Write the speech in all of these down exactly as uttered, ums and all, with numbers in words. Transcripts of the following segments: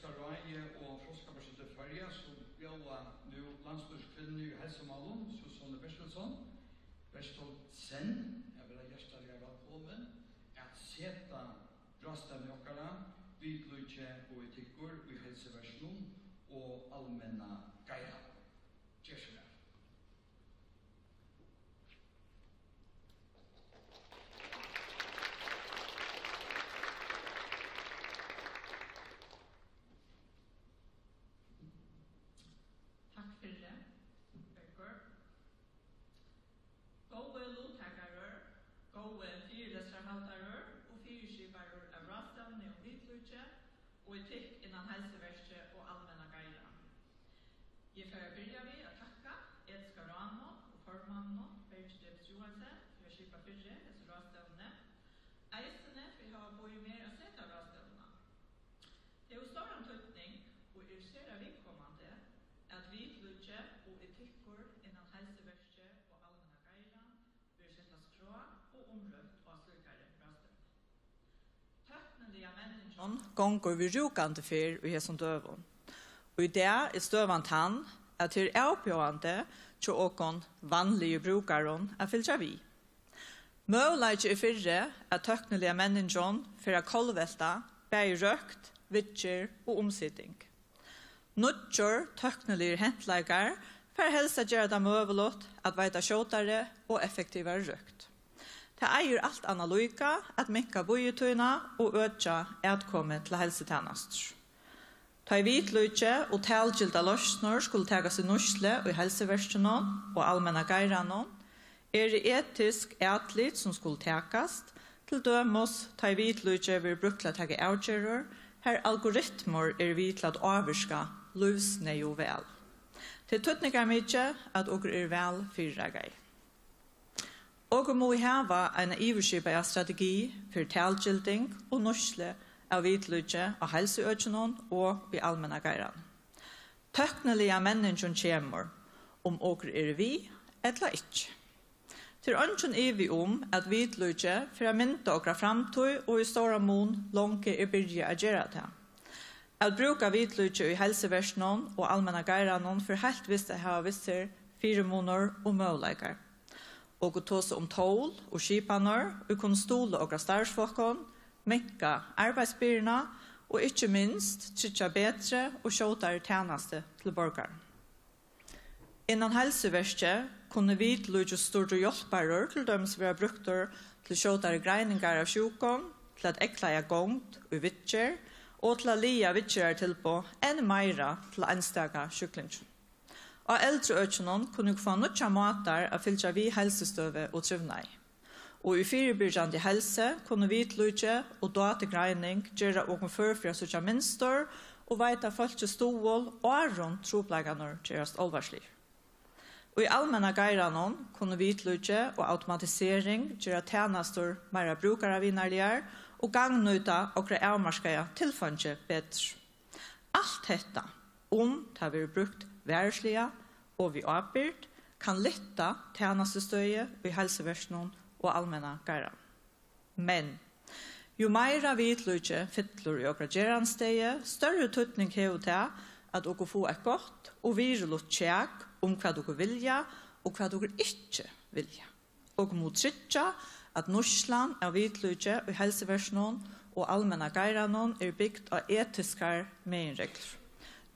Ráðið og Fróðskaparsetur Føroya, sum bjóða nú landsstýriskvinnu í heilsumálum, Susanne Berthelsen, Berthelsen, at vera hjartaliga vælkomin at seta ráðstevnu okkara, Vitlíki og etikkur í heilsuverkinum og almenna geiranum. Ger so væl. Takk fyri, Bergur. Góðu luttakarar, góðu fyrilestrarhaldarar og fyriskiparar av ráðstevnuni um vitlíki og etikk innan heilsuverki og almenna geiran. Eg fari at byrja við at takka Etiska ráðnum og formanninum, Bergi Debes Johansen, fyri at skipa fyri hesi ráðstevnuni. Eisini fyri at hava boðið mær at seta ráðstevnuna. Tað hevur stóran týdning og er sera viðkomandi, at vitlíki og etikkur innan heilsuverki og almenna geiran verður sett á skrá og umrøtt á slíkari ráðstevnu. Tøkniliga menningin gongur við rúkandi ferð í hesum døgum. Og í dag er støðan tann, at tað er avbjóðandi hjá okkum vanligu brúkarum at fylgja við. Møguleiki er fyri, at tøkniliga menningin fer at kollvelta bæði røkt, viðgerð og umsiting. Nýggir tøkniligir hentleikar fara helst at gera tað møguligt at veita skjótari og effektivari røkt. Tað eigur alt annað líka at minka bíðitíðina og økja atkomu til heilsutænastur. Tá ið vitlíki og talgildar loysnir skulu takast í nýtslu í heilsuverkinum og almenna geiranum, eru etisk atlit, sum skulu takast, til dømis tá ið vitlíki verður brúkt til at taka avgerðir, har algoritmur eru við til at ávirka lívsneyðug val. Tað er týdningarmikið, at okur eru væl fyrireikað. Okur mugu hava eina yvirskipaða strategi fyri talgilding og nýtslu av vitlíki á heilsuøkinum og í almenna geiranum. Tøkniliga menningin kemur, um okur eru við ella ikki. Tað er eingin ivi um, at vitlíki fer at mynda okra framtíð og í stóran mun longu er byrjað at gera tað. At brúka vitlíki í heilsuverkinum og almenna geiranum fer heilt vist at hava við sær fyrimunir og møguleikar. Okur tosa um tól og skipanir, ið kunnu stuðla okra starvsfólkum, minka arbeiðsbyrðuna og ikki minst tryggja betri og skjótari tænastu til borgaran. Innan heilsuverki kunnu vitlíkisstýrdir hjálparar til dømis verða brúktir til skjótari greiningar av sjúkum, til at eygleiða gongd í viðgerð og til at laga viðgerðartilboð enn meira til einstaka sjúklingar. Á eldraøkinum kunnu vit fáa nýggjar mátar at fylgja við heilsustøðu og trivnaði. Og í fyribyrgjandi heilsu kunnu vitlíki og dátugreiningin gera okkum før fyri at síggja mynstur og veita fólki stuðul, áðrenn trupulleikarnir gerast álvarsligir. Í almenna geiranum kunnu vitlíki og automatisering gera tænastur meira brúkaravinarligar og gagnnýta okra avmarkaða tilfeingi betur. Alt hetta, um tað verður brúkt varisliga og við ábyrgd, kann lyfta tænastustøði í heilsuverkinum og almenna geiranum. Men jú meira vitlíki fyllir í okra gerandisdegi, størri týdning hevur tað, at okur fáa eitt gott og virðiligt kjak um, hvat okur vilja og hvat okur ikki vilja. Okur mugu tryggja, at nýtslan av vitlíki í heilsuverkinum og almenna geiranum er bygd á etiskar meginreglur,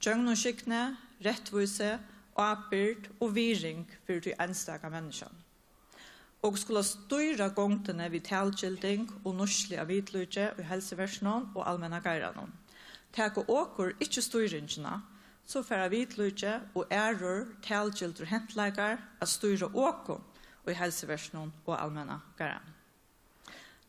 gjøgnumskygni, rættvísi, ábyrgd og virðing fyri tí einstaka menniskjanum. Okur skulu stýra gongdini við talgilding og nýtslu av vitlíki í heilsuverkinum og almenna geiranum. Taka okur ikki stýringina, so fara vitlíki og aðrir talgildir hentleikar at stýra okum í heilsuverkinum og almenna geiranum.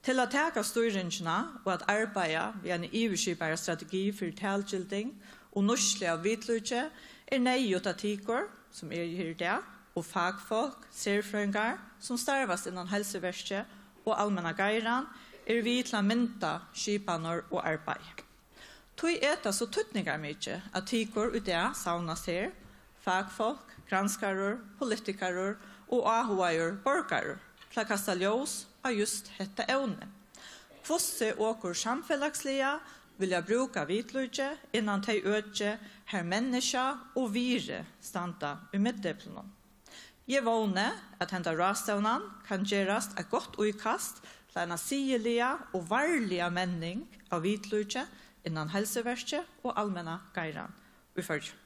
Til at taka stýringina og at arbeiða við eini yvirskipaðari strategi fyri talgilding og nýtslu av vitlíki er neyðugt, at tykur, sum eru her í dag, og fakfólk, serfrøðingar, sum starvast innan heilsuverki og almenna geiran, eru við til at mynda skipanir og arbeiði. Tí er tað so týdningarmikið, at tykur í dag savnast her, fakfólk, granskarar, politikarar og áhugaðir borgarar, til at kasta ljós á júst hetta evni. Hvussu okur samfelagsliga vilja brúka vitlíki innan tey øki, har menniskja og virði standa í miðdeplinum. Eg vóni, at henda ráðstevnan kann gerast eitt gott íkast til eina siðiliga og varliga menning av vitlíki innan heilsuverki og almenna geiran í Føroyum.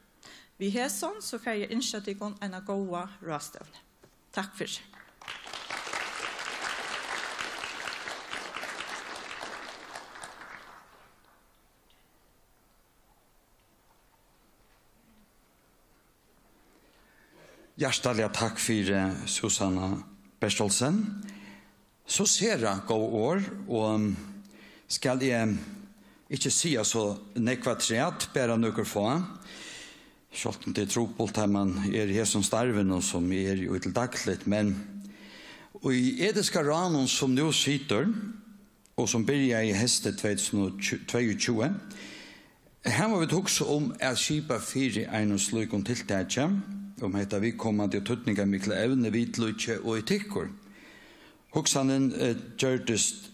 Við hesum so fari eg ynskja tykkum eina góða ráðstevnu. Takk fyri. Hjartaliga takk fyri, Susanna Berthelsen. So sera góð orð, og skal eg ikki siga so nógv afturat, bara nøkur fá. Sjálvt um tað er trupult, tá man er í hesum starvinum, sum eg eri í til dagligt, men í etiska ráðnum, sum nú situr, og sum byrjaði heystið tvey túsund og tveyogtjúgu, hava vit hugsað um at skipa fyri einum slíkum tiltaki, um hetta viðkomandi og týdningarmikla evni, vitlíki og etikkur. Hugsanin, eh, gjørdist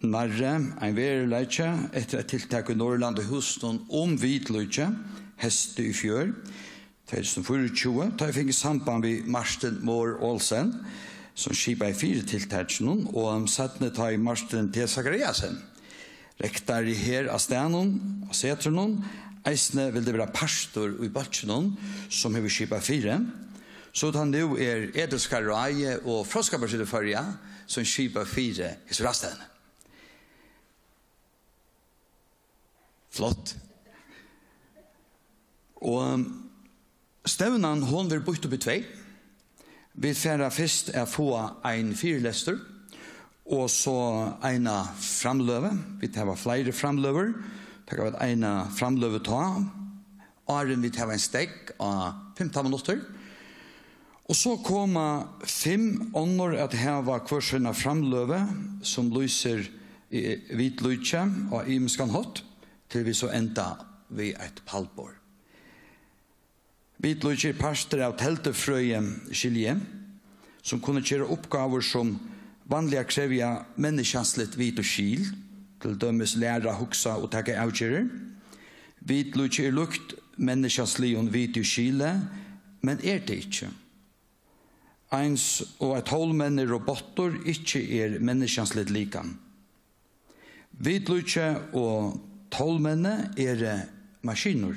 nærri ein veruleiki eftir eitt tiltak í Norðurlandahúsinum um vitlíki heystið í fjør, tvey túsund og fýraogtjúgu, tá eg fekk samband við Martin Mohr Olsen, sum skipaði fyri tiltakinum, og seinni tá ið Martin T. Zachariasen, rektori her á staðnum, á Setrinum, eisini vildi vera partur í bólkinum, sum hevur skipað fyri, so tá nú er Etiska ráðið og Fróðskaparsetur Føroya, sum skipa fyri hesi ráðstevnu. Flott. Og stevnan, hon verður býtt upp í tvey. Vit fara fyrst at fáa ein fyrilestur, og so eina framløgu. Vit hava fleiri framløgur. Taka vit eina framløgu tá, áðrenn vit hava ein steðg á fimtan minuttir. Og so koma fimm onnur at hava hvør sína framløgu, sum lýsir, eh, vitlíki á ymiskan hátt, til vit so enda við eitt pallborð. Vitlíki er partur av teldufrøði, skilji, sum kunnu gera uppgávur, sum vanliga krevja menniskjansligt vit og skil, til dømis læra, hugsa og taka avgerðir. Vitlíki er líkt menniskjansligum viti og skili, men er tað ikki. Eins og eitt tólmenni robottur ikki er menniskjansligt likam. Vitlíki og tólmenni eru maskinur.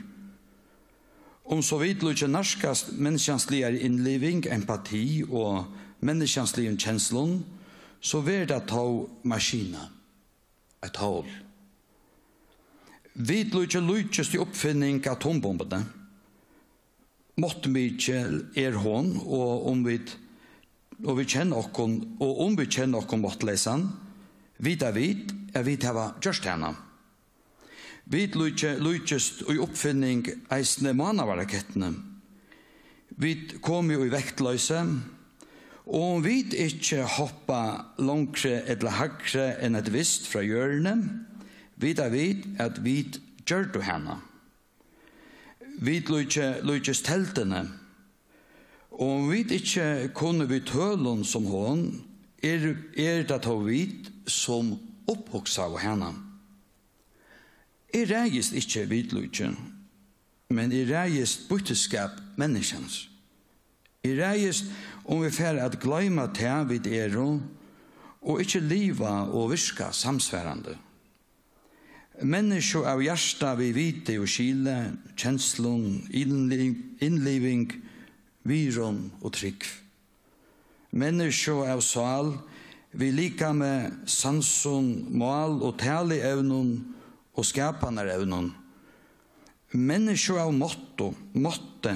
Um so vitlíki nærkast menniskjansligari innliving, empati og menniskjansligum kenslum, so verður tað tó maskina, eitt tól. Vitlíki líkist í uppfinning atombombuni. Máttmikil er hon, og um vit, og vit kenna okkum, og um vit kenna okkum máttleysan, vita vit, at vit hava gjørt hana. Vitlíki líkist í uppfinning eisini mánarakettuni. Vit komu í vektloysi, og um vit ikki hoppa longri ella hægri enn eitt vist frá jørðini, vita vit, at vit gjørdu hana. Vitlíki líkist telduni, og um vit ikki kunnu við tølum sum hon, er, er tað tó vit, sum upphugsaðu hana. Eg ræðist ikki vitlíki, men eg ræðist býttisskap menniskjans. Eg ræðist, um vit fara at gloyma tað, vit eru, og ikki liva og virka samsvarandi. Menniskju av hjarta við viti og skili, kenslum, innli-, innliving, virðum og trúgv. Menniskju av sál við likami, sansum, mál- og talievnum og skapanarevnum. Menniskju av máttu, mátti,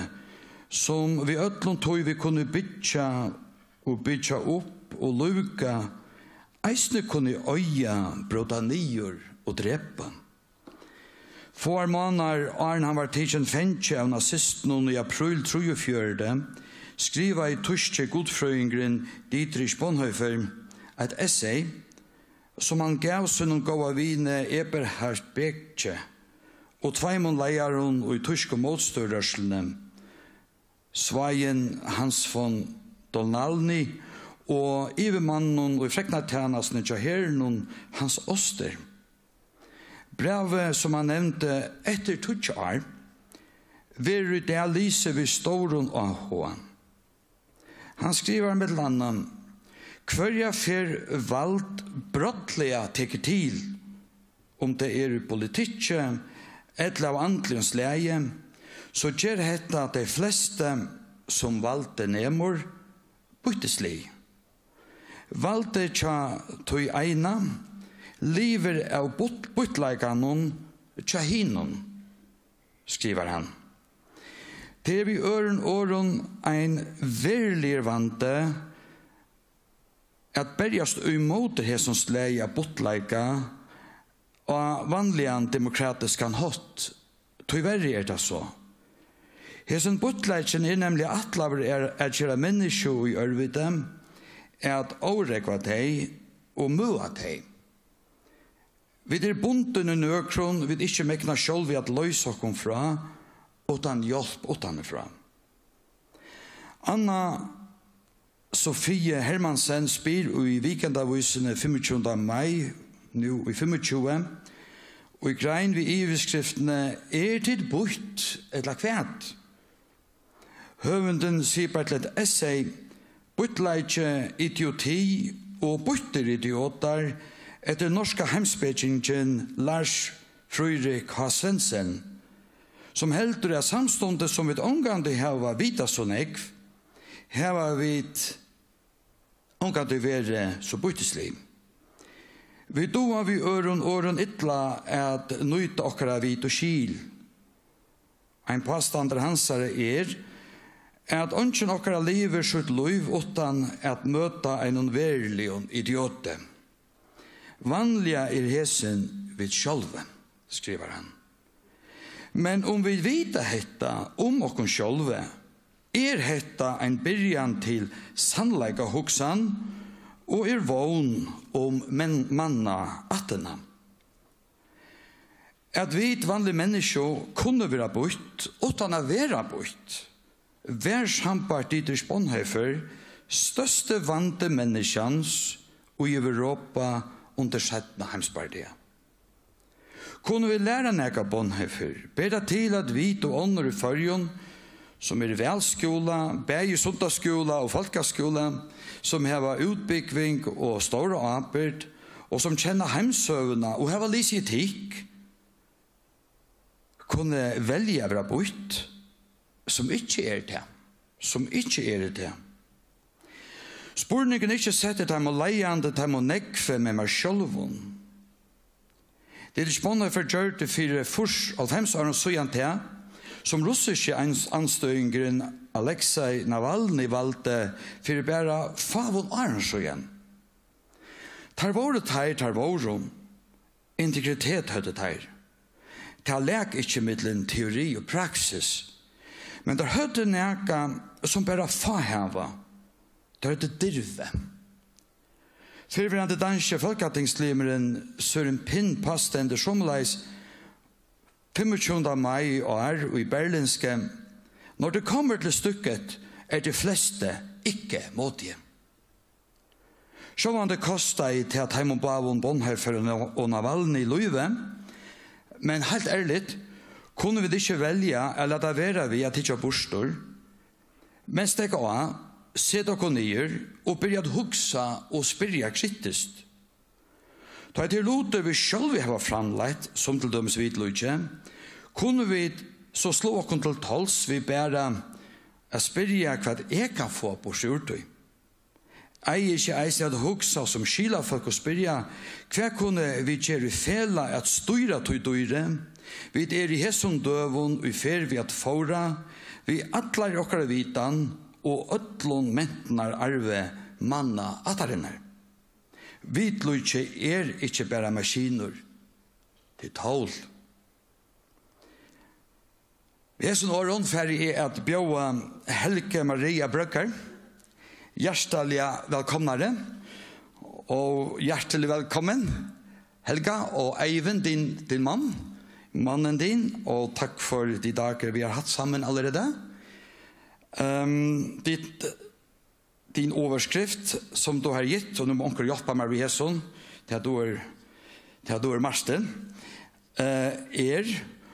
sum við øllum tí vit kunnu byggja og byggja upp og lívga, eisini kunnu oyða, bróta niður og drepa. Fáar mánaðir áðrenn hann var tikin fangi av nazistunum í apríl trýogfjøruti, skrivaði týski gudfrøðingurin Dietrich Bonhoeffer eitt essay, sum hann gav sínum góða vini Eberhard Bethge og tveimum leiðarum í týsku mótstøðurørsluni, Svein Hans von Dohnanyi og yvirmanninum í fregnartænastuni hjá herinum, Hans Oster. Brævið, sum hann nevndi eftir tíggju ár, verður í dag lisið við stórum áhuga. Hann skrivar millum annað: Hvørja ferð vald brádliga tekur til, um tað er í politikki ella av andligum slagi, so ger hetta tey flestu, sum valdið nemur, býttislig. Valdið hjá tí eina livir av býtt-, býttleikanum hjá hinum, skrivar hann. Tað er við øðrum orðum ein veruligur vandi at berjast ímóti hesum slagi av býttleika á vanligan demokratiskan hátt. Tíverri er tað so. Hesin býttleikin er nemliga ætlaður er at gera menniskju í ørviti, at órógva tey og møða tey. Vit eru bundin í nøkrum, vit ikki megna sjálvi at loysa okkum frá, uttan hjálp uttanífrá. Anna Sofie Hermansen spyr í Weekendavísini fimmogtjúgunda mai, nú í fimmogtjúgu, í grein við yvirskriftini: Er tit býtt ella hvat? Høvundin sipar til eitt essay: Býttleiki, idioti og býttir idiotar, eftir norska heimspekingin Lars Friðrik H. Svendsen, sum heldur, at samstundis sum vit ongantíð hava vitað so nógv, hava vit ongantíð verið so býttislig. Vit duga við øðrum orðum illa at nýta okkara vit og skil. Ein pástandur hansara er, at eingin okkara livir sítt lív uttan at møta einum veruligum idioti. Vanliga er hesin vit sjálvi, skrivar hann. Men um vit vita hetta um okkum sjálvi, er hetta ein byrjan til sannleikahugsan og er vón um men-, manna ættina. At vit vanlig menniskju kunnu vera býtt uttan at vera býtt, var sambært Dietrich Bonhoeffer størsti vandi menniskjans í Europa undir seinna heimsbardaga. Kunnu vit læra nakað av Bonhoeffer? Ber tað til, at vit og onnur í Føroyum, sum eru vælskúlað, bæði í sunnudagsskúla og fólkaskúla, sum hava útbúgving og stóra ábyrgd, og sum kenna heimssøguna og hava lisið etikk, kunnu velja at vera býtt, sum ikki er tað, sum ikki eru tað. Spurningurin er ikki settur teimum leiðandi, teimum nógvu, men mær sjálvum. Dietrich Bonhoeffer gjørdi fyri fýrs, hálvfems árum síðan tað, sum russiski ans-, andstøðingurin Alexei Navalny valdi fyri bara fáum árum síðan. Teir vóru teir, teir vóru. Integritet høvdu teir. Tað lak ikki millum teori og praksis, men teir høvdu nakað, sum bara fá hava. Teir høvdu dirvi. Fyrrverandi danski fólkatingslimurin Søren Pind pástendur somuleiðis fimmogtjúgunda mai í ár í Berlingske: Når det kommer til stykket, er de fleste ikke modige. Sjálvandi kostaði tað teimum báðum, Bonhoeffer og Navalny, lívið, men heilt ærligt, kunnu vit ikki velja at lata vera við at hyggja burtur, men steðga á, seta okkum niður og byrja at hugsa og spyrja kritiskt? Tá ið tað eru lutir, vit sjálvi hava framleitt, sum til dømis vitlíki, kunnu vit so sláa okkum til tols við bara at spyrja, hvat eg kann fáa burtur úr tí? Eigi ikki eisini at hugsa sum skilafólk og spyrja, hvat kunnu vit gera í felag at stýra tí dýri, vit eru í hesum døgum í ferð við at fóðra, við allari okkara vitan og øllum mentanararvi manna ættarinnar? Vitlíki er ikki bara maskinur, tað er tól. Við hesum orðum fari eg at bjóða Helgu Maria Brøgger hjartaliga vælkomnari, og hjartelig velkommen, Helga og Eivind, din, din mann, mannen din, og takk for de dager vi har hatt sammen allerede. Ehm, ditt Din overskrift, sum tú hevur gitt, og nú má onkur hjálpa mær við hesum, tað dugir, tað dugir Martin. eh, er: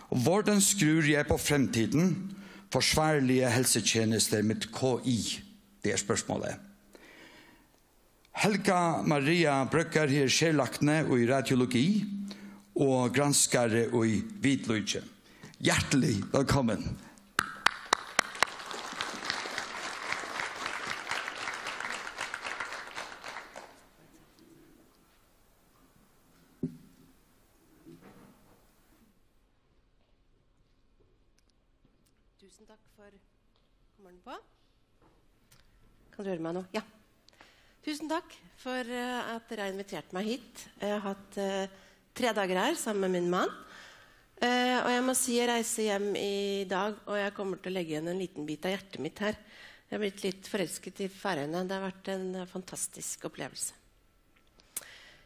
Hvordan skrur jeg på fremtiden? Forsvarlige helsetjenester med K I? Det er spørsmålet. Helga Maria Brøgger er sérlækni í radiologi og granskari í hvítlíki. Hjertelig velkommen. Tusen takk for... Kommer den på? Kan du høre meg nå? Ja. Tusen takk for eh, at dere har invitert meg hit. Jeg har hatt eh, tre dager her sammen med min mann. Eh, og jeg må si jeg reiser hjem i dag, og jeg kommer til å legge igjen en liten bit av hjertet mitt her. Jeg har blitt litt forelsket i Færøyene. Det har vært en eh, fantastisk opplevelse.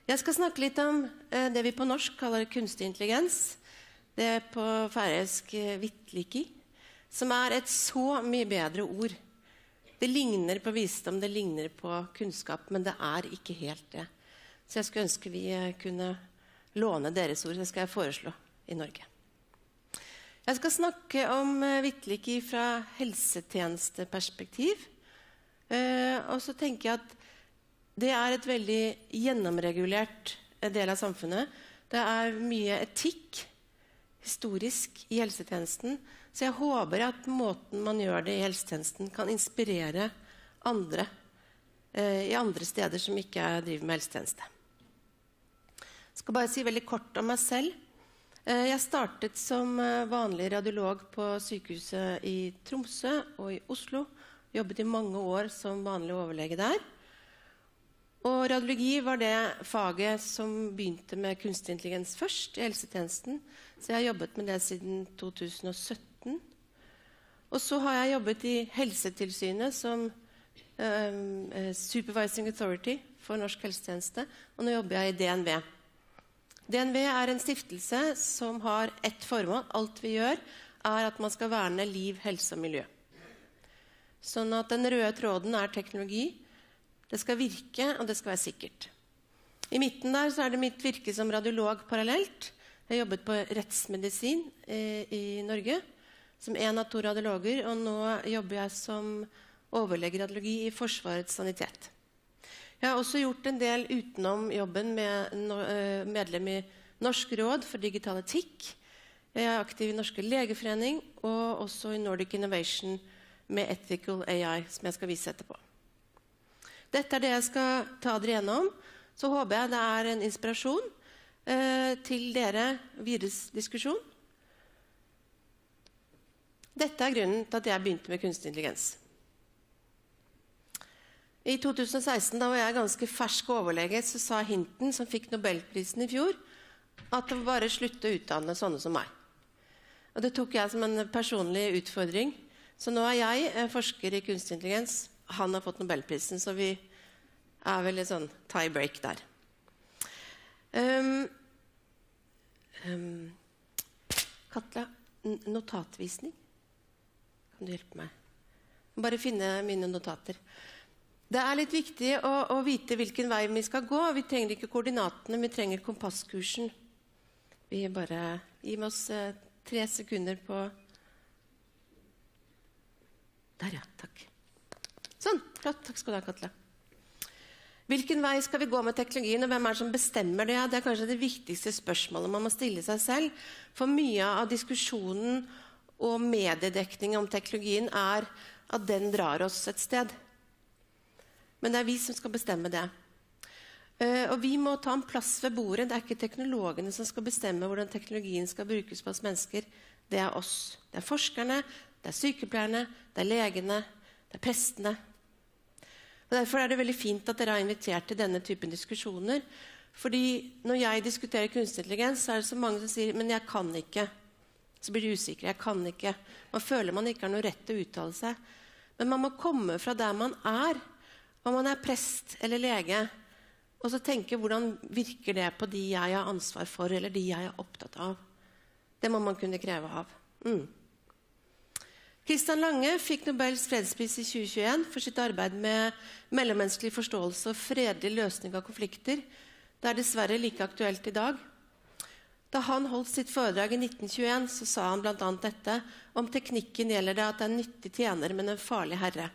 Jeg skal snakke litt om eh, det vi på norsk kaller kunstig intelligens. Det er på færøysk eh, vittliki, som er et så mye bedre ord. Det ligner på visdom, det ligner på kunnskap, men det er ikke helt det. Så jeg skulle ønske vi eh, kunne låne deres ord, det skal jeg foreslå i Norge. Jeg skal snakke om eh, vittliki fra helsetjenesteperspektiv. Eh, og så tenker jeg at det er et veldig gjennomregulert eh, del av samfunnet. Det er mye etikk, historisk, i helsetjenesten. Så jeg håper at måten man gjør det i helsetjenesten, kan inspirere andre eh, i andre steder som ikke driver med helsetjeneste. Jeg skal bare si veldig kort om meg selv. Eh, jeg startet som eh, vanlig radiolog på sykehuset i Tromsø og i Oslo. Jobbet i mange år som vanlig overlege der. Og radiologi var det faget som begynte med kunstig intelligens først i helsetjenesten. Så jeg har jobbet med det siden to tusen og sytten. Og så har jeg jobbet i Helsetilsynet som ehm, eh, Supervising Authority for norsk helsetjeneste, og nå jobber jeg i D N V. D N V er en stiftelse som har ett formål. Alt vi gjør, er at man skal verne liv, helse og miljø. Sånn at den røde tråden er teknologi. Det skal virke, og det skal være sikkert. I midten der så er det mitt virke som radiolog parallelt. Jeg har jobbet på rettsmedisin eh, i Norge som en av to radiologer, og nå jobber jeg som overlege i radiologi i Forsvarets sanitet. Jeg har også gjort en del utenom jobben med no- eh, medlem i Norsk råd for digital etikk. Jeg er aktiv i Norske legeforening og også i Nordic Innovation med Ethical A I, som jeg skal vise etterpå. Dette er det jeg skal ta dere gjennom. Så håper jeg det er en inspirasjon eh, til dere videre diskusjon. Dette er grunnen til at jeg begynte med kunstig intelligens. I to tusen og seksten, da var jeg ganske fersk overlege, så sa Hinton, som fikk Nobelprisen i fjor, at det var bare slutt å utdanne sånne som meg. Og det tok jeg som en personlig utfordring. Så nå er jeg eh, forsker i kunstig intelligens. Han har fått Nobelprisen, så vi er vel i sånn tie break der. Um, um, Katla, notatvisning. Kan du hjelpe meg? Bare finne mine notater. Det er litt viktig å, å vite hvilken vei vi skal gå. Vi trenger ikke koordinatene, vi trenger kompasskursen. Vi bare gi oss eh, tre sekunder på... Der, ja. Takk. Sånn. Flott. Takk skal du ha, Katla. Hvilken vei skal vi gå med teknologien, og hvem er det som bestemmer det? Det er kanskje det viktigste spørsmålet man må stille seg selv. For mye av diskusjonen og mediedekningen om teknologien er at den drar oss et sted. Men det er vi som skal bestemme det. Eh, og vi må ta en plass ved bordet. Det er ikke teknologene som skal bestemme hvordan teknologien skal brukes på oss mennesker. Det er oss. Det er forskerne, det er sykepleierne, det er legene, det er prestene. Og Derfor er det veldig fint at dere har invitert til denne typen diskusjoner. Fordi når jeg diskuterer kunstig intelligens, så er det så mange som sier: «Men jeg kan ikke.» Så blir de usikre. «Jeg kan ikke.» Man føler man ikke har noe rett til å uttale seg. Men man må komme fra der man er. Om man er prest eller lege, og så tenke: Hvordan virker det på de jeg har ansvar for, eller de jeg er opptatt av? Det må man kunne kreve av. Mm. Christian Lange fikk Nobels fredspris i tjue tjueén for sitt arbeid med mellommenneskelig forståelse og fredelig løsning av konflikter. Det er dessverre like aktuelt i dag. Da han holdt sitt foredrag i nitten tjueén, så sa han blant annet dette: «Om teknikken gjelder det at det er en nyttig tjener, men en farlig herre.»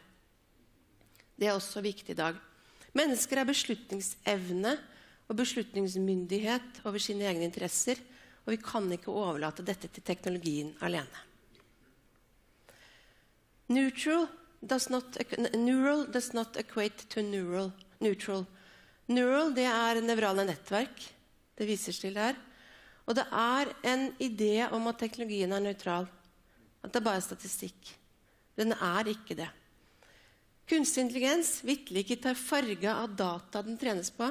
Det er også viktig i dag. Mennesker har beslutningsevne og beslutningsmyndighet over sine egne interesser, og vi kan ikke overlate dette til teknologien alene. Neutral does not, neural does not equate to neural, neutral. Neural, det er nevrale nettverk. Det vises til her. Og det er en idé om at teknologien er nøytral. At det bare er statistikk. Den er ikke det. Kunstig intelligens vitterlig ikke tar farge av data den trenes på,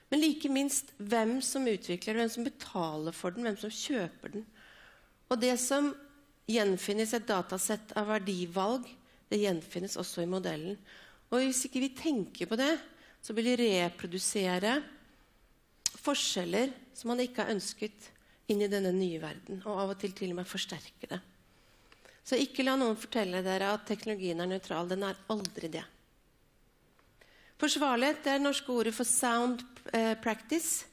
men like minst hvem som utvikler, hvem som betaler for den, hvem som kjøper den. Og det som gjenfinnes i et datasett av verdivalg, det gjenfinnes også i modellen. Og hvis ikke vi tenker på det, så vil vi reprodusere forskjeller som man ikke har ønsket, inn i denne nye verden, og av og til til og med forsterke det. Så ikke la noen fortelle dere at teknologien er nøytral, den er aldri det. Forsvarlighet, det er det norske ordet for sound, eh, practice.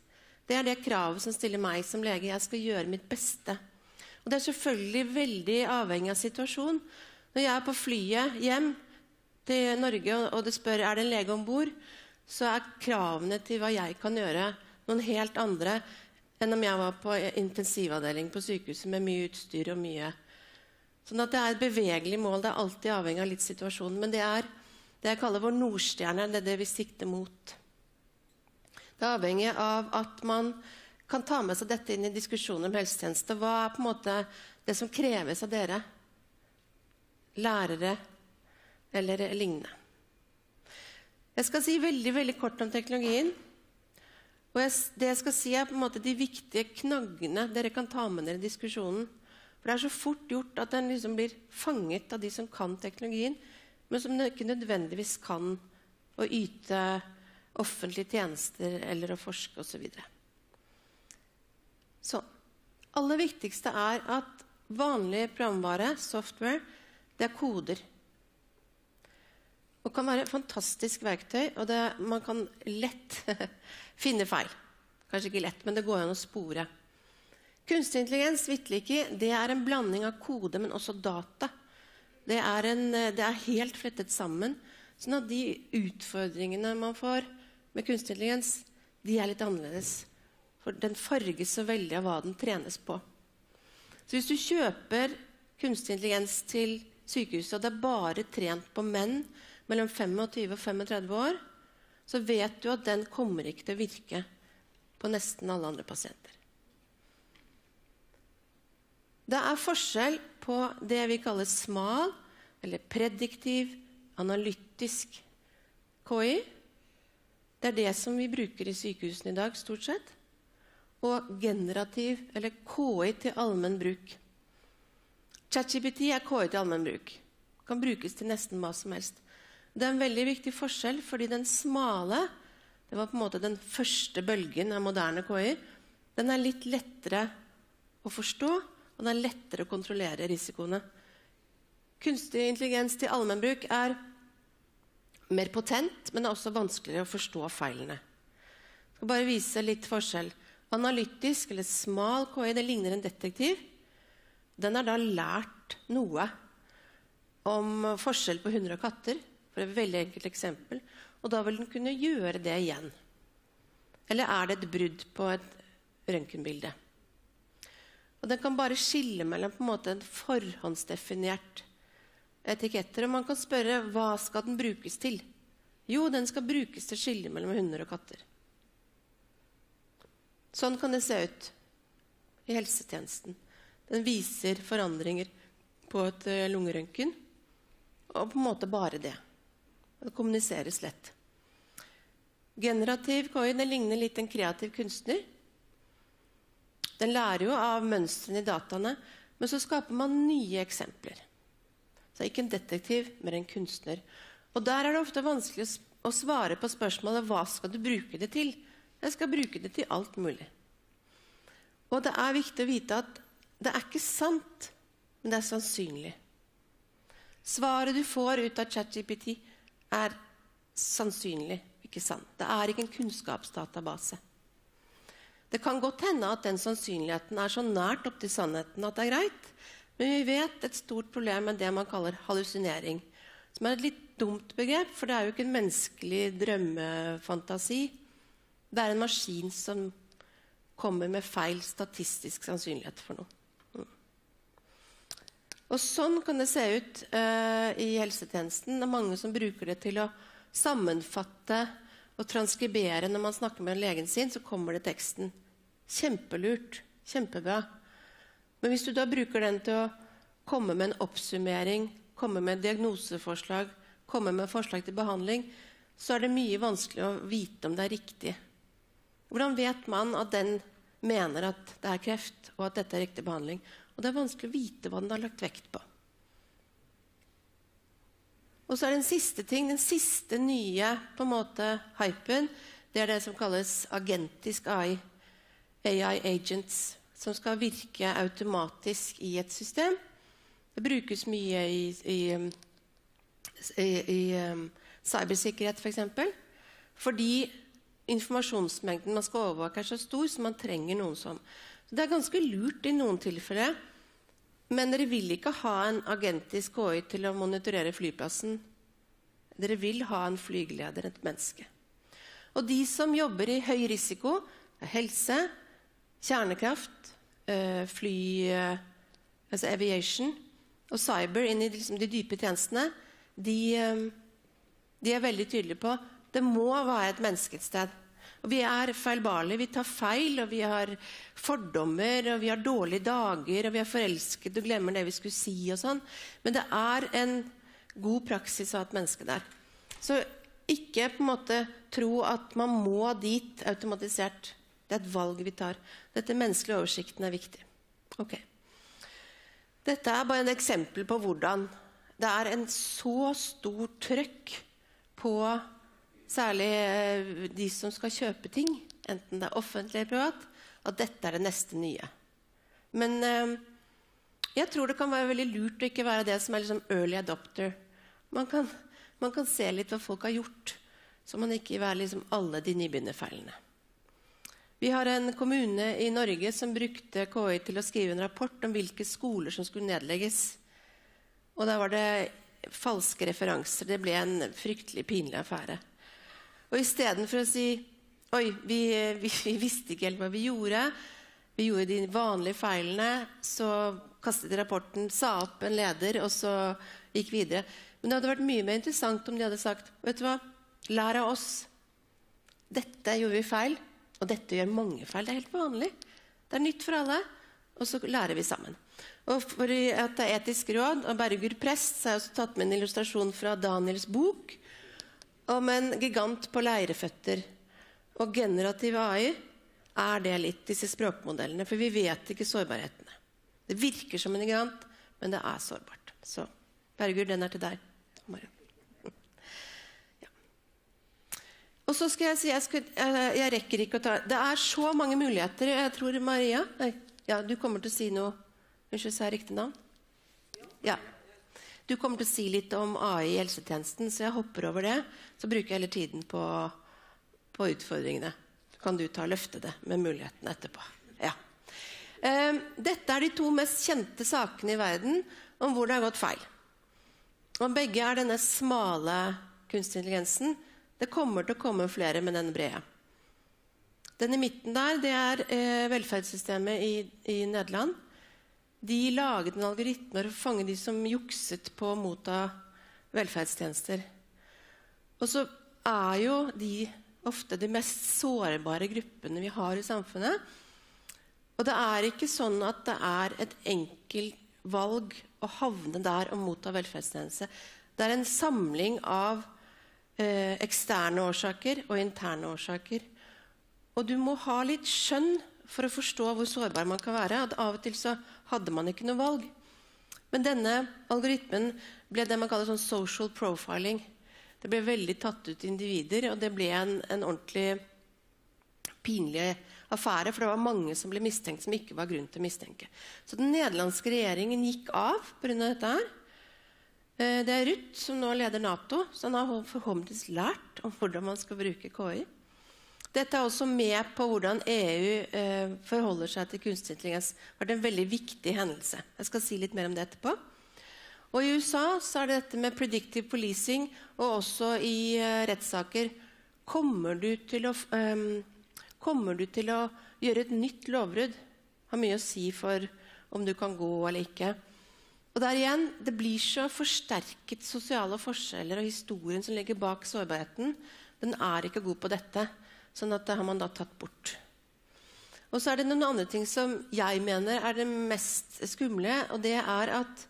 Det er det kravet som stiller meg som lege. Jeg skal gjøre mitt beste. Og det er selvfølgelig veldig avhengig av situasjonen. Når jeg er på flyet hjem til Norge, og, og det spør: «Er det en lege ombord?», så er kravene til hva jeg kan gjøre, noen helt andre enn om jeg var på intensivavdeling på sykehuset med mye utstyr og mye. Sånn at det er et bevegelig mål. Det er alltid avhengig av litt situasjonen. Men det er det jeg kaller vår nordstjerne, det er det vi sikter mot. Det er avhengig av at man kan ta med seg dette inn i diskusjoner om helsetjeneste. Hva er på en måte det som kreves av dere? Lærere eller lignende. Jeg skal si veldig, veldig kort om teknologien. Og jeg, s- det jeg skal si, er på en måte de viktige knaggene dere kan ta med dere i diskusjonen. For det er så fort gjort at den liksom blir fanget av de som kan teknologien, men som nø- ikke nødvendigvis kan å yte offentlige tjenester eller å forske og så videre. Så, aller viktigste er at vanlig programvare, software, det er koder. Og kan være et fantastisk verktøy, og det, man kan lett finne feil. Kanskje ikke lett, men det går an å spore. Kunstig intelligens, vitterlig ikke, det er en blanding av kode, men også data. Det er, en, eh, det er helt flettet sammen, sånn at de utfordringene man får med kunstig intelligens, de er litt annerledes. For den farges så veldig av hva den trenes på. Så hvis du kjøper kunstig intelligens til sykehuset, og det er bare trent på menn mellom femogtyve og femogtredve år, så vet du at den kommer ikke til å virke på nesten alle andre pasienter. Det er forskjell på det vi kaller smal eller prediktiv, analytisk K I. Det er det som vi bruker i sykehusene i dag, stort sett. Og generativ, eller K I til allmenn bruk. ChatGPT er K I til allmenn bruk. Kan brukes til nesten hva som helst. Det er en veldig viktig forskjell, fordi den smale, det var på en måte den første bølgen av moderne K I, den er litt lettere å forstå, og den er lettere å kontrollere risikoene. Kunstig intelligens til allmennbruk er mer potent, men det er også vanskeligere å forstå feilene. Jeg skal bare vise litt forskjell. Analytisk eller smal K I, det ligner en detektiv. Den har da lært noe om forskjell på hunder og katter, for et veldig enkelt eksempel, og da vil den kunne gjøre det igjen. Eller er det et brudd på et røntgenbilde? Og den kan bare skille mellom på en måte en forhåndsdefinert etiketter, og man kan spørre: «Hva skal den brukes til?» Jo, den skal brukes til å skille mellom hunder og katter. Sånn kan det se ut i helsetjenesten. Den viser forandringer på et, eh, lungerøntgen, og på en måte bare det. Det kommuniseres lett. Generativ K I, den ligner litt en kreativ kunstner. Den lærer jo av mønstrene i dataene, men så skaper man nye eksempler. Så ikke en detektiv, men en kunstner. Og der er det ofte vanskelig å s- å svare på spørsmålet: «Hva skal du bruke det til?» Jeg skal bruke det til alt mulig. Og det er viktig å vite at det er ikke sant, men det er sannsynlig. Svaret du får ut av ChatGPT, er sannsynlig ikke sant. Det er ikke en kunnskapsdatabase. Det kan godt hende at den sannsynligheten er så nært opp til sannheten at det er greit, men vi vet et stort problem med det man kaller hallusinering, som er et litt dumt begrep, for det er jo ikke en menneskelig drømmefantasi. Det er en maskin som kommer med feil statistisk sannsynlighet for noe. Mm. Og sånn kan det se ut eh, i helsetjenesten. Det er mange som bruker det til å sammenfatte og transkribere. Når man snakker med legen sin, så kommer det teksten. Kjempelurt. Kjempebra. Men hvis du da bruker den til å komme med en oppsummering, komme med diagnoseforslag, komme med forslag til behandling, så er det mye vanskelig å vite om det er riktig. Hvordan vet man at den mener at det er kreft, og at dette er riktig behandling? Og det er vanskelig å vite hva den har lagt vekt på. Og så er det en siste ting, den siste nye på en måte hypen, det er det som kalles agentisk A I, A I agents, som skal virke automatisk i et system. Det brukes mye i, i, i, i um, cybersikkerhet for eksempel, fordi informasjonsmengden man skal overvåke er så stor, så man trenger noen som. Så det er ganske lurt i noen tilfeller, men dere vil ikke ha en agentisk A I til å monitorere flyplassen. Dere vil ha en flygeleder, et menneske. Og de som jobber i høy risiko, er helse, kjernekraft, eh, fly, eh, altså aviation, og cyber inn i liksom de dype tjenestene, de, eh, de er veldig tydelige på det må være et menneske et sted. Og vi er feilbarlige, vi tar feil, og vi har fordommer, og vi har dårlige dager, og vi er forelsket og glemmer det vi skulle si og sånn. Men det er en god praksis å ha et menneske der. Så ikke på en måte tro at man må dit automatisert. Det er et valg vi tar. Dette menneskelige oversikten er viktig. Ok. Dette er bare et eksempel på hvordan det er en så stor trøkk på særlig eh, de som skal kjøpe ting, enten det er offentlig eller privat, at dette er det neste nye. Men eh, jeg tror det kan være veldig lurt å ikke være det som er liksom early adopter. Man kan, man kan se litt hva folk har gjort, så man ikke er liksom alle de nybegynnerfeilene. Vi har en kommune i Norge som brukte K I til å skrive en rapport om hvilke skoler som skulle nedlegges. Og da var det falske referanser. Det ble en fryktelig pinlig affære. Og i stedet for å si, oi, vi, vi, vi visste ikke helt hva vi gjorde, vi gjorde de vanlige feilene, så kastet de rapporten, sa opp en leder, og så gikk videre. Men det hadde vært mye mer interessant om de hadde sagt, vet du hva, lær av oss. Dette gjorde vi feil, og dette gjør mange feil. Det er helt vanlig. Det er nytt for alle, og så lærer vi sammen. Og fordi at det er etisk råd, og Bergur prest, så har jeg også tatt med en illustrasjon fra Daniels bok om en gigant på leireføtter. Og generativ A I er det litt, disse språkmodellene, for vi vet ikke sårbarhetene. Det virker som en gigant, men det er sårbart. Så Bergur, den er til deg. Marianne. Ja. Og så skal jeg si, jeg, skal, eh, jeg rekker ikke å ta. Det er så mange muligheter. Jeg tror Maria, nei, ja, du kommer til å si noe. Unnskyld, sa jeg riktig navn? Ja. Du kommer til å si litt om A I i helsetjenesten, så jeg hopper over det. Så bruker jeg heller tiden på, på utfordringene. Så kan du ta og løfte det med muligheten etterpå. Ja. Eh, dette er de to mest kjente sakene i verden om hvor det har gått feil. Og begge er denne smale kunstig intelligensen. Det kommer til å komme flere med denne brede. Den i midten der, det er eh, velferdssystemet i, i Nederland. De laget en algoritme for å fange de som jukset på å motta velferdstjenester. Og så er jo de ofte de mest sårbare gruppene vi har i samfunnet. Og det er ikke sånn at det er et enkelt valg å havne der og motta velferdstjeneste. Det er en samling av eh, eksterne årsaker og interne årsaker. Og du må ha litt skjønn for å forstå hvor sårbar man kan være. At av og til så hadde man ikke noe valg. Men denne algoritmen ble det man kaller sånn social profiling. Det ble veldig tatt ut individer, og det ble en, en ordentlig pinlig affære, for det var mange som ble mistenkt som ikke var grunn til å mistenke. Så den nederlandske regjeringen gikk av på grunn av dette her. Eh, Det er Rutte som nå leder NATO, så han har forhåpentligvis lært om hvordan man skal bruke K I. Dette er også med på hvordan E U eh, forholder seg til kunstig intelligens. Det har vært en veldig viktig hendelse. Jeg skal si litt mer om det etterpå. Og i U S A så er det dette med predictive policing, og også i eh, rettssaker. Kommer du til å, f- ehm, kommer du til å gjøre et nytt lovbrudd? Har mye å si for om du kan gå eller ikke. Og der igjen, det blir så forsterket sosiale forskjeller, og historien som ligger bak sårbarheten, den er ikke god på dette. Sånn at det har man da tatt bort. Og så er det noen andre ting som jeg mener er det mest skumle, og det er at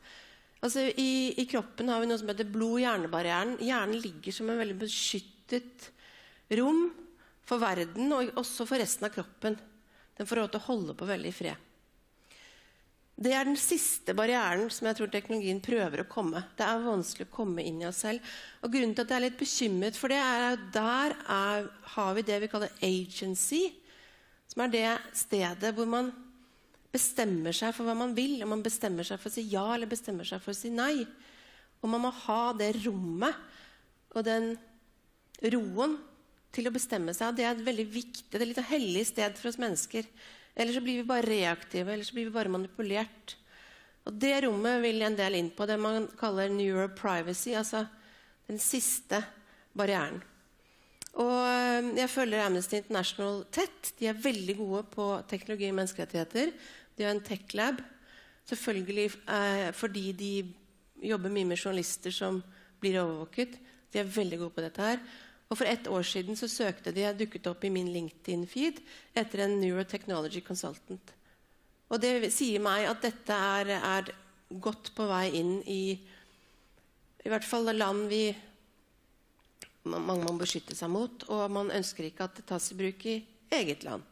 altså i, i kroppen har vi noe som heter blod-hjernebarrieren. Hjernen ligger som en veldig beskyttet rom for verden, og også for resten av kroppen. Den får råd til å holde på veldig i fred. Det er den siste barrieren som jeg tror teknologien prøver å komme. Det er vanskelig å komme inn i oss selv. Og grunnen til at jeg er litt bekymret for det, er at der er, har vi det vi kaller agency, som er det stedet hvor man bestemmer seg for hva man vil, og man bestemmer seg for å si ja eller bestemmer seg for å si nei. Og man må ha det rommet og den roen til å bestemme seg. Det er et veldig viktig, det er litt sånn hellig sted for oss mennesker. Ellers så blir vi bare reaktive, ellers så blir vi bare manipulert. Og det rommet vil en del inn på, det man kaller neuroprivacy, altså den siste barrieren. Og eh, jeg følger Amnesty International tett. De er veldig gode på teknologi og menneskerettigheter. De har en tech-lab, selvfølgelig eh, fordi de jobber mye med journalister som blir overvåket. De er veldig gode på dette her. Og for ett år siden så søkte de, jeg dukket opp i min LinkedIn-feed, etter en neurotechnology consultant. Og det sier meg at dette er, er godt på vei inn i i hvert fall land vi man- mange må beskytte seg mot, og man ønsker ikke at det tas i bruk i eget land.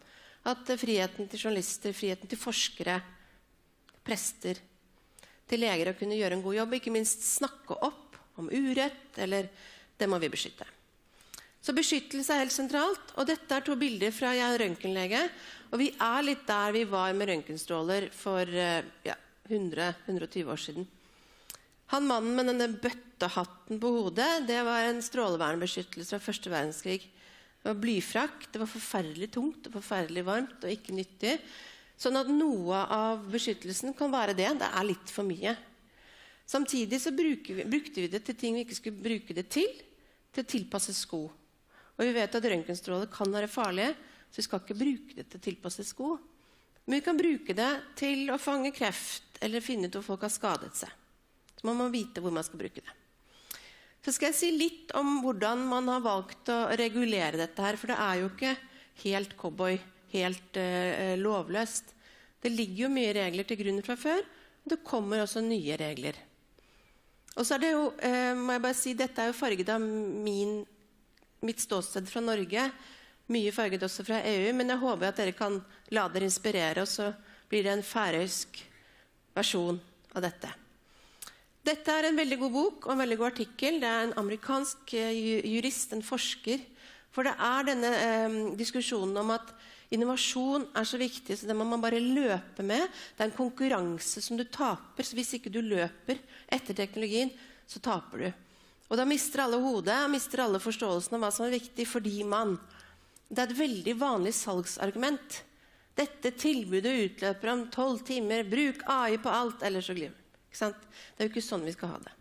At eh, friheten til journalister, friheten til forskere, prester, til leger å kunne gjøre en god jobb, ikke minst snakke opp om urett, eller det må vi beskytte. Så beskyttelse er helt sentralt, og dette er to bilder fra jeg er røntgenlege, og vi er litt der vi var med røntgenstråler for eh, ja, hundre, hundre og tyve år siden. Han mannen med denne bøttehatten på hodet, det var en strålevernbeskyttelse fra første verdenskrig. Det var blyfrakk, det var forferdelig tungt og forferdelig varmt og ikke nyttig. Sånn at noe av beskyttelsen kan være det, det er litt for mye. Samtidig så bruker vi, brukte vi det til ting vi ikke skulle bruke det til, til å tilpasse sko. Og vi vet at røntgenstråler kan være farlige, så vi skal ikke bruke det til å tilpasse sko. Men vi kan bruke det til å fange kreft eller finne ut hvor folk har skadet seg. Så man må vite hvor man skal bruke det. Så skal jeg si litt om hvordan man har valgt å regulere dette her, for det er jo ikke helt cowboy, helt eh, lovløst. Det ligger jo mye regler til grunn fra før, og det kommer også nye regler. Og så er det jo, eh, må jeg bare si, dette er jo farget av min, mitt ståsted fra Norge, mye farget også fra E U, men jeg håper at dere kan la dere inspirere, og så blir det en færøysk versjon av dette. Dette er en veldig god bok og en veldig god artikkel. Det er en amerikansk eh, ju- jurist, en forsker. For det er denne eh, diskusjonen om at innovasjon er så viktig, så det må man bare løpe med. Det er en konkurranse som du taper, så hvis ikke du løper etter teknologien, så taper du. Og da mister alle hodet, mister alle forståelsen av hva som er viktig, fordi man Det er et veldig vanlig salgsargument. Dette tilbudet utløper om tolv timer, bruk A I på alt, ellers så glir det. Ikke sant? Det er jo ikke sånn vi skal ha det.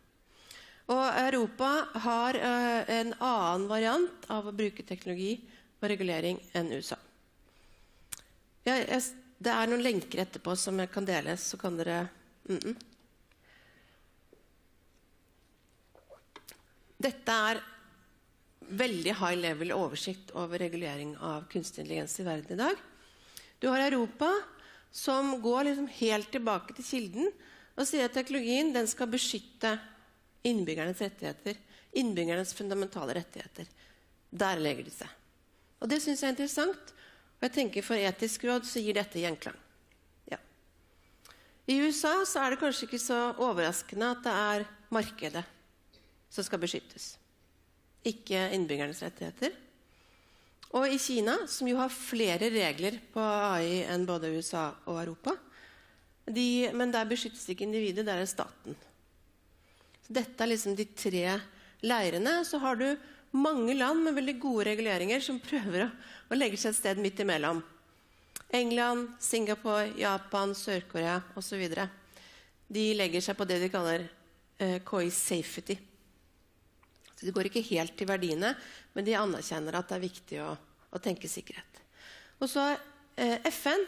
Og Europa har eh, en annen variant av å bruke teknologi og regulering enn U S A. Jeg, jeg, det er noen lenker etterpå som jeg kan dele, så kan dere mm -mm. Dette er veldig high level oversikt over regulering av kunstig intelligens i verden i dag. Du har Europa som går liksom helt tilbake til kilden og sier at teknologien den skal beskytte innbyggernes rettigheter, innbyggernes fundamentale rettigheter. Der legger de seg. Og det syns jeg er interessant. Og jeg tenker for etisk råd så gir dette gjenklang. Ja. I U S A så er det kanskje ikke så overraskende at det er markedet som skal beskyttes, ikke innbyggernes rettigheter. Og i Kina, som jo har flere regler på A I enn både U S A og Europa, de, men der beskyttes ikke individet, der er det staten. Så dette er liksom de tre leirene. Så har du mange land med veldig gode reguleringer som prøver å, å legge seg et sted midt imellom. England, Singapore, Japan, Sør-Korea og så videre. De legger seg på det de kaller eh, K I safety. Så de går ikke helt til verdiene, men de anerkjenner at det er viktig å, å tenke sikkerhet. Og så eh, F N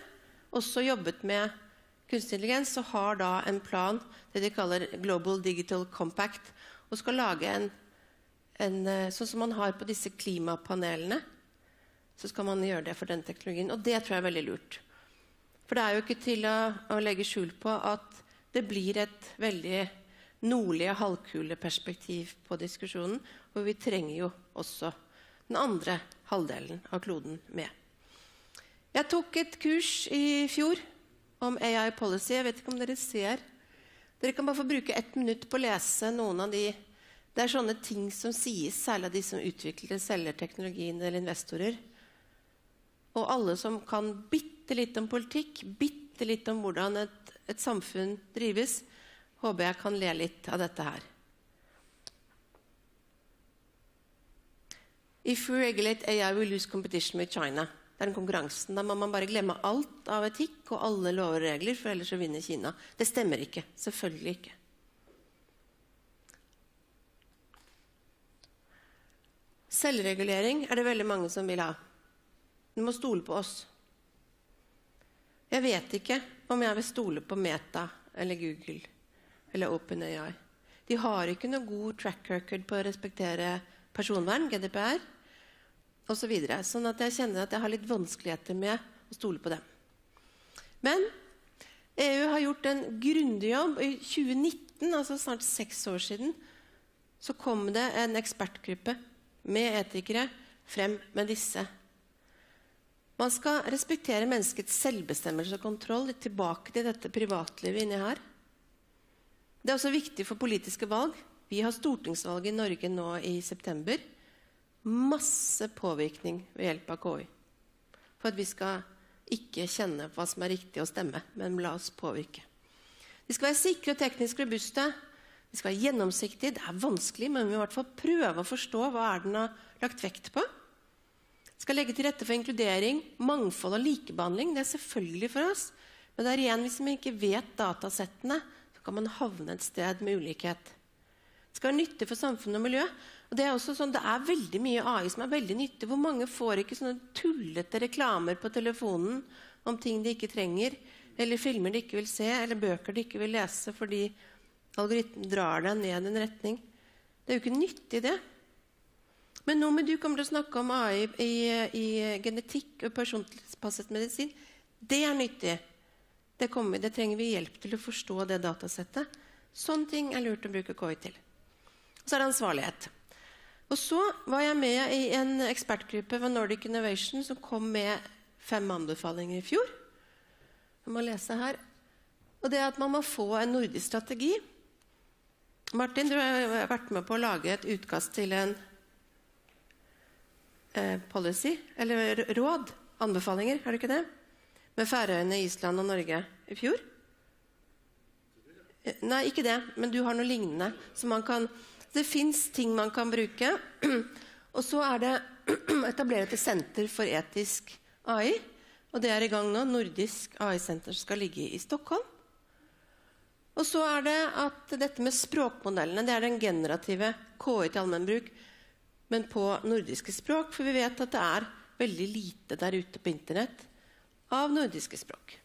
også jobbet med kunstig intelligens og har da en plan, det de kaller Global Digital Compact, og skal lage en, en eh, sånn som man har på disse klimapanelene, så skal man gjøre det for den teknologien. Og det tror jeg er veldig lurt. For det er jo ikke til å, å legge skjul på at det blir et veldig nordlige halvkuleperspektiv på diskusjonen, og vi trenger jo også den andre halvdelen av kloden med. Jeg tok et kurs i fjor om A I policy. Jeg vet ikke om dere ser. Dere kan bare få bruke ett minutt på å lese noen av de. Det er sånne ting som sies, særlig av de som utvikler, selger teknologien eller investorer. Og alle som kan bitte litt om politikk, bitte litt om hvordan et, et samfunn drives, håper jeg kan le litt av dette her. If we regulate A I, we lose competition with China. Det er den konkurransen. Da må man bare glemme alt av etikk og alle lover og regler, for ellers så vinner Kina. Det stemmer ikke. Selvfølgelig ikke. Selvregulering er det veldig mange som vil ha. Du må stole på oss. Jeg vet ikke om jeg vil stole på Meta eller Google eller OpenAI. De har ikke noe god track record på å respektere personvern, G D P R, og så videre. Sånn at jeg kjenner at jeg har litt vanskeligheter med å stole på dem. Men E U har gjort en grundig jobb. I tjue nitten, altså snart seks år siden, så kom det en ekspertgruppe med etikere frem med disse. Man skal respektere menneskets selvbestemmelse og kontroll, tilbake til dette privatlivet inni her. Det er også viktig for politiske valg. Vi har stortingsvalg i Norge nå i september. Masse påvirkning ved hjelp av K I. For at vi skal ikke kjenne hva som er riktig å stemme, men la oss påvirke. De skal være sikre og teknisk robuste. De skal være gjennomsiktige. Det er vanskelig, men vi må i hvert fall prøve å forstå hva er den har lagt vekt på. De skal legge til rette for inkludering, mangfold og likebehandling. Det er selvfølgelig for oss. Men der igjen, hvis man ikke vet datasettene, så kan man havne et sted med ulikhet. Det skal være nyttig for samfunn og miljø. Og det er også sånn, det er veldig mye A I som er veldig nyttig. Hvor mange får ikke sånne tullete reklamer på telefonen om ting de ikke trenger, eller filmer de ikke vil se, eller bøker de ikke vil lese, fordi algoritmen drar deg ned i en retning? Det er jo ikke nyttig, det. Men Noomi, du kommer til å snakke om A I i, i genetikk og persontilpasset medisin. Det er nyttig. Det, kommer, det trenger vi hjelp til å forstå, det datasettet. Sånne ting er lurt å bruke K I til. Og så er det ansvarlighet. Og så var jeg med i en ekspertgruppe ved Nordic Innovation som kom med fem anbefalinger i fjor. Jeg må lese her. Og det er at man må få en nordisk strategi. Martin, du har vært med på å lage et utkast til en eh, policy, eller r- råd, anbefalinger, har du ikke det? Med Færøyene, Island og Norge i fjor? Eh, Nei, ikke det, men du har noe lignende. Så man kan, det finnes ting man kan bruke. Og så er det etablert et senter for etisk A I, og det er i gang nå. Nordisk A I-senter skal ligge i Stockholm. Og så er det at dette med språkmodellene, det er den generative K I til allmennbruk, men på nordiske språk, for vi vet at det er veldig lite der ute på internett av nordiske språk.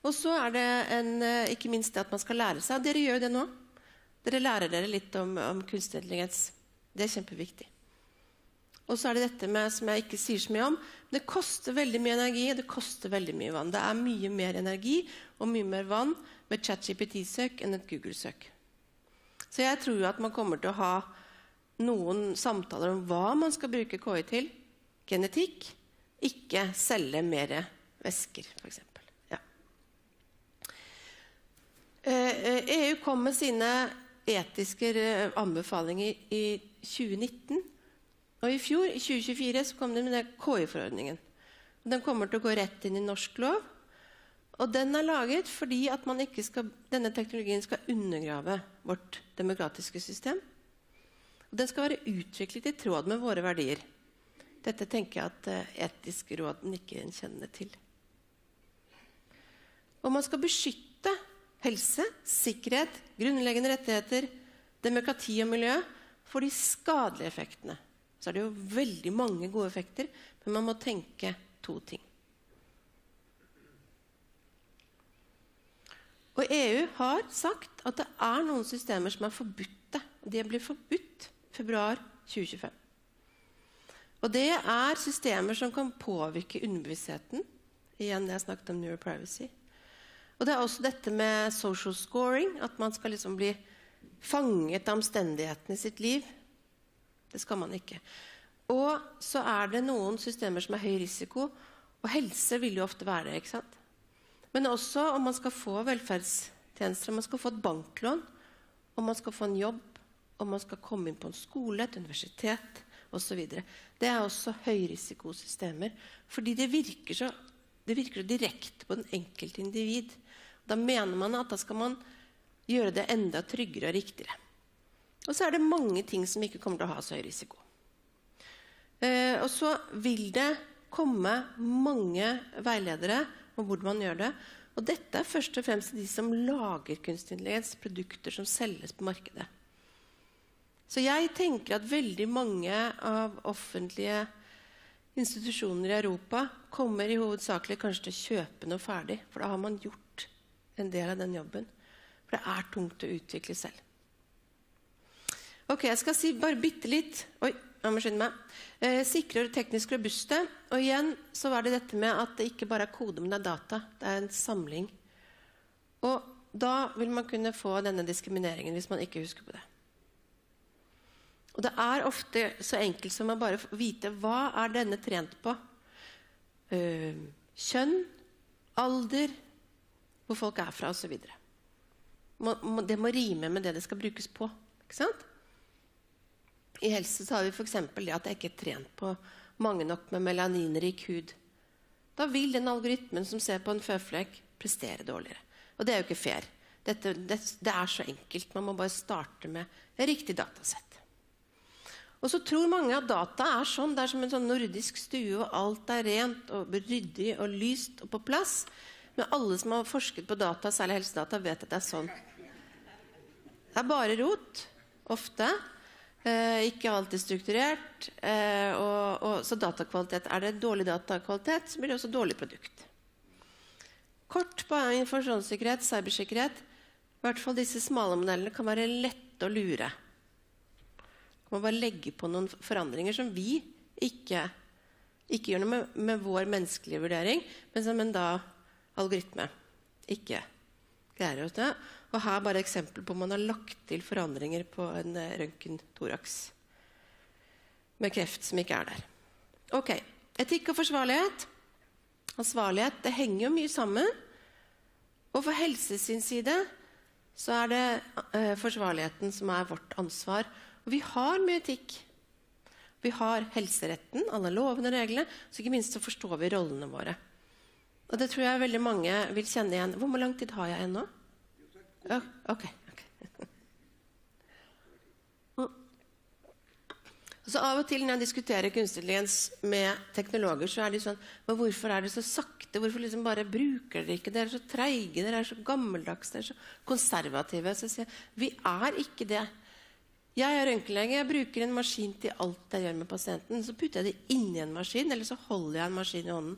Og så er det en, eh, ikke minst det at man skal lære seg, og dere gjør jo det nå. Dere lærer dere litt om, om kunstig intelligens. Det er kjempeviktig. Og så er det dette med, som jeg ikke sier så mye om, det koster veldig mye energi, og det koster veldig mye vann. Det er mye mer energi og mye mer vann med ChatGPT-søk enn et Google-søk. Så jeg tror jo at man kommer til å ha noen samtaler om hva man skal bruke K I til. Genetikk, ikke selge mer væsker, for eksempel. Ja. Eh, eh, E U kom med sine etiske eh, anbefalinger i tjue nitten, og i fjor, i tjue tjuefire, så kom de med den K I-forordningen. Den kommer til å gå rett inn i norsk lov, og den er laget fordi at man ikke skal, denne teknologien skal undergrave vårt demokratiske system. Og den skal være utviklet i tråd med våre verdier. Dette tenker jeg at eh, Etisk råd nikker gjenkjennende til. Og man skal beskytte helse, sikkerhet, grunnleggende rettigheter, demokrati og miljø for de skadelige effektene. Så er det jo veldig mange gode effekter, men man må tenke to ting. Og E U har sagt at det er noen systemer som er forbudte. De blir forbudt februar tjue tjuefem. Og det er systemer som kan påvirke underbevisstheten. Igjen, jeg har snakket om neuroprivacy. Og det er også dette med social scoring, at man skal liksom bli fanget av omstendighetene i sitt liv. Det skal man ikke. Og så er det noen systemer som er høy risiko, og helse vil jo ofte være det, ikke sant? Men også om man skal få velferdstjenester, om man skal få et banklån, om man skal få en jobb, om man skal komme inn på en skole, et universitet, og så videre. Det er også høyrisikosystemer, fordi det virker så, det virker så direkte på den enkelte individ. Da mener man at da skal man gjøre det enda tryggere og riktigere. Og så er det mange ting som ikke kommer til å ha så høy risiko. Eh, og så vil det komme mange veiledere om hvordan man gjør det. Og dette er først og fremst de som lager kunstig intelligens, produkter som selges på markedet. Så jeg tenker at veldig mange av offentlige institusjoner i Europa kommer i hovedsakelig kanskje til å kjøpe noe ferdig, for da har man gjort en del av den jobben. For det er tungt å utvikle selv. Ok, jeg skal si bare bitte litt. Oi, jeg må skynde meg. Eh, sikre og teknisk robuste. Og igjen så var det dette med at det ikke bare er kode, men det er data. Det er en samling. Og da vil man kunne få denne diskrimineringen hvis man ikke husker på det. Og det er ofte så enkelt som å bare vite hva er denne trent på. Eh, kjønn, alder, hvor folk er fra og så videre. Må, må, det må rime med det det skal brukes på, ikke sant? I helse så har vi for eksempel det at det ikke er trent på mange nok med melaninrik hud. Da vil den algoritmen som ser på en føflekk, prestere dårligere. Og det er jo ikke fair. Dette, det, det er så enkelt. Man må bare starte med et riktig datasett. Og så tror mange at data er sånn, det er som en sånn nordisk stue, og alt er rent og ryddig og lyst og på plass. Men alle som har forsket på data, særlig helsedata, vet at det er sånn. Det er bare rot, ofte. Eh, ikke alltid strukturert. Eh, og, og, så datakvalitet, er det dårlig datakvalitet, så blir det også dårlig produkt. Kort på informasjonssikkerhet, cybersikkerhet. I hvert fall disse smale modellene kan være lett å lure. Man bare legger på noen forandringer som vi ikke, ikke gjør noe med, med vår menneskelige vurdering, men som en da algoritme ikke greier å gjøre. Og her bare eksempel på man har lagt til forandringer på en eh, røntgen thorax med kreft som ikke er der. Ok, etikk og forsvarlighet. Ansvarlighet, det henger jo mye sammen. Og for helse sin side så er det eh, forsvarligheten som er vårt ansvar. Og vi har mye etikk. Vi har helseretten, alle lovene og reglene, så ikke minst så forstår vi rollene våre. Og det tror jeg veldig mange vil kjenne igjen. Hvor lang tid har jeg igjen nå? Ja, ok, ok. Mm. Så av og til når jeg diskuterer kunstig intelligens med teknologer, så er de sånn: «Men hvorfor er det så sakte? Hvorfor liksom bare bruker dere ikke? Dere er så treige, dere er så gammeldags, dere er så konservative.» Så sier jeg: «Vi er ikke det. Jeg er røntgenlege, jeg bruker en maskin til alt jeg gjør med pasienten. Så putter jeg det inn i en maskin, eller så holder jeg en maskin i hånden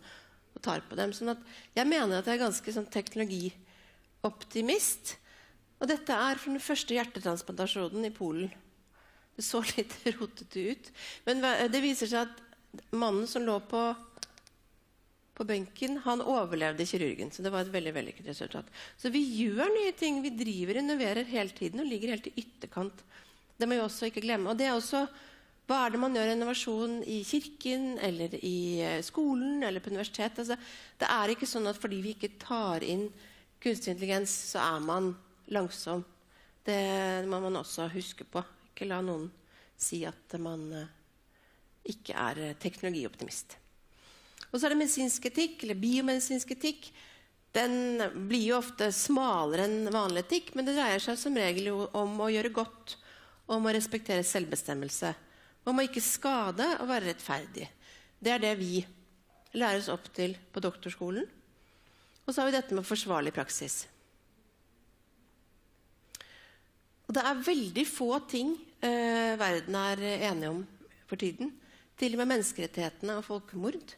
og tar på dem.» Sånn at jeg mener at jeg er ganske sånn teknologioptimist. Og dette er fra den første hjertetransplantasjonen i Polen. Det så litt rotete ut. Men hva- det viser seg at mannen som lå på, på benken, han overlevde kirurgen. Så det var et veldig vellykket resultat. Så vi gjør nye ting. Vi driver og innoverer hele tiden og ligger helt i ytterkant. Det må vi også ikke glemme. Og det er også, hva er det man gjør innovasjon i kirken, eller i eh, skolen, eller på universitetet? Altså, det er ikke sånn at fordi vi ikke tar inn kunstig intelligens, så er man langsom. Det må man også huske på. Ikke la noen si at man eh, ikke er eh, teknologioptimist. Og så er det medisinsk etikk, eller biomedisinsk etikk. Den blir jo ofte smalere enn vanlig etikk, men det dreier seg som regel jo om å gjøre godt Og om å respektere selvbestemmelse. Og om å ikke skade og være rettferdig. Det er det vi læres opp til på doktorskolen. Og så har vi dette med forsvarlig praksis. Og det er veldig få ting eh, verden er enig om for tiden. Til og med menneskerettighetene og folkemord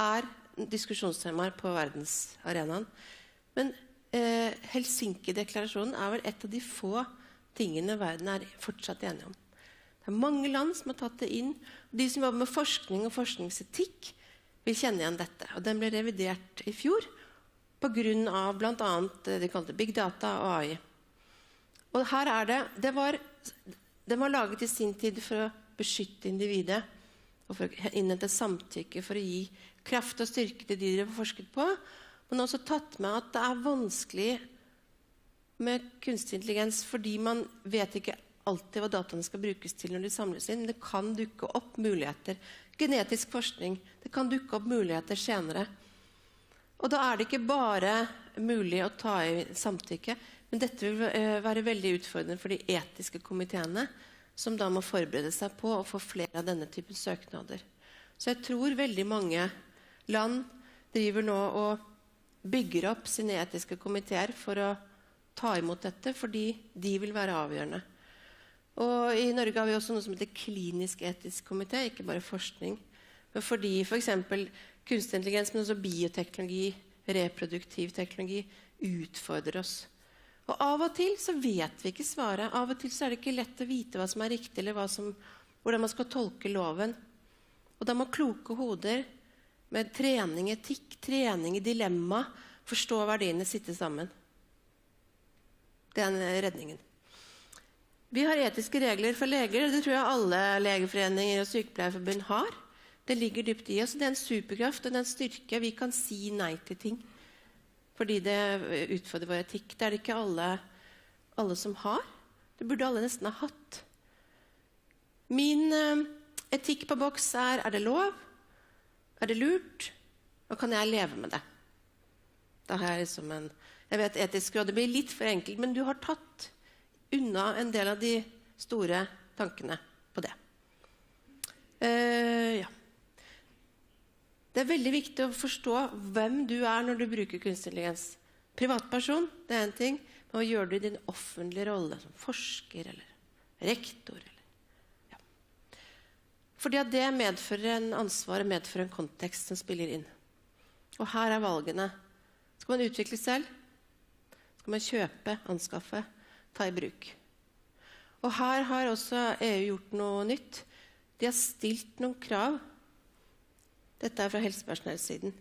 er diskusjonstemaer på verdensarenaen. Men eh, Helsinki-deklarasjonen er vel et av de få tingene verden er fortsatt enig om. Det er mange land som har tatt det inn. Og de som jobber med forskning og forskningsetikk, vil kjenne igjen dette. Og den ble revidert i fjor på grunn av blant annet det de kalte big data og A I. Og her er det, det var, Den var laget i sin tid for å beskytte individet, og for å innhente samtykke, for å gi kraft og styrke til de det var forsket på, men også tatt med at det er vanskelig med kunstig intelligens, fordi man vet ikke alltid hva dataene skal brukes til når de samles inn. Det kan dukke opp muligheter. Genetisk forskning, det kan dukke opp muligheter senere. Og da er det ikke bare mulig å ta i samtykke, men dette vil eh, være veldig utfordrende for de etiske komiteene, som da må forberede seg på å få flere av denne typen søknader. Så jeg tror veldig mange land driver nå og bygger opp sine etiske komiteer for å ta imot dette, fordi de vil være avgjørende. Og i Norge har vi også noe som heter klinisk etisk komité, ikke bare forskning. Men fordi for eksempel kunstig intelligens, men også bioteknologi, reproduktiv teknologi, utfordrer oss. Og av og til så vet vi ikke svaret. Av og til så er det ikke lett å vite hva som er riktig, eller hva som, hvordan man skal tolke loven. Og da må kloke hoder med trening i etikk, trening i dilemma, forstå verdiene, sitte sammen. Det er den redningen. Vi har etiske regler for leger, det tror jeg alle legeforeninger og sykepleierforbund har. Det ligger dypt i oss, det er en superkraft, og det er en styrke. Vi kan si nei til ting, fordi det utfordrer vår etikk. Det er det ikke alle, alle som har. Det burde alle nesten ha hatt. Min eh, etikk på boks er, er det lov? Er det lurt? Og kan jeg leve med det? Da har jeg liksom en, jeg vet etisk råd, det blir litt for enkelt, men du har tatt unna en del av de store tankene på det. Eh, ja. Det er veldig viktig å forstå hvem du er når du bruker kunstig intelligens. Privatperson, det er en ting, men hva gjør du i din offentlige rolle som forsker eller rektor? Eller, ja. Fordi at det medfører en ansvar og medfører en kontekst som spiller inn. Og her er valgene. Skal man utvikle selv? Skal man kjøpe, anskaffe, ta i bruk? Og her har også E U gjort noe nytt. De har stilt noen krav. Dette er fra helsepersonellsiden.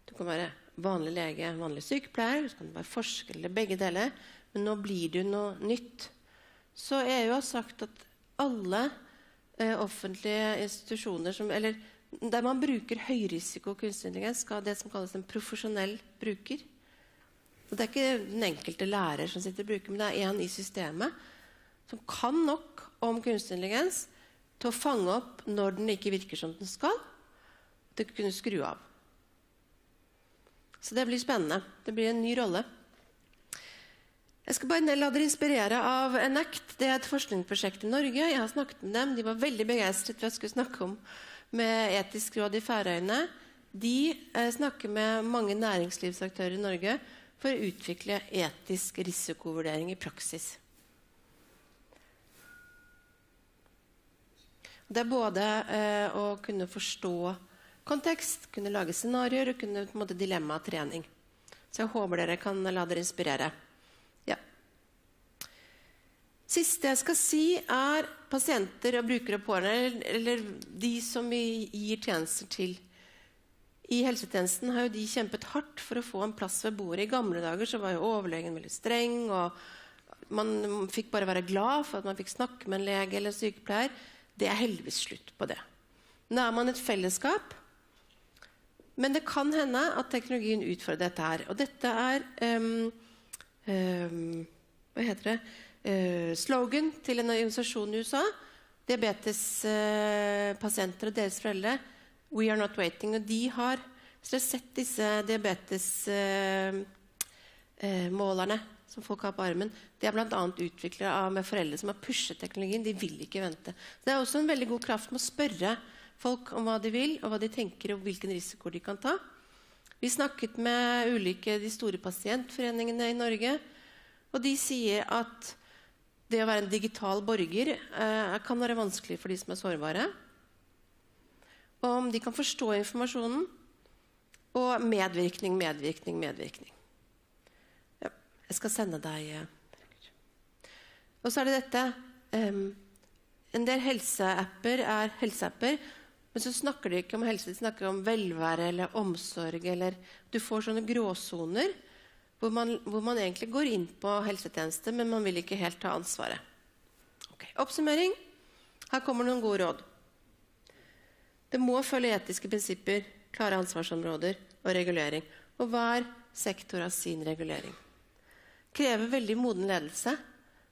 Du kan være vanlig lege, vanlig sykepleier, så kan du være forsker eller begge deler. Men nå blir du noe nytt. Så E U har sagt at alle eh, offentlige institusjoner som, eller der man bruker høyrisiko kunstig intelligens, skal ha det som kalles en profesjonell bruker. Og det er ikke den enkelte lærer som sitter og bruker, men det er en i systemet som kan nok om kunstig intelligens til å fange opp når den ikke virker som den skal, til å kunne skru av. Så det blir spennende. Det blir en ny rolle. Jeg skal bare la dere inspirere av Enact. Det er et forskningsprosjekt i Norge. Jeg har snakket med dem. De var veldig begeistret for at jeg skulle snakke om med Etisk råd i Færøyene. De eh, snakker med mange næringslivsaktører i Norge for å utvikle etisk risikovurdering i praksis. Det er både eh, å kunne forstå kontekst, kunne lage scenarioer og kunne på en måte dilemmatrening. Så jeg håper dere kan la dere inspirere. Ja. Siste jeg skal si er pasienter og brukere og pårørende, eller, eller de som vi gir tjenester til. I helsetjenesten har jo de kjempet hardt for å få en plass ved bordet. I gamle dager så var jo overlegen veldig streng, og man fikk bare være glad for at man fikk snakke med en lege eller en sykepleier. Det er heldigvis slutt på det. Nå er man et fellesskap, men det kan hende at teknologien utfordrer dette her. Og dette er um, um, hva heter det, uh, slogan til en organisasjon i U S A. Diabetespasienter uh, og deres foreldre. We are not waiting. Og de har, hvis dere har sett disse diabetesmålerne uh, uh, som folk har på armen, det er blant annet utviklet av, med foreldre som har pushet teknologien. De vil ikke vente. Det er også en veldig god kraft med å spørre folk om hva de vil, og hva de tenker, og hvilken risiko de kan ta. Vi snakket med ulike, de store pasientforeningene i Norge, og de sier at det å være en digital borger, eh, kan være vanskelig for de som er sårbare. Og om de kan forstå informasjonen, og medvirkning, medvirkning, medvirkning. Ja, jeg skal sende deg, eh, og så er det dette, ehm, en del helseapper er helseapper, men så snakker de ikke om helse, de snakker om velvære eller omsorg, eller du får sånne gråsoner hvor man, hvor man egentlig går inn på helsetjeneste, men man vil ikke helt ta ansvaret. Ok, oppsummering. Her kommer noen gode råd. Det må følge etiske prinsipper, klare ansvarsområder og regulering, og hver sektor har sin regulering. Krever veldig moden ledelse,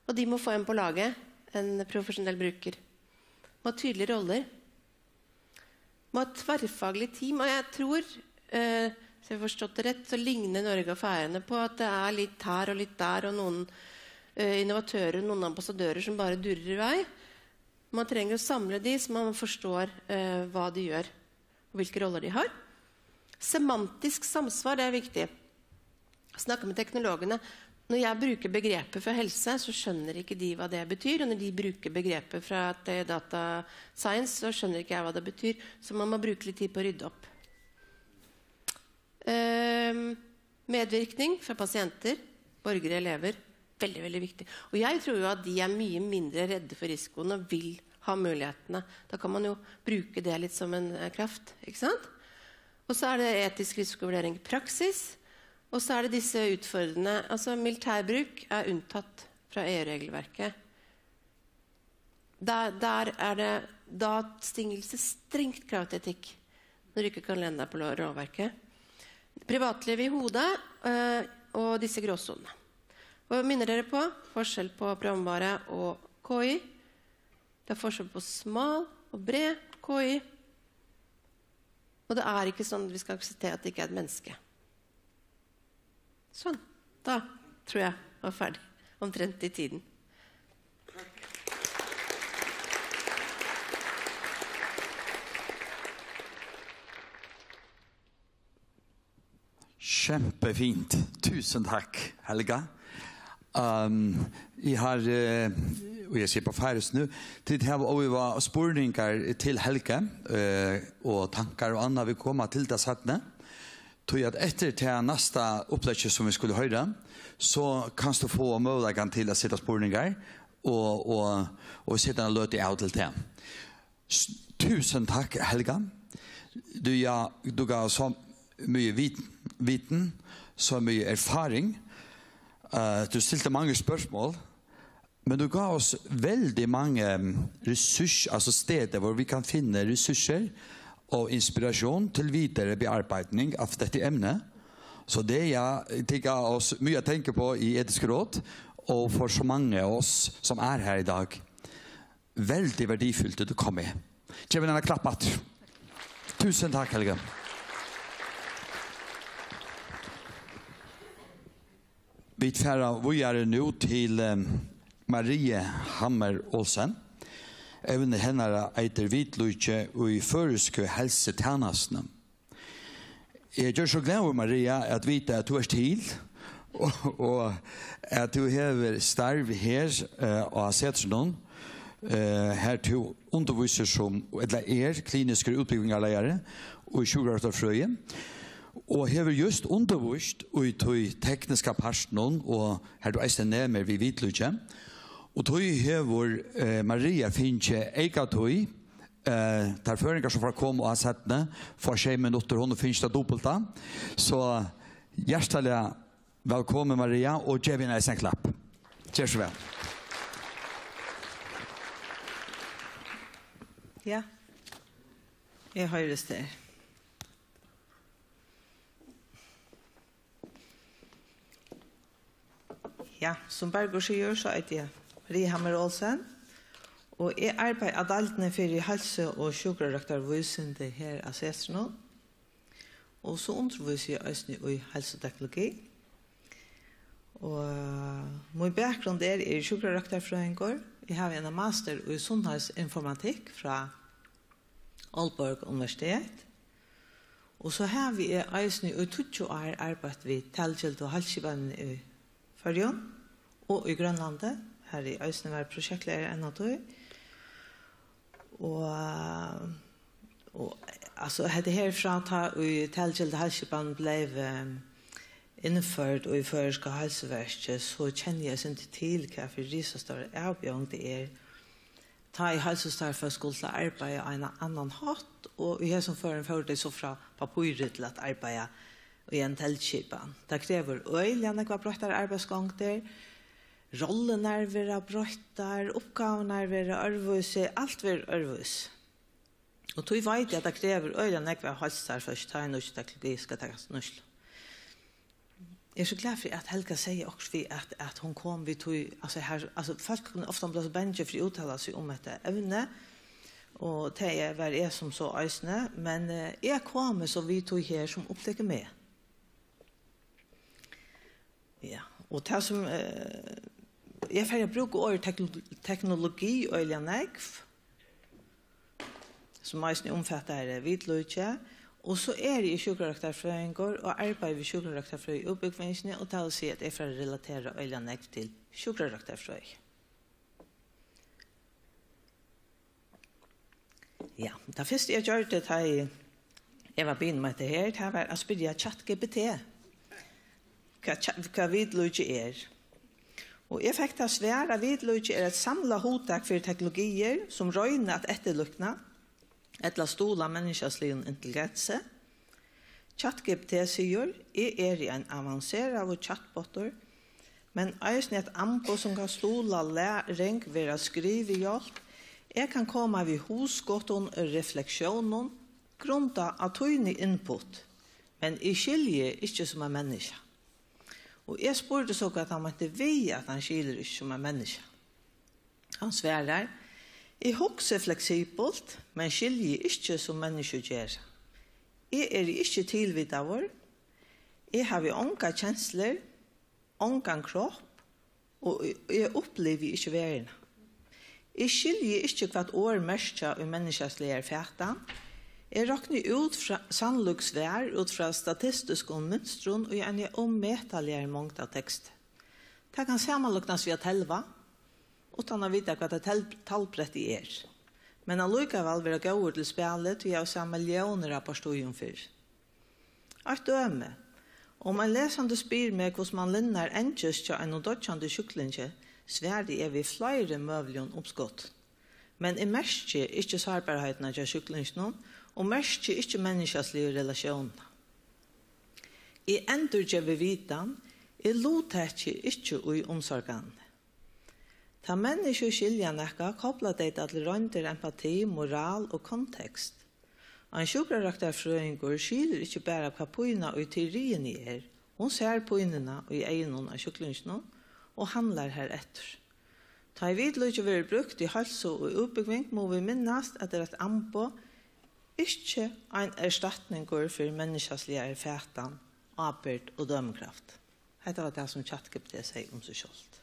og de må få en på laget, en profesjonell bruker. Må ha tydelige roller. Må ha et tverrfaglig team, og jeg tror, eh, hvis jeg har forstått det rett, så ligner Norge og Færøyene på at det er litt her og litt der, og noen, eh, innovatører, noen ambassadører som bare durer i vei. Man trenger å samle de, så man forstår, eh, hva de gjør, og hvilke roller de har. Semantisk samsvar, det er viktig. Snakke med teknologene. Når jeg bruker begrepet for helse, så skjønner ikke de hva det betyr, og når de bruker begrepet fra, eh, data science, så skjønner ikke jeg hva det betyr, så man må bruke litt tid på å rydde opp. Ehm, medvirkning fra pasienter, borgere, elever, veldig, veldig viktig. Og jeg tror jo at de er mye mindre redde for risikoen og vil ha mulighetene. Da kan man jo bruke det litt som en, eh, kraft, ikke sant? Og så er det etisk risikovurdering i praksis, og så er det disse utfordrende, altså militærbruk er unntatt fra E U-regelverket. Der, der er det, da stilles det strengt krav til etikk, når du ikke kan lene deg på lo-, lovverket. Privatliv i hodet, eh, og disse gråsonene. Og jeg minner dere på forskjell på programvare og K I. Det er forskjell på smal og bred K I. Og det er ikke sånn at vi skal akseptere at det ikke er et menneske. Sånn. Da tror jeg var ferdig. Omtrent i tiden. Kjempefint. Tusen takk, Helga. Um, jeg har, eh, og jeg sier på færøsk nå, tit hava óivað spurningar til Helga, eh, og tankar og annað, vit koma til tað seinni. Tí at eftir tað næsta uppleggi sum vit skulu hoyra, so kanst tú fáa møguleikan til at seta spurningar og, og, og seta eina løtu av til tað. S-, túsund takk, Helga. Du, ja, du gav so mye vit-, viten, så mye erfaring. Eh, du stilte mange spørsmål, men du gav oss veldig mange, mm, ressurs-, altså steder hvor vi kan finne ressurser og inspirasjon til videre bearbeidning av dette emnet. Så det, ja, det gav oss mye å tenke på i Etisk råd, og for så mange av oss som er her i dag. Veldig verdifullt at du kom med. Gev henne en klapp atter. Tusen takk, Helga. Vit fara víðari nú til, eh, Marie Hammer Olsen. Evnið hennara eitur Vitlíki í føroysku helsetænastuni. Eg eri so glaður, Maria, at vita, at tú ert til, og, og at tú hevur starv her, eh, á Setrinum, eh, har tú undirvísir sum, ella er, kliniskur útbúgvingarleiðari í sjúkrarøktarfrøði, og hevur júst undirvíst í tí tekniska partinum, og har tú eisini nemur við Vitlíki. Og tí hevur, eh, Maria fingið eykatíð. Eh, tær føroyingar sum fara at koma á seinni, fáa sjey minuttir, hon hevur fingið tað dupulta. So hjartaliga vælkomin, Maria, og gev henni eisini ein klapp. Ger so væl. Ja. Eg hoyrist her. Ja, sum Bergur sigur, so eiti eg Marie Hammer Olsen, og eg arbeiði á deildini fyri heilsu- og sjúkrarøktarvísindi her á Setrinum, og so undirvísi eg eisini í heilsuteknologi. Og, eh, mín bakgrund er, eg eri sjúkrarøktarfrøðingur. Eg havi eina master í sundheisinformatikk frá Aalborg Universitet. Og so havi eg eisini í tíggju ár arbeitt við talgildu heilsuskipanini í Føroyum og í Grønlandi, har eg eisini var prosjektleiðari eina tíð. Og, og, altso, hetta her frá tá ið talgilda heilsuskipanin bleiv, eh, innførd í føroyska heilsuverkið, so kenni eg eitt sindur til, hvat fyri risastóra avbjóðing tað er, tá ið heilsustarvsfólk skulu til at arbeiða á ein annan hátt, og í hesum førum fóru tey so frá pappíri til at arbeiða í eini telduskipan. Tað krevur øgiliga nógvar broyttar arbeiðsgongdir, rollurnar verða broyttar, uppgávurnar verða øðrvísi, alt verður øðrvísi. Og tí veit eg, at tað krevur øgiliga nógv av heilsustarvsfólki, tá ið nýggj teknologi skal takast í nýtslu. Eg eri so glað fyri, at Helga segði okkurt við, at, at hon kom við tí, altso, her, altso, fólk kunnu ofta blíva so bangin fyri at úttala seg um hetta evni, og tað er, var eg sum so eisini, men, eh, eg komi so við tí her, sum upptekur meg. Ja, og tað sum, eh, eg fari at brúka orðið tekno-, teknologi øgiliga nógv, sum eisini umfatar, eh, vitlíki. Og so eri eg sjúkrarøktarfrøðingur og arbeiði við sjúkrarøktarfrøði í útbúgvingini, og tað vil siga, at eg fari at relatera øgiliga nógv til sjúkrarøktarfrøði. Ja, tað fyrsta, eg gjørdi, tá eg, eg var biðin um hetta her, tað var at spyrja ChatGPT, hvat tja-, hvat vitlíki er. Og eg fekk tað svar, at vitlíki er eitt samlað hugtak fyri teknologiir, sum royna at eftirlíkna ella stuðla menniskjasligum intelligensi. ChatGPT sigur: "Eg eri ein avanseraður chatbottur, men eisini eitt amboð, sum kann stuðla læring, vera skrivihjálp. Eg kann koma við hugskotum og refleksjónum, grundað á tíni input, men eg skilji ikki sum ein menniskja." Og eg spurdi so, hvat hann meinti við, at hann skilur ikki sum ein menniskja. Hann svarar: "Eg hugsi fleksibult, men skilji ikki, sum menniskju gera. Eg eri ikki tilvitaður. Eg havi ongar kenslur, ongan kropp, og eg upplivi ikki verðina. Eg skilji ikki, hvat orð merkja í menniskjasligari fatan. Eg rokni út frá sannlík svar út frá statistiskum mynstrum í eini ómetaligari mongd av teksti. Tað kann samanlíknast við at telva, uttan at vita, hvat eitt tel-, talvbretti er, men allíkavæl vera góður til spælið, tí eg havi sæð milliónir av partíum fyrr. Eitt dømi. Um ein lesandi spyr meg, hvussu mann linnar angist hjá einum doyggjandi sjúklingi, svari eg við fleiri møguligum uppskotum. Men eg merki ikki sárbarheitina hjá sjúklinginum og merki ikki menniskjasligu relatiónina. Eg endurgevi vitan, eg luttaki ikki í umsorganini. Tá menniskju skilja nakað, kopla tey tað til royndir, empati, moral og kontekst. Ein sjúkrarøktarfrøðingur skilur ikki bara, hvat pína í teoriini er, hon sær pínuna í eygunum á sjúklinginum og handlar hareftir. Tá ið vitlíki verður brúkt í heilsu og útbúgving, mugu vit minnast, at tað er eitt amboð, ikki ein erstatningur fyri menniskjasligari fatan, ábyrgd og dømikraft. Hetta var tað, sum ChatGPT segði um seg sjálvt.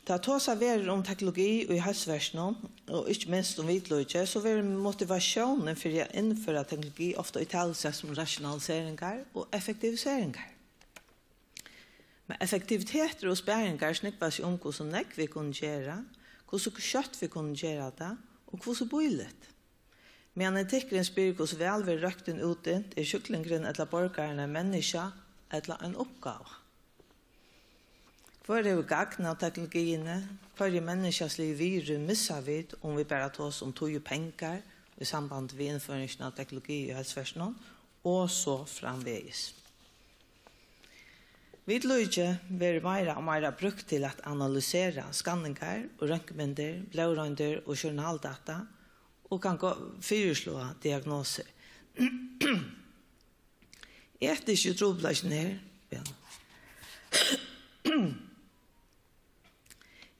Tá tosað verður um teknologi í heilsuverkinum, og ikki minst um vitlíki, so verður motivatiónin fyri at innføra teknologi ofta ítalsett sum rationaliseringar og effektiviseringar. Men effektivitetur og sparingar snúgva seg um, hvussu nógv vit kunnu gera, hvussu skjótt vit kunnu gera tað, og hvussu bíligt. Meðan etikkurin spyr, hvussu væl verður røktin útdent, er sjúklingurin ella borgarin ein menniskja ella ein uppgáva? Hvør hevur gagn av teknologiini? Hvørji menniskjasligu virði missa vit, um vit bara tosa um tíð og pengar í sambandi við innføringina av teknologi í heilsuverkinum, og so framvegis? Vitlíki verður meira og meira brúkt til at analysera skanningar og røntgenmyndir, blóðroyndir og journaldata, og kann go-, fyrisláa diagnosir. Etiski trupulleikin er, ja.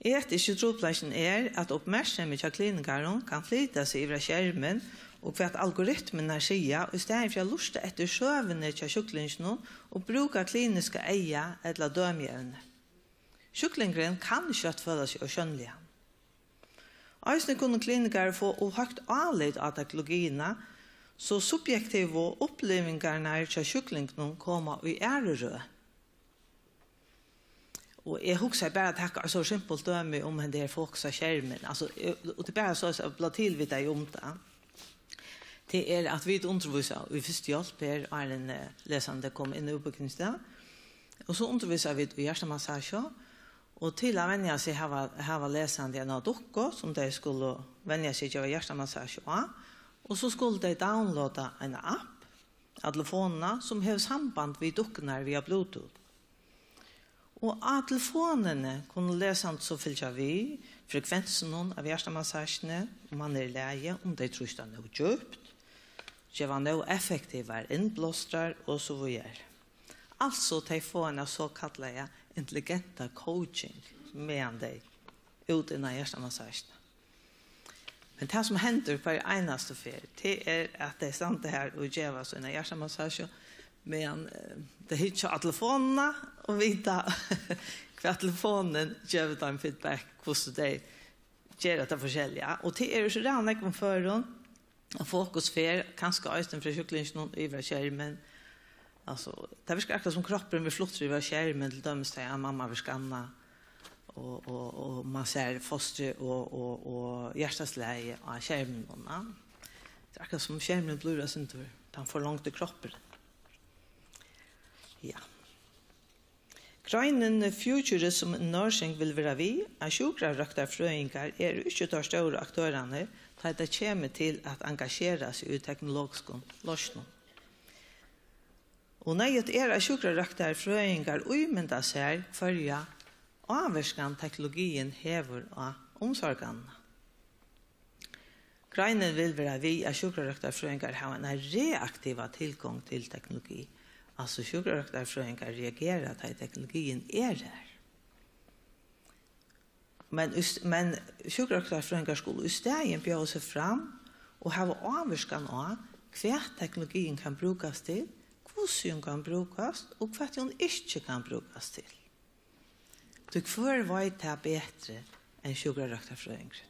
Etiski trupulleikin er, at uppmerksemi hjá klinikarum kann flyta seg yvir á skermin og hvat algoritmirnar siga, í staðin fyri at lurta eftir søguni hjá sjúklinginum og brúka kliniska eyga ella dømievni. Sjúklingurin kann skjótt føla seg ósjónligan. Eisini kunnu klinikarar fáa ov høgt álit á teknologiina, so subjektivu upplivingarnar hjá sjúklingunum koma í aðru røð. Og eg hugsaði bara at taka eitt so simpult dømi um henda her fokus á skermin. Altso, eg, og tað er bara so at blíva tilvitaður um tað. Tað er at vit undirvísa í fyrstu hjálp her, áðrenn, eh, lesandi koma inn í útbúgvingina. Og so undirvísa vit í hjartamassasju. Og til at venja seg hava, hava lesandi eina dukku, sum tey skulu venja seg at geva hjartamassasju á. Og so skulu tey downloada eina app á telefonina, sum hevur samband við dukkurnar via Bluetooth. Og á telefonini kunnu lesandi so fylgja við frekvensunum av hjartamassasjuni, um hann er í lagi, um tey trýsta nóg djúpt, geva nóg effektivar innblástur og so víðari. Altso, tey fáa eina sokallaða intelligenta coaching, meðan tey út innan hjartamassasjuna. Men tað, sum hendir hvørja einastu ferð, tað er, at tey standa har og geva sína hjartamassasju, meðan, eh, tey hyggja á telefonina og vita, hvat telefonin gevur teimum feedback, hvussu tey gera tað forskelliga. Og tað er í so ræðuliga nógvum førum, og fokus fer kanska eisini frá sjúklinginum yvir á skermin. Altso, tað virkar akkurát sum kroppurin verður fluttur yvir á skermin, til dømis tá ein mamma verður skannað, og, og, og man sær fostrið og, og, og hjartaslagið á skerminum, ja. Tað er akkurát sum skermurin blívur eitt sindur tann forlongdi kroppurin. Ja. Greinin Futurism in Nursing vil vera við, at sjúkrarøktarfrøðingar eru ikki teir stóru aktørarnir, tá ið tað kemur til at engasjera seg í teknologiskum loysnum. Og neyðugt er, at sjúkrarøktarfrøðingar ímynda sær, hvørja ávirkan teknologiin hevur á umsorganina. Greinin vil vera við, at sjúkrarøktarfrøðingar hava eina reaktiva tilgongd til teknologi. Altso, sjúkrarøktarfrøðingar reagera, tá ið teknologiin er har. Men í st-, men sjúkrarøktarfrøðingar skulu í staðin bjóða seg fram og hava ávirkan á, hvat teknologiin kann brúkast til, hvussu hon kann brúkast og hvat hon ikki kann brúkast til. Tí hvør veit tað betri enn sjúkrarøktarfrøðingurin?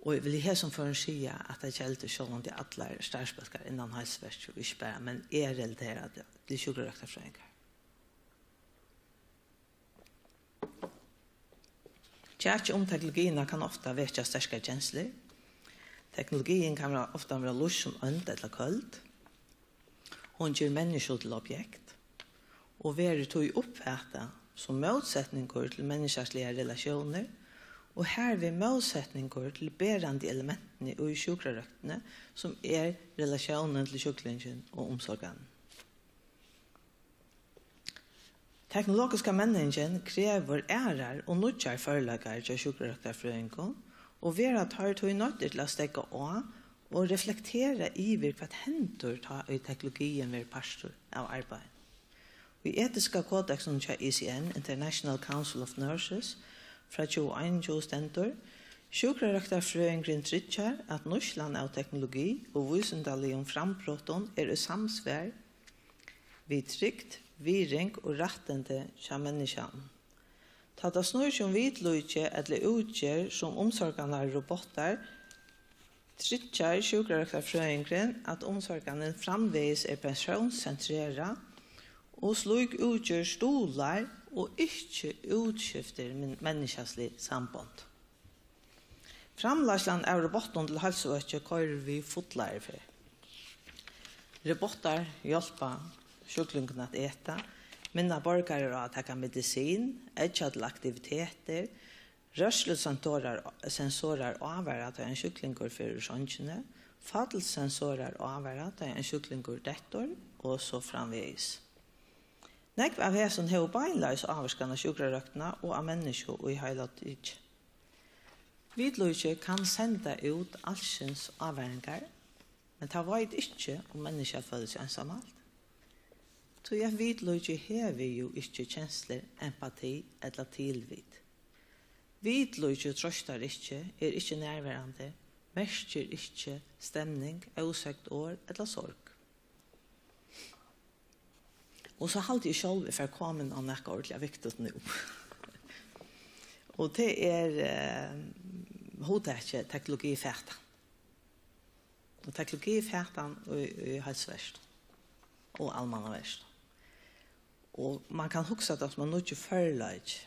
Og eg vil í hesum førum siga, at tað geldur sjálvandi allar starvsbólkar innan heilsuverki, og ikki bara, men eg relateri tað til sjúkrarøktarfrøðingar. Kjakið um teknologiina kann ofta vekja sterkar kenslur. Teknologiin kann vera, ofta vera lýst sum ónd ella køld. Hon ger menniskju til objekt og verður tí uppfatað sum mótsetningur til menniskjaligar relatiónir og harvið mótsetningur til berandi elementini í sjúkrarøktini, sum er relatiónin til sjúklingin og umsorganin. Teknologiska menningin krevur aðrar og nýggjar førleikar hjá sjúkrarøktarfrøðingum, og verða teir tí noyddir til at steðga á og reflektera yvir, hvat hendir, tá ið teknologiin verður partur av arbeiðinum. Í etiska kodeksinum hjá I C N, International Council of Nurses, frá tjúgu einogtjúgu stendur: Sjúkrarøktarfrøðingurin tryggjar, at nýtslan av teknologi og vísindaligum frambrotum er í samsvar við trygd, virðing og rættindi hjá menniskjanum. Tá tað snýr seg um vitlíki ella útgerð sum umsorganarrobottar, tryggjar sjúkrarøktarfrøðingurin, at umsorganin framvegis er persónsentrerað, og slík útgerð stuðlar og ikki útskiftir men-, menniskjalig sambond. Framleiðslan av robottum til heilsuøki koyrir við fullari ferð. Robottar hjálpa sjúklingum at eta, minna borgarar á at taka medisin, eggja til aktivitetir, rørslusensorar, sensorar ávara, tá ein sjúklingur fer úr songini, fallsensorar ávara, tá ein sjúklingur dettur, og so framvegis. Nógv av hesum hevur beinleiðis ávirkan á sjúkrarøktina og á menniskju í heila tikið. Vitlíki kann senda út alskyns ávaringar, men tað veit ikki, um menniskjað følir seg einsamalt. Tí at vitlíki hevur jú ikki kenslur, empati ella tilvit. Vitlíki troystar ikki, er ikki nærverandi, merkir ikki stemning, ósøgd orð ella sorg. Og so haldi eg sjálv, eg fari komin á nakað ordiliga viktigt nú. Og tað er, eh, hugtakið teknologifatan. Og teknologifatan í, í heilsuvert og almannavert. Og man kann hugsa tað sum ein nýggj førleiki.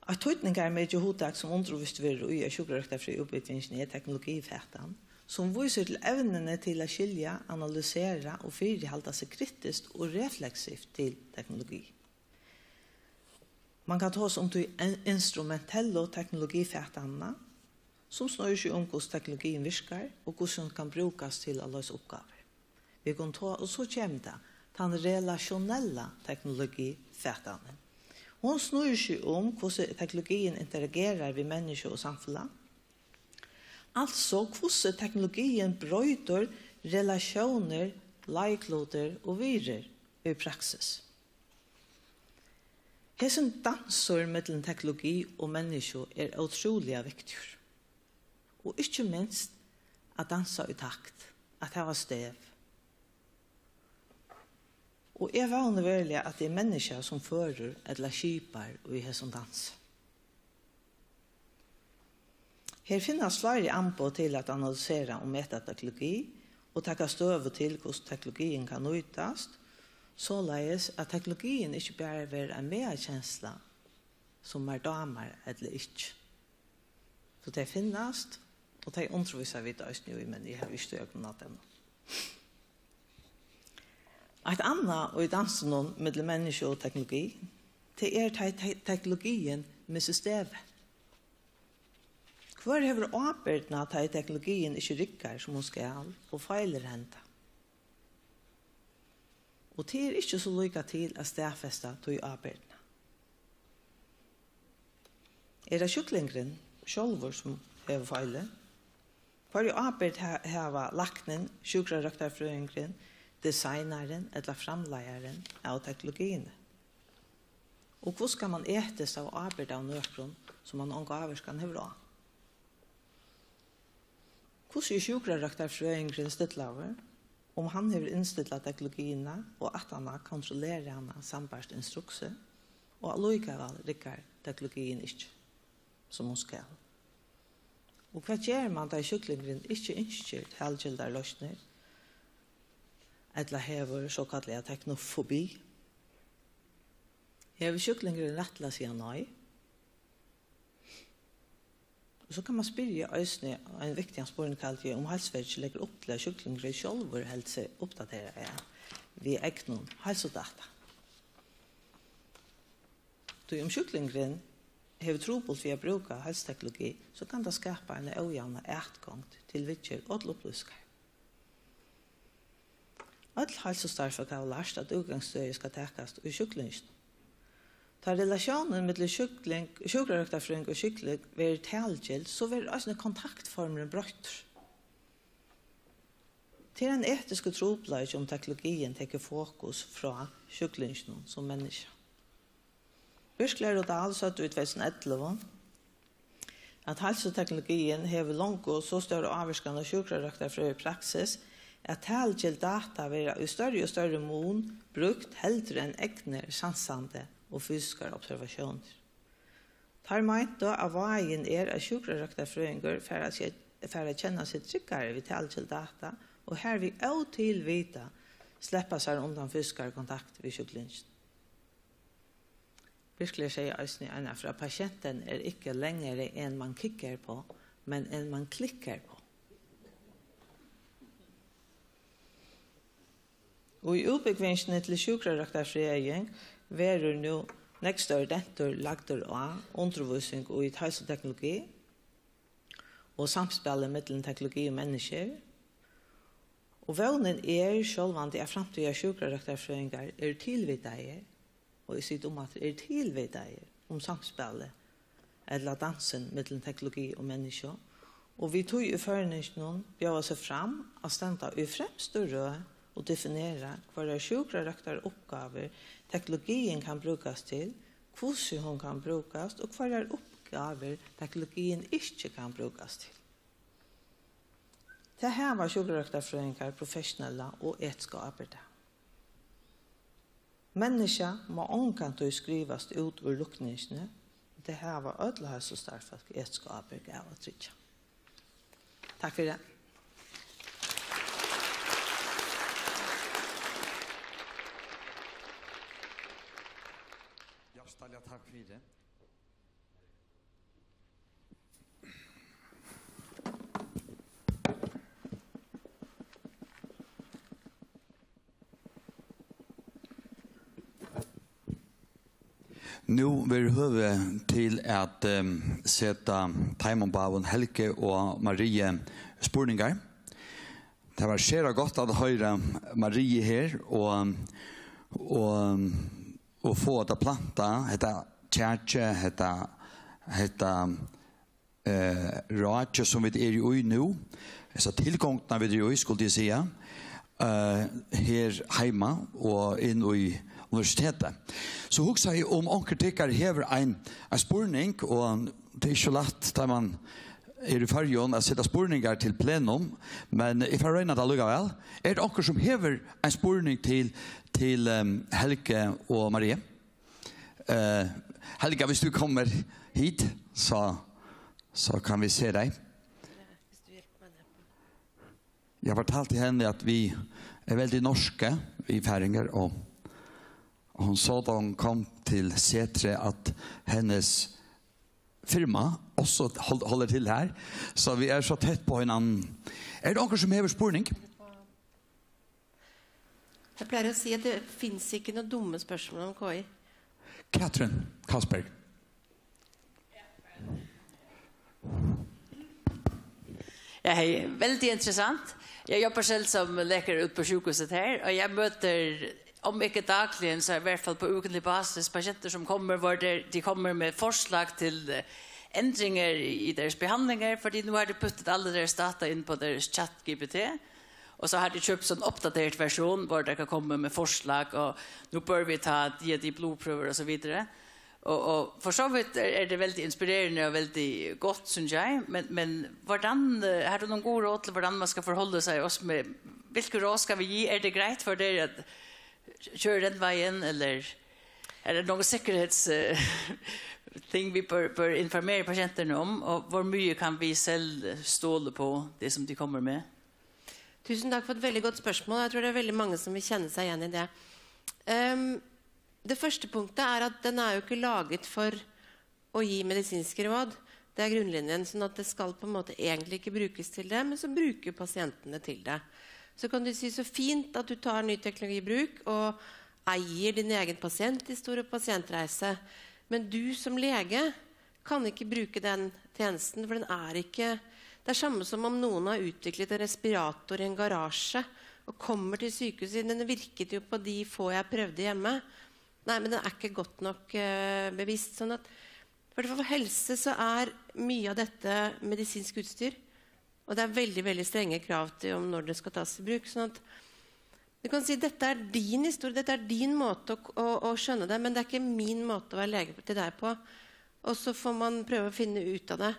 Eitt týdningarmikið hugtak, sum undirvíst verður í á sjúkrarøktarfrøðiútbúgvingini, er teknologifatan, sum vísir til evnini til at skilja, analysera og fyrihalda seg kritiskt og refleksivt til teknologi. Man kann tosa um tí in-, instrumentellu teknologifatanina, sum snýr seg um, hvussu teknologiin virkar og hvussu hon kann brúkast til at loysa uppgávur. Vit kunnu to-, og so kemur tað, tann relationella teknologifatanin. Hon snýr seg um, hvussu teknologiin interagerar við menniskju og samfelag. Altso, hvussu teknologiin broytir relatiónir, leiklutir og virðir í praksis. Hesin dansur millum teknologi og menniskju er ótrúliga viktigur. Og ikki minst at dansa í takt, at hava stev. Og eg vóni veruliga, at tað er menniskja, sum førir ella skipar í hesum dansi. Her finnast fleiri amboð til at analysera og meta teknologi og taka støðu til, hvussu teknologiin kann nýtast, soleiðis at teknologiin ikki bara verður ein magakensla, sum mær dámar ella ikki. So tey finnast, og tey undirvísa vit eisini í, men eg havi ikki tíð at kunna tað nú. Eitt annað í dansinum millum menniskju og teknologi, tað er, tá ið te-, teknologiin missir stevið. Hvør hevur ábyrgdina, tá ið teknologiin ikki riggar, sum hon skal, og feilir henda? Og tað er ikki so líka til at staðfesta tí ábyrgdina. Er tað sjúklingurin sjálvur, sum hevur feilið? Hvørja ábyrgd ha-, hava læknin, sjúkrarøktarfrøðingurin, designarin ella framleiðarin av teknologiini? Og hvussu kann mann etiskt hava ábyrgd av nøkrum, sum mann onga ávirkan hevur á? Hvussu er sjúkrarøktarfrøðingurin stillaður, um hann hevur innstillað teknologiina og aftaná kontrollerað hana sambært instruksi, og allíkavæl riggar teknologiin ikki, sum hon skal? Og hvat ger mann, tá ið sjúklingurin ikki ynskir talgildar loysnir, ella hevur sokallaða teknofobi? Hevur sjúklingurin rætt til at siga nei? Og so kann mann spyrja eisini ein viktigan spurning, haldi eg, um heilsuverkið leggur upp til, at sjúklingurin sjálvur heldur seg uppdateraðan við egnum heilsudata. Tí um sjúklingurin hevur trupult við at brúka heilsuteknologi, so kann tað skapa eina ójavna atgongd til viðgerð og til upplýsingar. Øll heilsustarvsfólk hava lært, at útgangsstøðið skal takast í sjúklinginum. Tá relatiónin millum sjúkling, sjúkrarøktarfrøðing og sjúkling verður talgild, so verður eisini kontaktformurin broyttur. Tað er ein etiskur trupulleiki, um teknologiin tekur fokus frá sjúklinginum sum menniskja. Birkler og Dahl søgdu í tvey túsund og ellivu, at heilsuteknologiin hevur longu so stóra ávirkan á sjúkrarøktarfrøði í praksis, at talgild data verða í størri og størri mun brúkt heldur enn egnir sansandi og fysiskar observatiónir. Teir meintu, at váðin er, at sjúkrarøktarfrøðingur fær at, fær at kenna seg tryggari við talgild data og harvið ótilvitað sleppa sær undan fysiskari kontakt við sjúklingin. Birkler segði eisini eina ferð, at patienten er ikke længere en, man kigger på, men en, man klikker på. Og í útbúgvingini til sjúkrarøktarfrøðing verður nú nógv størri dentur lagdur á undirvísing í heilsuteknologi og samspælið millum teknologi og menniskjur. Og vónin er sjálvandi, at framtíðar sjúkrarøktarfrøðingar eru tilvitaðir, og eg sigi tað umaftur, eru tilvitaðir um samspælið ella dansin millum teknologi og menniskju, og við tí í føringinum bjóða seg fram at standa í fremstu røð og definera, hvørjar sjúkrarøktaruppgávur teknologiin kann brúkast til, hvussu hon kann brúkast og hvørjar upp-, gávur, teknologiin ikki kann brúkast til. Tað hava sjúkrarøktarfrøðingar professionella og etiska ábyrgd av. Menniskja má ongantíð skrivast út úr rokningini, og tað hava øll heilsustarvsfólk etiska ábyrgd av at tryggja. Takk fyri. Hjartaliga takk fyri. Nú verður høvi til at, ehm, seta teimum báðum, Helgu og Mariu, spurningar. Tað var sera gott at hoyra Mariu her og, og, og fáa tað plantað, hetta kjakið, hetta, hetta, eh, rákið sum vit eru í nú, hesa tilgongdina vit eru í, skuldi eg siga, eh, her heima og inn í universitetið. So hugsaði eg, um onkur tykkara hevur ein, ein spurning, og tað er ikki so lætt, tá man er í Føroyum, at seta spurningar til plenum, men eg fari at royna tað allíkavæl. Er tað onkur sum hevur ein spurning til, til, ehm, Helgu og Mariu? Eh, Helga, hvis du kommer hit, så, så kan vi se deg. Jeg fortalte henne at vi er veldig norske, vi færinger, og hun så da hun kom til C tre at hennes firma også hold, holder til her, så vi er så tett på hinanden. Er det noen som hever spurning? Jeg pleier å si at det fins ikke noen dumme spørsmål om K I. Katrin Castberg. Ja, hej. Väldigt intressant. Jag jobbar själv som läkare ute på sjukhuset här och jag möter, om inte dagligen så i alla fall på ugentlig basis, patienter som kommer var det, de kommer med forslag till eh, ändringar i deras behandlingar, för nu har de puttat alla deras data in på deras chat G P T. Och så har de köpt en uppdaterad version var det kan komma med förslag och nu bör vi ta de, de blodprøver och så vidare. Og, og for så vidt er, er det veldig inspirerende og veldig godt, synes jeg. Men, men hvordan, eh, har du noen gode råd til hvordan man skal forholde seg også med, hvilke råd skal vi gi? Er det greit for dere at kjøre den veien, eller er det noen sikkerhets, eh, ting vi bør, bør informere pasienterne om, og hvor mye kan vi selv stole på det som de kommer med? Tusen takk for et veldig godt spørsmål. Jeg tror det er veldig mange som vil kjenne seg igjen i det. Um, det første punktet er at den er jo ikke laget for å gi medisinske råd. Det er grunnlinjen, sånn at det skal på en måte egentlig ikke brukes til det, men så bruker pasientene til det. Så kan du si så fint at du tar ny teknologi i bruk og eier din egen pasienthistorie og pasientreise. Men du som lege kan ikke bruke den tjenesten, for den er ikke. Det er samme som om noen har utviklet en respirator i en garasje og kommer til sykehuset, den virket jo på de få jeg prøvde hjemme. Nei, men den er ikke godt nok eh, bevisst. Sånn at for helse så er mye av dette medisinsk utstyr. Og det er veldig veldig strenge krav til om når det skal tas i bruk. Sånn at du kan si dette er din historie, dette er din måte å, å, å skjønne det, men det er ikke min måte å være lege til deg på. Og så får man prøve å finne ut av det.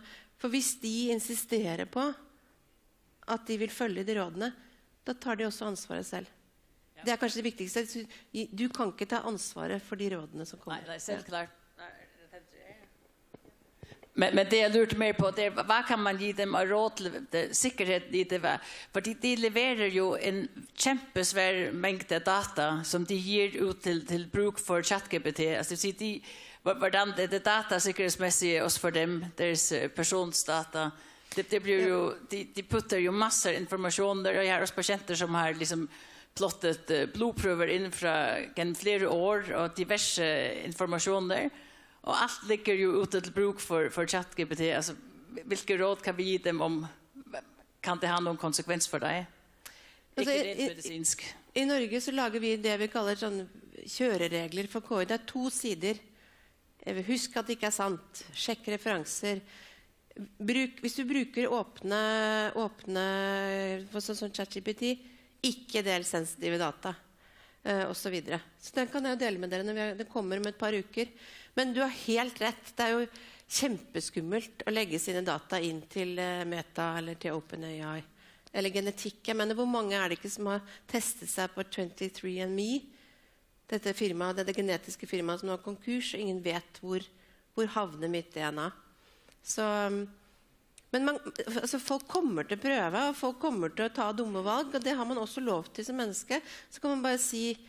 For hvis de insisterer på at de vil følge de rådene, da tar de også ansvaret selv. Det er kanskje det viktigste. Du kan ikke ta ansvaret for de rådene som kommer. Nej, nej, selvklart. Men, men det jeg lurte mer på, det er, hvad kan man give dem af råd til det, sikkerheden i det, hvad? Fordi de leverer jo en kæmpe svær mængde data, som de giver ud til, til brug for ChatGPT. Altså, det vil sige, de, hvor- hvordan det, det datasikkerhedsmæssige også for dem, deres øh, personsdata, det, det bliver jo, de, de putter jo masser af informationer, og jeg har også patienter, som har ligesom plottet øh, blodprøver inden fra gennem flere år, og diverse informationer. Og alt ligger jo ute til brug for, for ChatGPT. Altså, hvilke råd kan vi gi dem om, kan det ha nogen konsekvens for dig? Altså, Ikke i- rent medicinsk. I Norge så lager vi det vi kaller sånn kjøreregler for K I. Det er to sider. Eh, Husk at det ikke er sant. Sjekk referanser. Bruk, hvis du bruker åpne, åpne for sånn som ChatGPT, ikke del sensitive data. Eh, og så videre. Så den kan jeg jo dele med dere når vi er, den kommer om et par uker. Men du har helt rett. Det er jo kjempeskummelt å legge sine data inn til eh, Meta eller til OpenAI. Eller genetikk. Jeg mener, hvor mange er det ikke som har testet seg på twenty-three and me? Dette firmaet, dette genetiske firmaet som nå er konkurs, og ingen vet hvor, hvor havner mitt D N A. Så, um, men man, altså folk kommer til å prøve, og folk kommer til å ta dumme valg, og det har man også lov til som menneske. Så kan man bare si,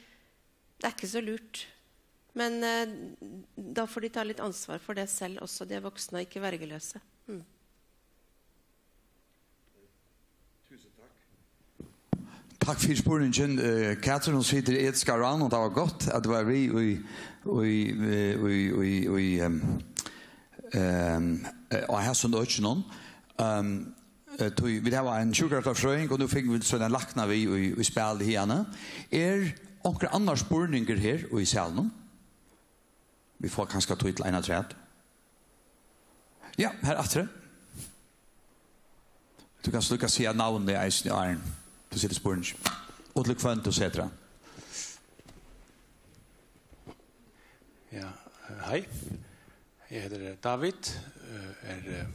det er ikke så lurt. Men eh, da får de ta litt ansvar for det selv også, de er voksne og ikke vergeløse. Mm. Takk fyri spurningin. Eh, Katrin, hon situr í etiska ráðnum, og tað var gott, at tú var við í, í, í, í, í, í, ehm, ehm, eh, á hasum økinum. Ehm, eh, tí vit hava ein sjúkrarøktarfrøðing, og nú fingu vit so ein lækna við í, í spæl hiðani. Er onkur annar spurningur her í salinum? Vit fáa kanska tíð til ein afturat. Ja, her aftur. Tú kanst líka siga navnið eisini, áðrenn tú setir spurning. Og til hvønn tú setir hann. Ja, eh, hei. Jeg heter David, eh, er eh,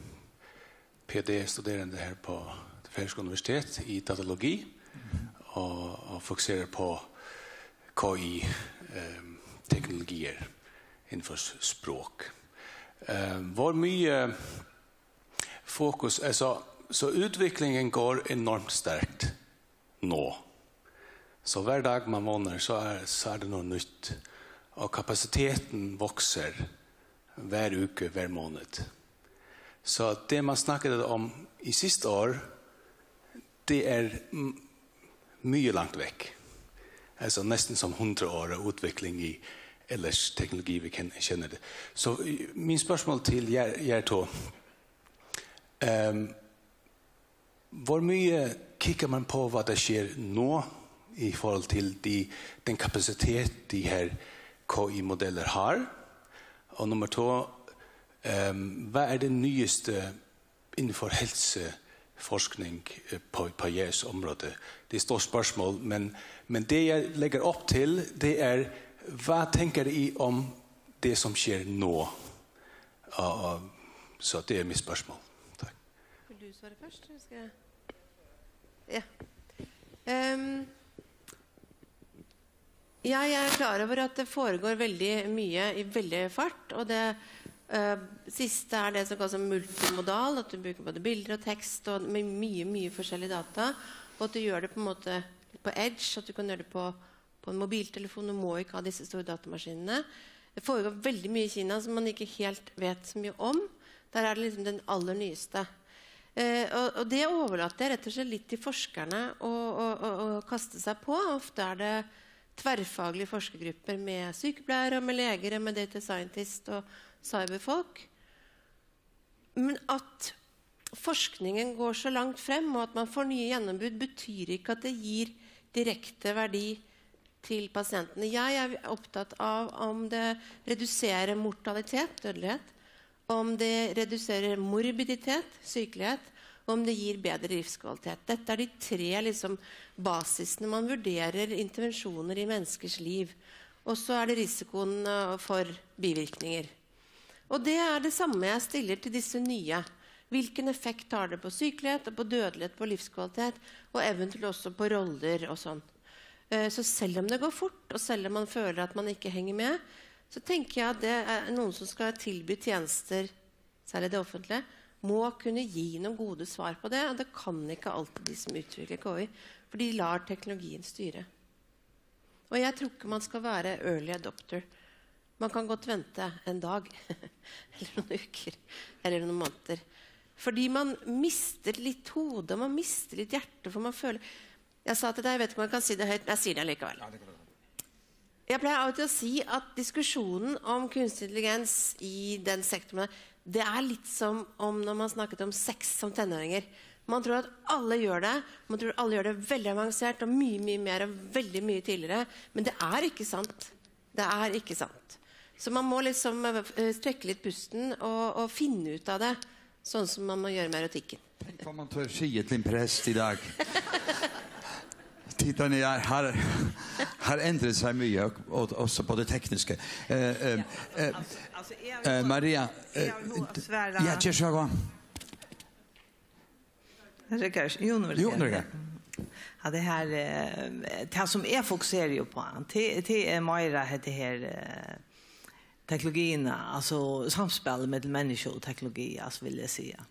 P D studerende her på det Færøske Universitet i datalogi, og, og fokuserer på K I-teknologier innenfor s- språk. Eh, Hvor mye fokus, altså, så utviklingen går enormt sterkt nå. Så hver dag man våkner, så er, så er det noe nytt. Og kapasiteten vokser hver uke, hver måned. Så det man snakket om i sidste år, det er m- mye langt vekk. Altså nesten som hundre år av utvikling i ellers teknologi vi ken- kjenner det. Så eh, min spørsmål til jer, jer to. Ehm, Hvor mye kigger man på, hvad der sker nu i forhold til de, den kapacitet, de her K I-modeller har? Og nummer to, ehm, hvad er det nyeste inden for helseforskning eh, på, på jeres område? Det er et stort spørgsmål, men, men det jeg lægger op til, det er, hvad tænker I om det, som sker nu? Og, og, så det er mit spørgsmål. Tak. Vil du svare først, eller skal jeg? Ja. Ehm, ja, jeg er klar over at det foregår veldig mye i veldig fart, og det eh, siste er det som kalles multimodal, at du bruker både bilder og tekst og med mye, mye forskjellig data, og at du gjør det på en måte på edge, at du kan gjøre det på, på en mobiltelefon, du må ikke ha disse store datamaskinene. Det foregår veldig mye i Kina som man ikke helt vet så mye om. Der er det liksom den aller nyeste. Eh, og, og det overlater jeg rett og slett litt til forskerne å, å, å, å kaste seg på. Ofte er det tverrfaglige forskergrupper med sykepleiere og med leger og med data scientist og cyberfolk. Men at forskningen går så langt frem, og at man får nye gjennombrudd, betyr ikke at det gir direkte verdi til pasientene. Jeg er opptatt av om det reduserer mortalitet, dødelighet, om det reduserer morbiditet, sykelighet, og om det gir bedre livskvalitet. Dette er de tre liksom, basisene man vurderer intervensjoner i menneskers liv. Og så er det risikoen eh, for bivirkninger. Og det er det samme jeg stiller til disse nye. Hvilken effekt har det på sykelighet og på dødelighet, på livskvalitet, og eventuelt også på roller og sånn. Eh, Så selv om det går fort, og selv om man føler at man ikke henger med, så tenker jeg at det er noen som skal tilby tjenester, særlig det offentlige, må kunne gi noen gode svar på det, og det kan ikke alltid de som utvikler K I, for de lar teknologien styre. Og jeg tror ikke man skal være early adopter. Man kan godt vente en dag, eller noen uker, eller noen måneder. Fordi man mister litt hodet, man mister litt hjertet, for man føler... Jeg sa til deg, jeg vet ikke om jeg kan si det høyt, men jeg sier det likevel. Jeg pleier av og til å si at diskusjonen om kunstig intelligens i den sektoren, det er litt som om når man snakket om sex som tenåringer. Man tror at alle gjør det, man tror alle gjør det veldig avansert og mye, mye mer og veldig mye tidligere, men det er ikke sant. Det er ikke sant. Så man må liksom eh, trekke litt pusten og, og finne ut av det, sånn som man må gjøre med erotikken. Hvat man tør siga til ein prest í dag. Tittarnir, her, her, har ændret seg mye, og, og også på det tekniske. Eh, eh, eh, Altso, altso, eg havi eh, hug, Maria, eg havi hug at eh, svara. Ja, ger så godt. Rikard, jú, nú er tað Jú, nú er tað. Ja, tað her, eh, tað sum eg fokuseri uppá, tað, tað er meira hetta her, eh, teknologiina, altso samspælið millum menniskju og teknologi, altso, vil eg siga.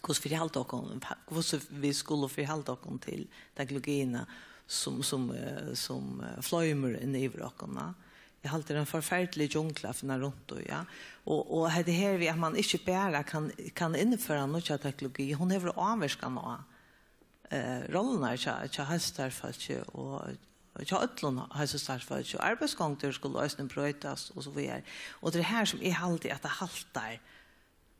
Hvussu fyrihalda okkum, hvussu vit skulu fyrihalda okkum til teknologiina, sum, sum, eh, sum, eh, floymur inn yvir okkum, ja. Eg haldi, tað er ein forferdelig djungla at finna runt í, ja. Og, og hetta her við, at man ikki bara kann, kann innføra nýggja teknologi, hon hevur ávirkan á, eh, rollurnar hjá, hjá heilsustarvsfólki og, og hjá øllum heilsustarvsfólki, og arbeiðsgongdir skulu eisini broytast og so víðari. Og tað er her, sum eg haldi, at tað haltar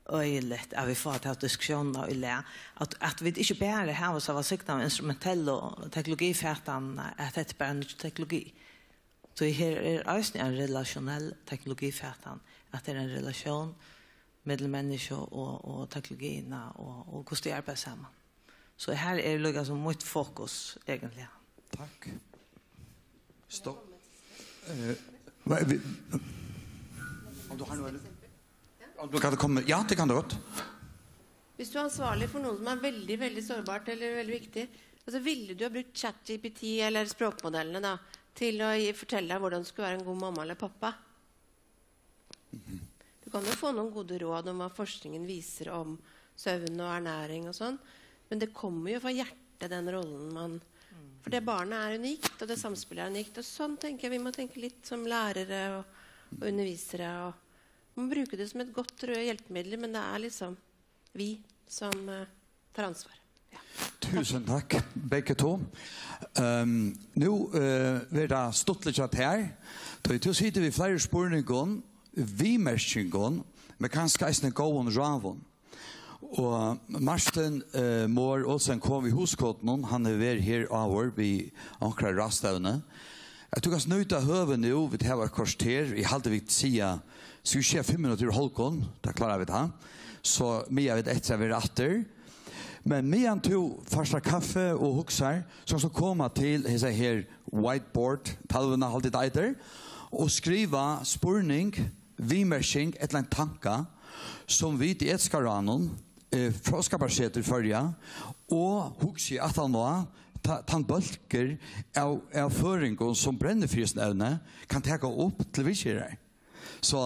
øgiliga, at vit fáa ta diskusjónina í lag, at, at vit ikki bara hava so vælsignaðu instrumentellu teknologifatanina, at hetta er bara nýggj teknologi. So her er eisini ein relationell teknologifatan, at tað er ein relatión millum menniskju og, og teknologiina og, og hvussu tey arbeiða saman. So her er líka sum mítt fokus, eigentliga. Takk. Stopp. Eh, hva, vi, om du har noe, om du kan komme, ja, det kan du godt. Hvis du er ansvarlig for noe som er veldig, veldig sårbart eller veldig viktig, altså, ville du ha brukt ChatGPT eller språkmodellene da, til å gi, fortelle deg hvordan du skulle være en god mamma eller pappa? Du kan jo få noen gode råd om hva forskningen viser om søvn og ernæring og sånn, men det kommer jo fra hjertet, den rollen man... For det barnet er unikt, og det samspillet er unikt, og sånn tenker jeg vi må tenke litt som lærere og, og undervisere, og man bruker det som et godt rød hjelpemiddel, men det er liksom vi som eh, tar ansvar. Ja. Tusen takk, begge to. Um, nú uh, verður tað stuttligt hjá tær, tí tú situr við fleiri spurningum, viðmerkingum, men kanska eisini góðum ráðum. Og Martin uh, Mohr Olsen kom við hugskotinum, hann hevur verið her áður við onkra ráðstevnu. At tú kanst nýta høvið nú, vit hava eitt korter, eg haldi vit siga, skal vit siga fimm minuttir yvir hálvgum, tað klára vit tá. So miða vit eftir at vera aftur. Men meðan tú fært tær kaffi og hugsar, so kanst tú koma til hesa her whiteboard, talvuna, haldi eg tað eitur, og skriva spurning, viðmerking ella ein tanka, sum vit í Etiska Ráðnum, eh, Fróðskaparsetur Føroya og Hugsið aftaná, ta-, tann bólkur av, av føroyingum, sum brennur fyri hesum evni, kann taka upp til viðgerðar. So,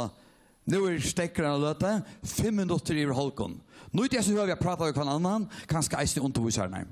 nú er steðgurin á løtu, fimm minuttir yvir hálvgum. Nýt hesi høvi at práta við hvønn annan, kanska eisini undirvísararnar.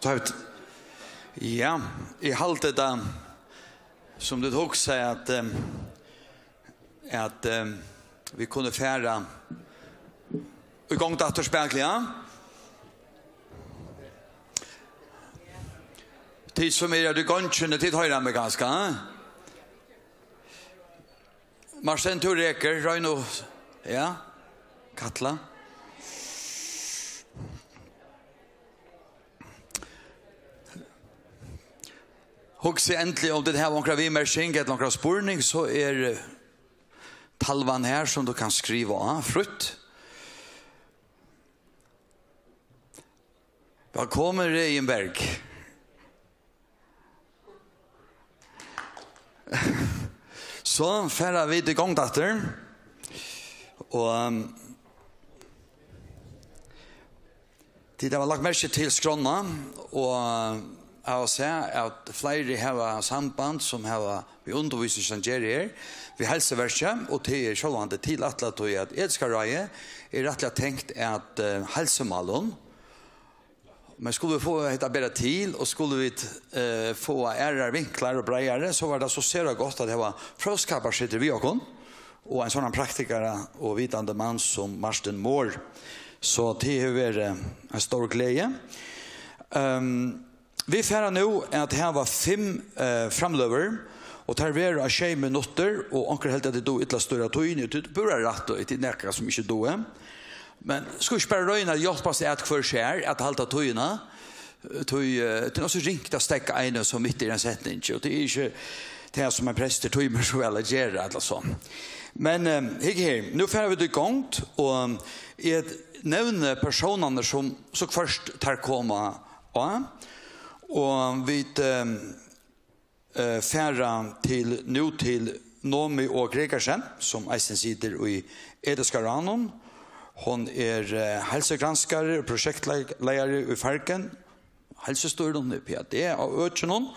Høvd. Ja, eg haldi tað, sum tit hugsa, at, ehm, at, ehm, vit kunnu fara í gongd aftur spakuliga. Tit sum eru í gongini, tit hoyra meg kanska, eh? Martin, tú rekur, royn nú. Ja, Katla. Hugsið endiliga, um tit hava onkra viðmerking ella onkra spurning, so er, eh, talvan her sum tú kanst skriva á, frítt. Vælkomin, Regin Berg. So fara vit í gongd aftur. Og, um, tit hava lagt merki til skránna, og hava sæð, at fleiri hava samband, sum hava við undirvísing, sum gera her, við Heilsuverkið, og tað er sjálvandi tilætlað, tí at Etiska ráðið er rættiliga tengt at, eh, heilsumálum. Men skulu vit fáa hetta at bera til, og skulu vit, eh, fáa aðrar vinklar og breiðari, so var tað so sera gott at hava Fróðskaparsetur við okkum, og ein sånn praktikara og vitandi mann sum Martin Mohr. So tað hevur verið ein stór gleði. Ehm, vit fara nú at hava fimm, eh, framløgur, og tær verða á sjey minuttir, og onkur heldur, at eg dugi illa at stýra tíðini, og tað er púra rætt, og tað er nakað, sum eg ikki dugi. Men skulu vit ikki bara royna at hjálpast at hvør sær at halda tíðina? Tí, eh, tað er nokk so ringt at steðga einum so mitt í ein setning, og tað er ikki tað, sum ein prestur tímir so væl at gera, ella so. Men, eh, hygg her, nú fara vit í gongd, og eg nevni persónarnar, sum so hvørt tær koma á, og vit, eh, eh, fara til, nú til Nomi Á Gregersen, sum eisini situr í Etiska ráðnum. Hon er, eh, heilsugranskari og prosjektleiðari í Fargen, heilsustýrinum, í P H D á økinum.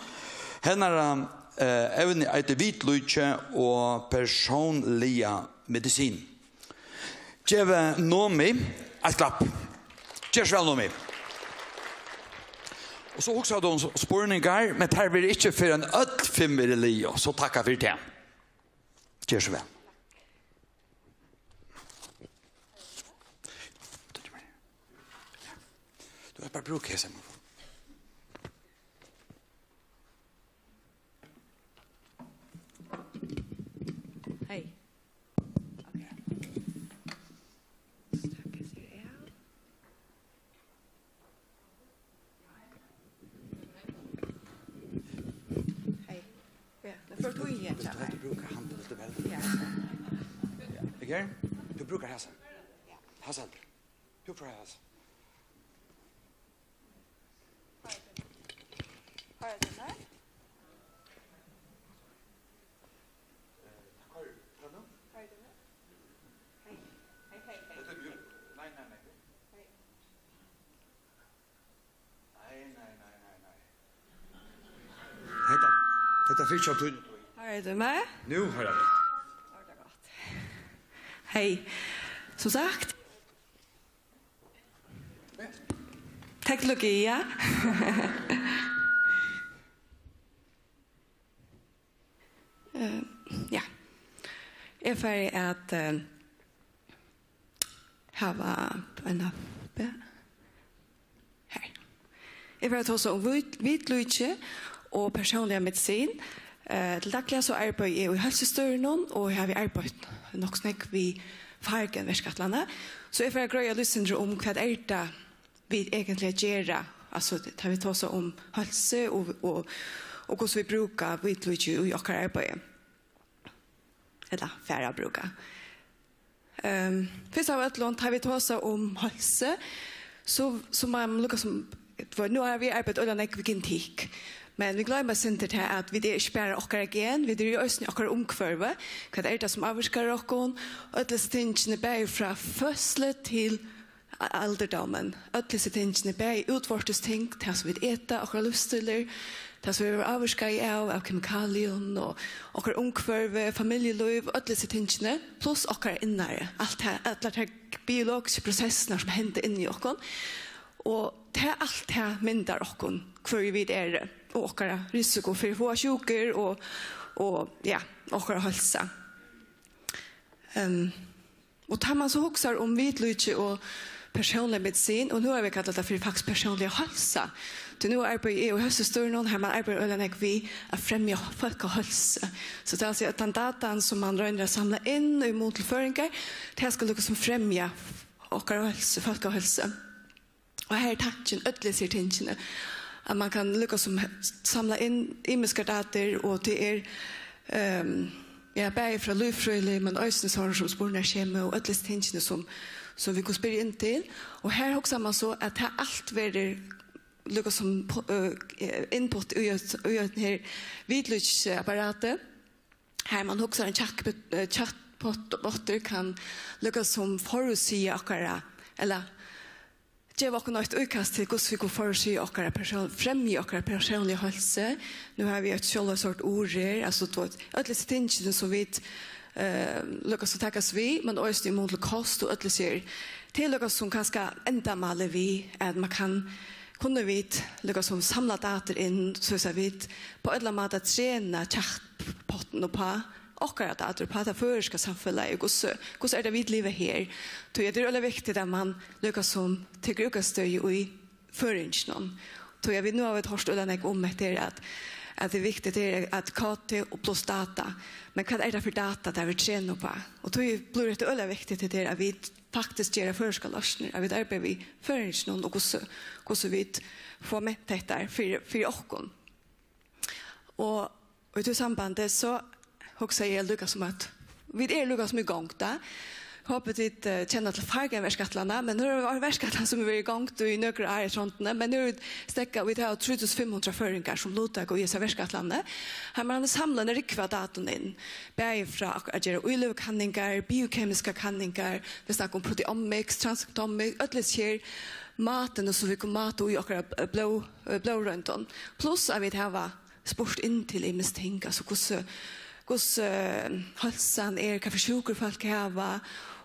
Hennara, eh, evni eitur vitlíki og persónliga medisin. Gevið Nomi eitt klapp. Ger so væl, Nomi. Og so hugsar tú um spurningar, men tær verða ikki fyrr enn øll fimm eru liðug, so takka fyri tað. Ger so væl. Tú ert bara brúk hesa. Hey. Okay. Taka seg av. Hey. Ja, tað er for tíðliga, vilt tú heldur brúka hann, vilt tú vel? Ja. Ja. Her? Tú brúkar hasa. Ja. Hasa heldur. Tú brúkar hasa. Hoyrir tú meg? Hoyrir tú meg? Hey, hey, hey, hey. Hetta er mjúkt. Nei, nei, nei. Hey. Nei, nei, nei, nei, nei. Hetta, hetta er ikki av tíni tíð. Hoyrir tú meg? Nú hoyri eg teg. Nú er tað gott. Hey, sum sagt, teknologi, ja. Eh, ja. Eg fari at, eh, hava eina be-, her. Eg fari at tosa um vit-, vitlíki og persónliga medisin. Eh, til dagliga so arbeiði eg í heilsustýrinum og havi arbeitt nokk so nógv við Fargen verkætlanina. So eg fari at greiða eitt sindur um, hvat er tað vit eigentliga gera, altso, tá vit tosa um heilsu og, og, og hvussu vit brúka vitlíki í okkara arbeiði, ella fara at brúka. Ehm, fyrst av øllum, tá vit tosa um heilsu, so, so má man lukka sum, for nú hava vit arbeitt øgiliga nógv við genetikk, men vit gloyma eitt sindur tað, at vit eru ikki bara okkara gen, vit eru jú eisini okkara umhvørvi. Hvat er tað, sum ávirkar okkum? Øll hesi tingini, bæði frá føðsli til aldurdómin. Øll hesi tingini, bæði útvortis ting, tað sum vit eta, okkara lívsstílur, tað sum vit eru ávirkaði av, av kemikalium og okkara umhvørvi, familjulív, øll hesi tingini, pluss okkara innari. Alt tað, allar tær biologisku prosessirnar sum henda inni í okkum. Og tað, alt tað myndar okkum, hvør vit eru, og okkara risiko fyri at fáa sjúkur og, og, ja, okkara heilsa. Ehm, og tá man so hugsar um vitlíki og persónlig medisin, og nú hava vit kallað tað fyri faktiskt persónliga heilsu, tí nú arbeiði eg í heilsustýrinum, har man arbeiðir øgiliga nógv við at fremja fólkaheilsu. So tað vil siga, at tann datan, sum man roynir at samla inn í mun til føroyingar, tað skal líkasum fremja okkara heilsu, fólkaheilsu. Og her er tankin, øll hesi tingini, at man kann líkasum samla inn ymiskar datir, og tað er, ehm, ja, bæði frá lívfrøðilig, men eisini sovorðin sum spurningaskjema og øll hesi tingini sum, sum vit kunnu spyrja inn til. Og her hugsar man so, at tað alt verður líkasum po-, eh, input í at, í at her vitlíkisapparati, har man hugsar ein chatbot-, eh, chatbot-, bottur kann líkasum forútsiga okkara, ella geva okkum eitt íkast til, hvussu vit kunnu forútsiga okkara persón-, fremja okkara persónliga heilsu. Nú hava vit eitt sjálvsagt orð her, altso, tú veit, øll hesi tingini sum vit, eh, líkasum takast við, men eisini í mun til kost og øll hesi her. Tað er líkasum kanska endamálið við, at man kann, kunnu vit líkasum samla datir inn, so at vit á ein ella annan máta trena chatbottin upp á okkara datir, upp á tað føroyska samfelagið, hvussu, hvussu er tað, vit liva her? Tí at tað er øgiliga viktigt, at man líkasum tekur útgangstøði í føroyinginum. Tí at vit nú hava vit hoyrt øgiliga nógv um hetta her, at, at tað er viktigt her, at K T og pluss data. Men hvat er tað fyri data, tað vit trena upp á? Og tí blívur hetta øgiliga viktigt, hetta her, at vit faktiskt gera føroyskar loysnir, at vit arbeiða við føroyinginum og hvussu, hvussu vit fáa ment hetta fyri, fyri okkum. Og, og í tí sambandi, so hugsaði eg líkasum at vit eru líkasum í gongd, tá. Hopi tit, eh, kenna til Fargan verkætlanina, men nú er ein verkætlan sum hevur verið í gongd í nøkur ár í trondini, men nú er steðgað, vit hava trý túsund fimm hundrað føroyingar sum luttaka í hesi verkætlanini. Har man samlar eina rúgvu av datum inn, bæði frá at gera íløgukanningar, biokemiskar kanningar, vit snakka um proteomics, transcriptomics, øll hesi her mátini sum vit kunnu máta í okkara, eh, blóð-, eh, blóðroyndum. Pluss at vit hava spurt inn til ymisk ting, altso hvussu, hvussu, eh, heilsan er, hvat fyri sjúkur fólk hava,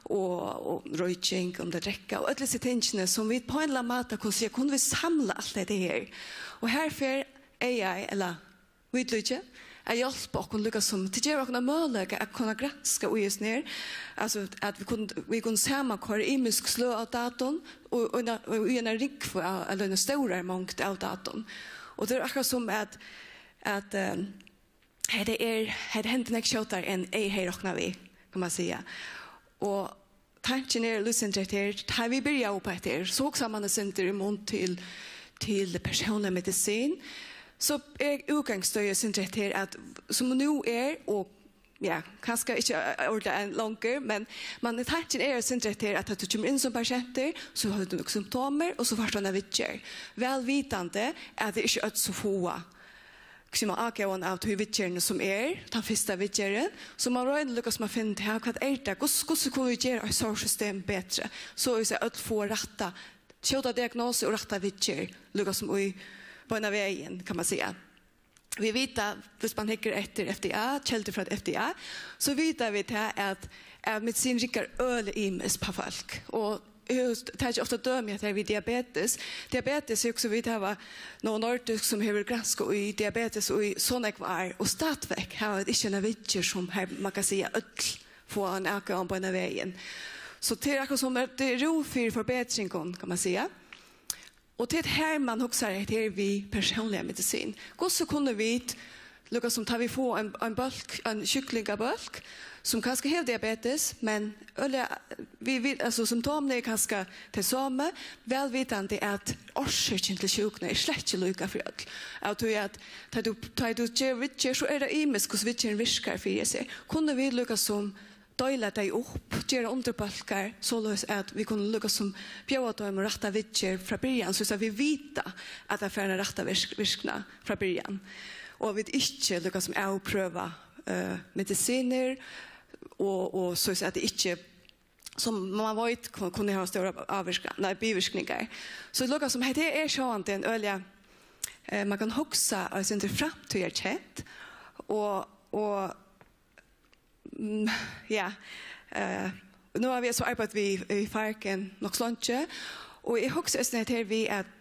og, og royking, um tey drekka, og øll hesi tingini sum vit á ein ella annan máta kunnu siga, kunnu vit samla alt hetta her? Og her fer A I, ella vitlíki, at hjálpa okkum líkasum, tað gevur okkum ein møguleika at kunna granska í hesum her, altso at vit kunnu, vit kunnu samankoyra ymisk sløg av datum og, og, og í eina rúgvu av, ella eina stóra mongd av datum. Og tað er akkurát sum at, at, eh, hetta er, hetta hendir nógv skjótari enn eg hevði roknað við, kann man siga. Og tankin er líka sindur hetta her, tá vit byrjaðu upp á hetta her, so hugsar man eitt sindur í mun til, til persónliga medisin. So er útgangsstøðið eitt sindur hetta her, at sum nú er, og ja, kanska ikki, eh, ordiliga enn longur, men man, tankin er eitt sindur hetta her, at tú kemur inn sum pasientur, so hevur tú nøkur symptomir, og so fært tú eina viðgerð. Væl vitandi at tað er ikki øll sum fáa sum er ágóðan av tí viðgerðini sum er, tann fyrsta viðgerðin, so man roynir líkasum at finna út av, hvat er tað, hvussu, hvussu kunnu vit gera eitt sovorðið system betri, so at øll fáa rætta, skjóta diagnosu og rætta viðgerð, líkasum í beinanvegin, kann man siga. Vit vita, viss man hyggur eftir F D A, keldur frá F D A, so vita vit tað at, at medisin riggar øgiliga ymiskt á fólk, og eg havi st-, takið ofta dømi at tað er við diabetes. Diabetes er, sum vit hava Novo Nordisk, sum hevur granskað í diabetes í so nógv ár, og stadigvæk hava vit ikki eina viðgerð sum har, man kann siga, øll fáa ein ágóðan beinanvegin. So tað er akkurát sum at tað er rúm fyri forbetringum, kann man siga. Og tað er her man hugsar, hetta her við persónliga medisin. Hvussu kunnu vit, líkasum tá vit fáa ein, ein bólk, ein sjúklingabólk, sum kanska hevur diabetes, men øgiliga, vit, vit, altso, symptomini eru kanska tey somu, væl vitandi at orsøkin til sjúkuna er slett ikki líka fyri øll. Av tí at tá tú, tá tú ger viðgerð, so er tað ymiskt, hvussu viðgerðin virkar fyri seg. Kunnu vit líkasum deila tey upp, gera undirbólkar, soleiðis at vit kunnu líkasum bjóða teimum rætta viðgerð frá byrjan, soleiðis at vit vita, at tað fær eina rætta virk-, virkni frá byrjan, og at vit ikki líkasum avprøva, eh, medisinir, og, og soleiðis at tað ikki, sum man veit, kun-, kunnu hava stórar ávirka-, nei, bivirkningar. So líkasum hetta er sjálvandi ein øgiliga, eh, man kann hugsa eitt sindur framtíðarkent, og, og Mm, ja. Eh, nú hava vit so arbeitt við, við Fargan nokk so leingi, og eg hugsi eisini, at her við at,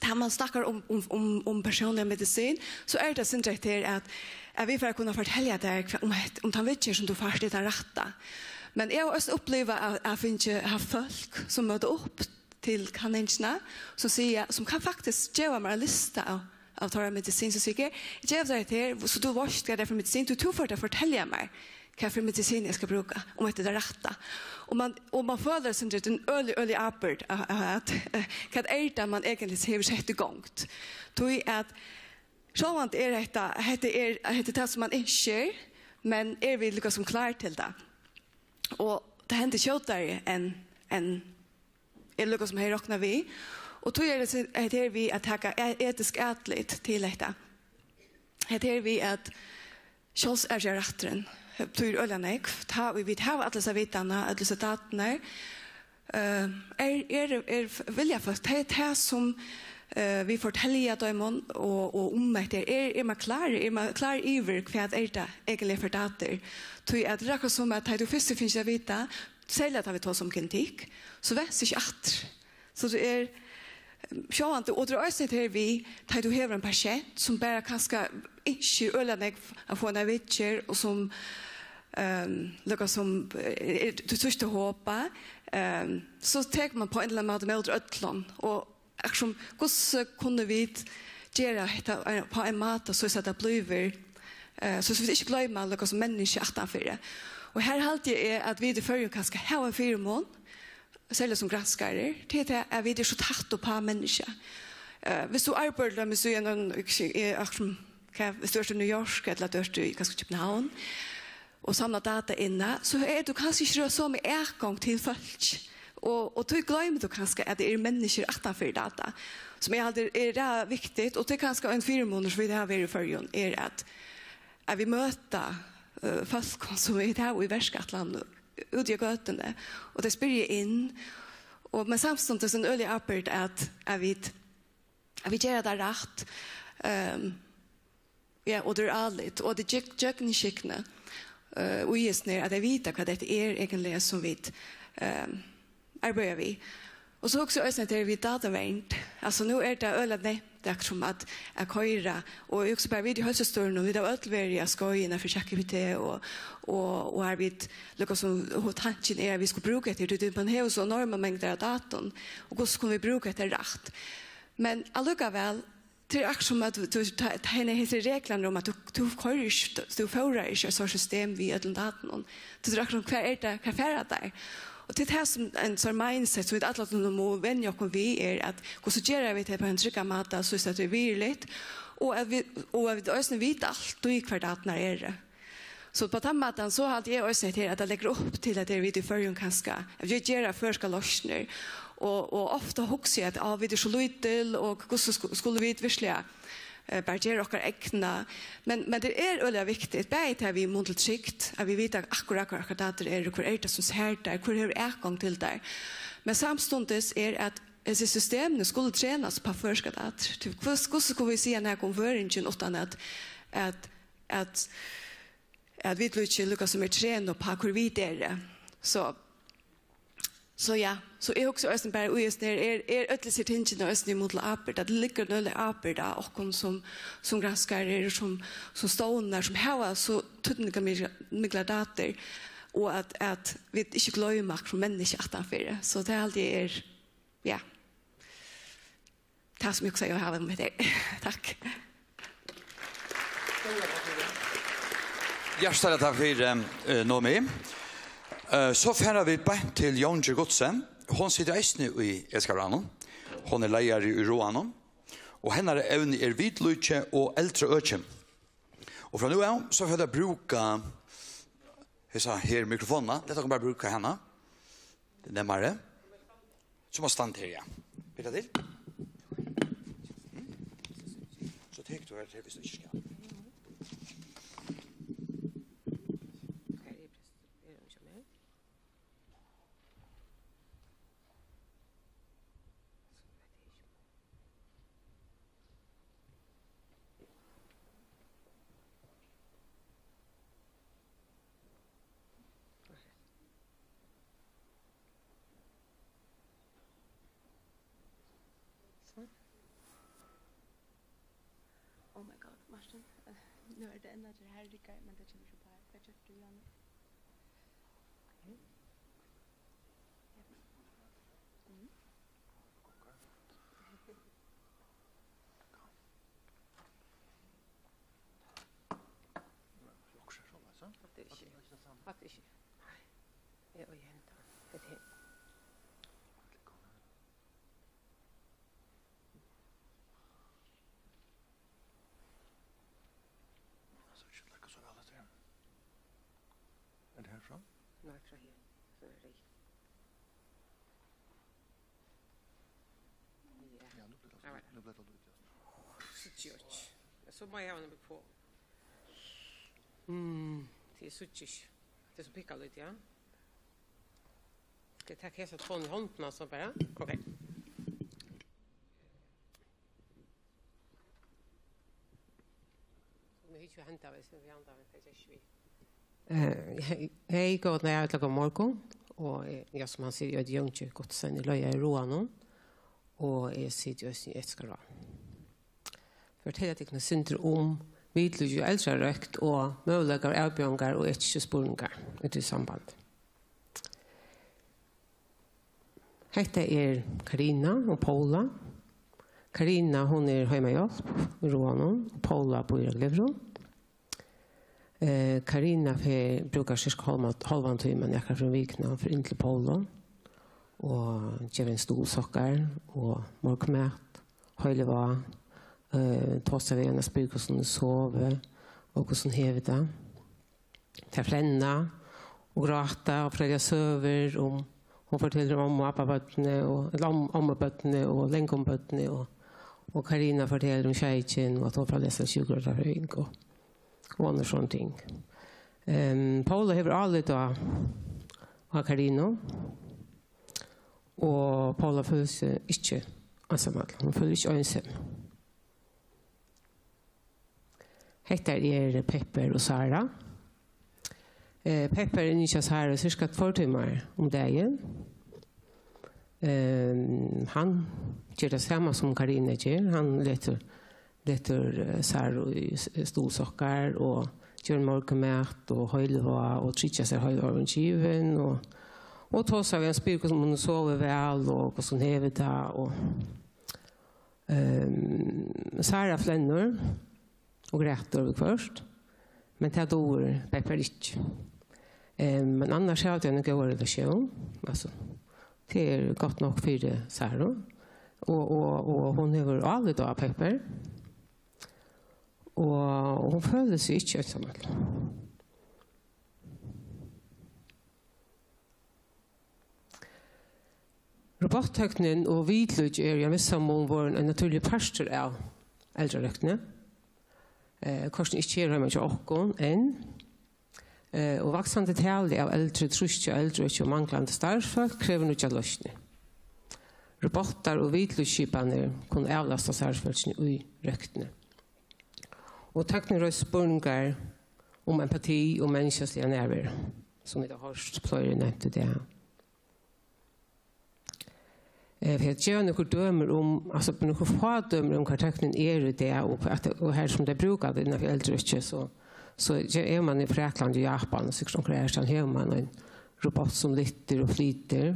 tá man snakkar um, um, um, um persónliga medisin, so er tað sindur hetta her at, at vit fara at kunna fortelja tær, hvat, um hetta, um tann viðgerð, sum tú fært, er tann rætta. Men eg havi eisini upplivað at, at fingið, havt fólk, sum møta upp til kanningina, sum siga, sum kann faktiskt geva mær ein lista av, av teirra medisin, sum sigur, "Eg gevi tær hetta her, so tú veitst, hvat tað er fyri medisin, tú, tú fert at fortelja mær, hvat fyri medisin eg skal brúka, um hetta er tað rætta." Og man, og man følir seg, tað er ein øgiliga, øgiliga ábyrgd, at, at, at, hvat er tað, man eigentliga hevur sett í gongd? Tí at sjálvandi er hetta, hetta er, hetta er tað, sum man ynskir, men eru vit líka sum klár til tað? Og tað hendir skjótari enn, enn eg líka sum hevði roknað við. Og tí er tað, hetta her við at taka e-, etisk atlit til hetta. Hetta her við at sjálvsavgerðarrætturin, eh, tí er øgiliga nógv. Tá ið vit hava alla hesa vitanina, allar hesar datarnar, eh, er, er, er vilja fólk, tað er tað sum, eh, vit fortelja teimum og, og um hetta her. Er, er man klár, er man klár yvir, hvat er tað eigentliga fyri datir? Tí at tað er akkurát sum at tá tú fyrst hevur fingið at vita, serliga tá vit tosa um genetikk, so venst ikki aftur. So tað er, sjálvandi, og tað er eisini hetta her við, tá tú hevur ein pasient sum bara kanska ynskir øgiliga nógv at fáa eina viðgerð, og sum, ehm, líka sum, eh, er, tú trýstir hopa, ehm, so tekur man á ein ella annan máta ímóti øllum, og akkurát sum, hvussu kunnu vit gera hetta á ein máta, so at tað blívur, eh, so, so vit ikki gloyma líka sum menniskju aftanfyri. Og her haldi eg at vit í Føroyum kanska hava ein fyrimun, serliga sum granskarar, tað er tað, at vit eru so tætt uppá menniskjað. Eh, viss tú arbeiðir til dømis í einum, eg, akkurát sum, hvat, viss tú ert í New York, ella tú ert í, kanska København, og samla data inn, so hevur tú kanska ikki somu atgongd til fólk. Og, og tí gloymir tú kanska, at tað eru menniskjur aftanfyri data, sum eg haldi er, er viktigt, og tað er kanska ein fyrimunur, sum vit hava her í Føroyum, er at, at vit møta, eh, fólk, sum vit hava í verkætlan úti á gøtuni, og tey spyrja inn, og, men samstundis ein øgilig ábyrgd at, at vit, at vit gera tað rætt, ehm, ja, og tað er álit, og tað er gjøg-, gjøgnumskygni, eh, í hesum her, at tey vita, hvat hetta er eigentliga, sum vit, ehm, arbeiða við. Og so hugsi eg eisini, at tað er við datavernd. Altso, nú er tað øgiliga neyvt, akkurát sum at, at koyra, og eg hugsi bara, vit í heilsustýrinum, vit hava øll verið á skeið innanfyri ChatGPT, og, og, og har vit, líka sum, og tankin er, at vit skulu brúka hetta, tí man hevur so enormar mengdir av datum, og hvussu kunnu vit brúka hetta rætt? Men allíkavæl, tað er akkurát sum at tú, tú, tá, tá, hesir reglurnar um at tú, tú koyrir ikki, tú fóðrar ikki eitt sovorðið system við øllum datunum. Tað er akkurát sum, hvar er tað, hvar fara teir? Og tað er tað sum ein sovorðin mindset, sum vit alla tíðina mugu venja okkum við, er at hvussu gera vit tað á ein tryggan máta, so at tað er virðiligt, og at vit, og at vit eisini vita altíð, hvar datarnar eru. So á tann mátan, so haldi eg eisini, at her, at tað leggur upp til, at her vit í Føroyum kanska, at vit gera føroyskar loysnir, og, og ofta hugsi eg, at, á, vit eru so lítil, og hvussu sku-, skulu vit veruliga, eh, bara gera okkara egna? Men, men tað er øgiliga viktigt, bæði tað við mun til trygd, at vit vita akkurát, hvar okkara datir eru, hvør er tað, sum sær tær, hvør hevur atgongd til tær. Men samstundis er, at hesi systemini skulu trenast upp á føroyskar datir. Tí hvussu, hvussu skulu vit siga nakað um føroyingin, uttan at, at, at at vit líka, líka sum er trena upp á, hvør vit eru. So, so ja, so eg hugsi eisini bara, í hesum her, er, er øll hesi tingini eisini í mun til ábyrgd, at tað liggur ein øgilig ábyrgd á okkum sum, sum granskarar, sum, sum stovnar, sum hava so týdningarmiklar datir, og at, at vit ikki gloyma okkum menniskju aftanfyri. So tað haldi eg er, ja. Tað sum eg hugsaði eg hava um hetta. Takk. Hjartaliga takk fyri, eh, Nomi. Eh, so fara vit beint til Jóngerð Gottsen. Hon situr eisini í Etiska ráðnum. Hon er leiðari í ráðnum. Og hennara evni er vitlíki og eldraøki. Og frá nú av, so fara vit at brúka hesa her mikrofonina. Lat okkum bara brúka hana. Tað er nemmari. So má standa her, ja. Ber tað til? So tekur tú her til, viss tú ikki skal. Martin, eh, nú er tað enn at her riggar, men tað kemur so bara. Hvat gjørdi tú, Janne? Hatta er ikki. Hatta er ikki. Nei. Eg eri henta. Hetta er. Tað sær ikki líka so væl út her. Er tað herfrá? Nei, frá her. So er tað. Ja. Ja, nú bleiv tað, nú bleiv tað lítið. Síggi eg ikki. So má eg hava hana upp á. Mm, tað síggi eg ikki. Tað er so pikkalítið, ja. Skal eg taka hesa tveir í hondina so bara? Ok. Nú hyggi eg henda vegin, so vit anda, men tað ger ikki við. Eh, hey, hey, góðan dag, ella góðan morgun. Og, eh, ja, sum hann sigur, eg eiti Jónki Gottsen, eg leiði Ráðanum, og eg siti eisini í Etiska Ráð. Fortelja tykkum eitt sindur um viðlíki og eldrarøkt og møguleikar og avbjóðingar og etiskir spurningar í tí sambandi. Hetta er Karina og Paula. Karina, hon er heimahjálp í Ráðanum, og Paula býr á Glyvrum. Eh, Karina fer, brúkar sirka hálvan, hálvan tíma nakrar ferðir um vikuna, hon fer inn til Paula og gevur henni stuðulssokkar og morgunmat, heilivág, eh, tosar við hana, spyr, hvussu hon hevur sovið og hvussu hon hevur tað. Tær flenna og gráta og fortelja søgur um, hon fortelur um ommu og abbabørnini og, ella om-, ommubørnini og langommubørnini og, og Karina fortelur um sjeikin og at hon fer at lesa sjúkrarøktaring og, og onnur sovorðin ting. Ehm, Paula hevur álit á, á Karinu, og Paula følir seg ikki einsamøll. Hon følir ikki einsamøll. Hetta er Pepper og Sara. Eh, Pepper er inni hjá Sara sirka tveir tímar um dagin. Ehm, hann ger tað sama sum Karina ger. Hann letur, letur, eh, Sara í s-, stuðulssokkar og ger morgunmat og heilivág og tryggjar sær heilivágin givin og, og tosar við hana, spyr, hvussu hon hevur sovið væl og hvussu hon hevur tað og Ehm, Sara flennir og grætur viðhvørt, men tað dugir Pepper ikki. Ehm, men annars hava tey eina góða relatión, altso, tað er gott nokk fyri Saru, og, og, og hon hevur álit á Pepper, og, og hon følir seg ikki einsamøll. Robottøknin og viðlíki eru í ein vissan mun vorðin ein natúrligur partur av eldrarøktini. Eh, kortini ikki her heima hjá okkum enn. Eh, og vaksandi tali av eldri, trýsti á eldrøki og manglandi starvsfólk krevur nýggjar loysnir. Robottar og viðlíksskipanir kunnu avlasta starvsfólkini í røktini. Og tøknin reisir spurningar um empati og menniskjaliga nærveru, sum vit hava hoyrt fleiri nevnt í dag. Eh, fyri at geva nøkur dømi um, altso, nøkur fá dømi um, hvar tøknin er í dag, og at, og har sum tey brúka tað innanfyri eldrøkið, so, so er man í Fraklandi og Japan, og sikkurt onkra aðrastaðni hevur man ein robot sum lyftir og flytur.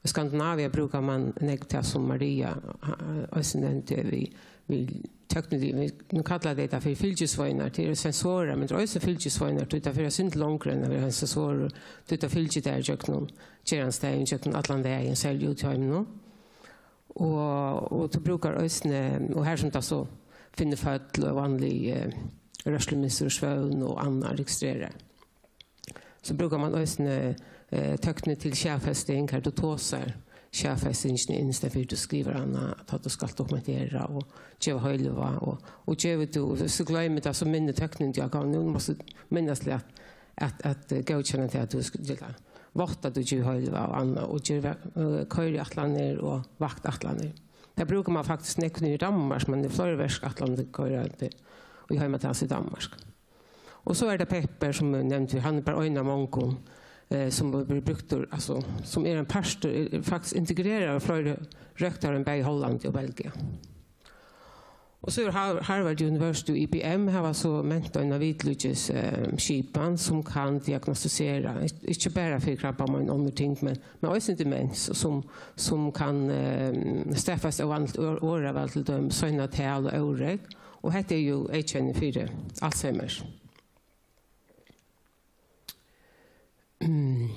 Í Skandinavia brúkar man nógv tað, sum Maria, eh, eisini nevndi, við, við tøkniliga, vit, nú kalla tey tað fyri fylgisveinar, tað eru sensorar, men tað eru eisini fylgisveinar, tí tað fer eitt sindur longri enn at vera ein sensorur, tí tað fylgir tær gjøgnum gerandisdagin, gjøgnum allan dagin, serliga úti í heiminum. Og, og tú brúkar eisini, og har sum tað so finnur føll og vanlig, eh, rørslumynstur, svøvn og annað registrerar. So brúkar man eisini, eh, tøkni til skjalfesting, har tú tosar skjalfestingina inn, í staðin fyri tú skrivar hana, tá tú skalt dokumentera og geva heilivág, og, og gevur tú, viss tú gloymir tað, so minnir tøknin teg á, nú mást tú minnast til at, at, at, eh, góðkenna tað, at tú skalt, til at vátta, at tú gevur heilivág og annað, og ger, eh, koyriætlanir og vaktætlanir. Tað brúkar man faktiskt nógv niðri í Danmark, man hevur fleiri verkætlanir til koyriætlanir í heimatænastuni í Danmark. Og so er tað Pepper, sum eg nevndi, hann er bara ein av mongum, eh, sum verður brúktur, altso, sum er ein partur, er, er faktiskt integreraður av fleiri røktarum, bæði í Hollandi og Belgia. Og so er Har-, Harvard University og I B M hava so ment eina vitlíkis, eh, skipan sum kann diagnostisera, ik-, ikki bara fyri krabbamein og onnur ting, men, men eisini demens, sum, sum kann, eh, staðfesta óvanligt or-, orðaval, til dømis seinatal og órógv, og hetta er jú eyðkenni fyri Alzheimer. Mm.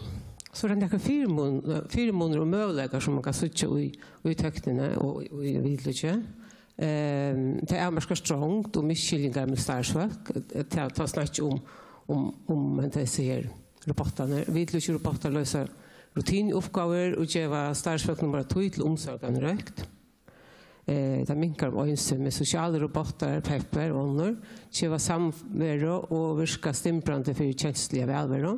So er tað nakrir fyrimun-, fyrimunir og møguleikar, sum man kann síggja í, í tøknini og í, í vitlíki. Ehm, tað avmarkar strongd og misskiljingar millum starvsfólk. Tað, tað snakki um, um, um, men tað sær robottarnir. Vitlíkir robottar loysa rutinuuppgávur og geva starvsfólkunum meira tíð til umsorgan og røkt. Eh, tað minkar um einsemi. Sosialir robottar, Pepper og onnur, geva samveru og virka stimbrandi fyri kensluliga vælveru.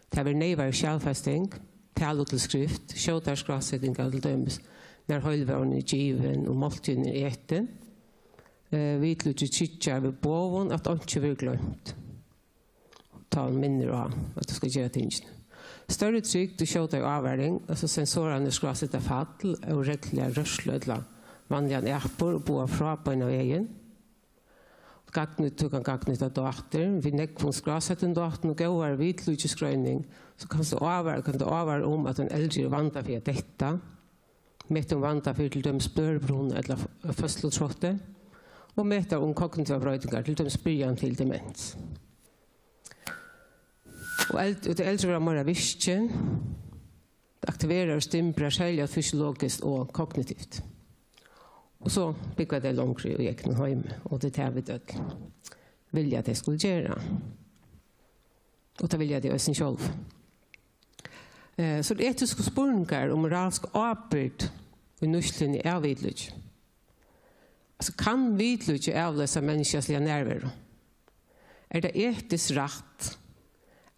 Tað verður neyvari skjalfesting, talu til skrift, skjótari skrásetingar, til dømis nær heilivágurin er givin og máltíðin er etin. Eh, vitlíkið tryggjar við boðum, at einki verður gloymt, tá hon minnir á, at tú skal gera tingini. Størri trygd og skjótari ávaring, altso sensorarnir skráseta fall, óregluliga rørslu ella vanligan atburð og boða frá beinan vegin. Gagnnýt, tú kann gagnnýta dátur. Við nógvum skrásettum dátum og góðari vitlíkisgreining, so kanst tú ávara, kann tú ávara um, at ein eldri er í vanda fyri at detta. Meta um vanda fyri til dømis bløðrubruna ella f-, føðslutráttin, og meta um kognitivar broytingar, til dømis byrjan til demens. Og eld-, og tey eldru verða meira virkin, aktiverar og stimbrar, serliga fysiologiskt og kognitivt. Og so búgva tey longri í egnum heimi, og tað er tað, vit øll vilja, at tey skulu gera. Og tað vilja tey eisini sjálv. Eh, so eru etisku spurningar um moralska ábyrgd í nýtsluni av vitlíki. Altso, kann vitlíki avloysa menniskjaliga nærveru? Er tað etiskt rætt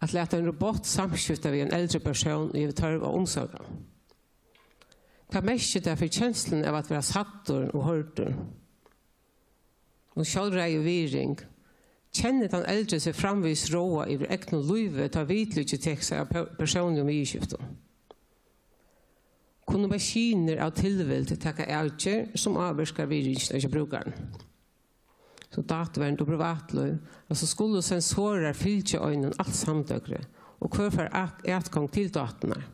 at lata ein robot samskifta við ein eldri persón, ið hevur tørv á umsorgan? Hvat merkir tað fyri kensluna av at vera sæddur og hoyrdur? Og sjálvræði og virðing. Kennir tann eldri seg framvegis ráða yvir egnum lívi, tá vitlíkið tekur sær av per-, persónligum viðurskiftum? Kunnu maskinur av tilvild taka avgerð, sum ávirkar virðingina hjá brúkaranum? So dátuvernd og privatlív, altso, skulu sensorar fylgja einum alt samdøgrið, og hvør fær at-, atgongd til dáturnar?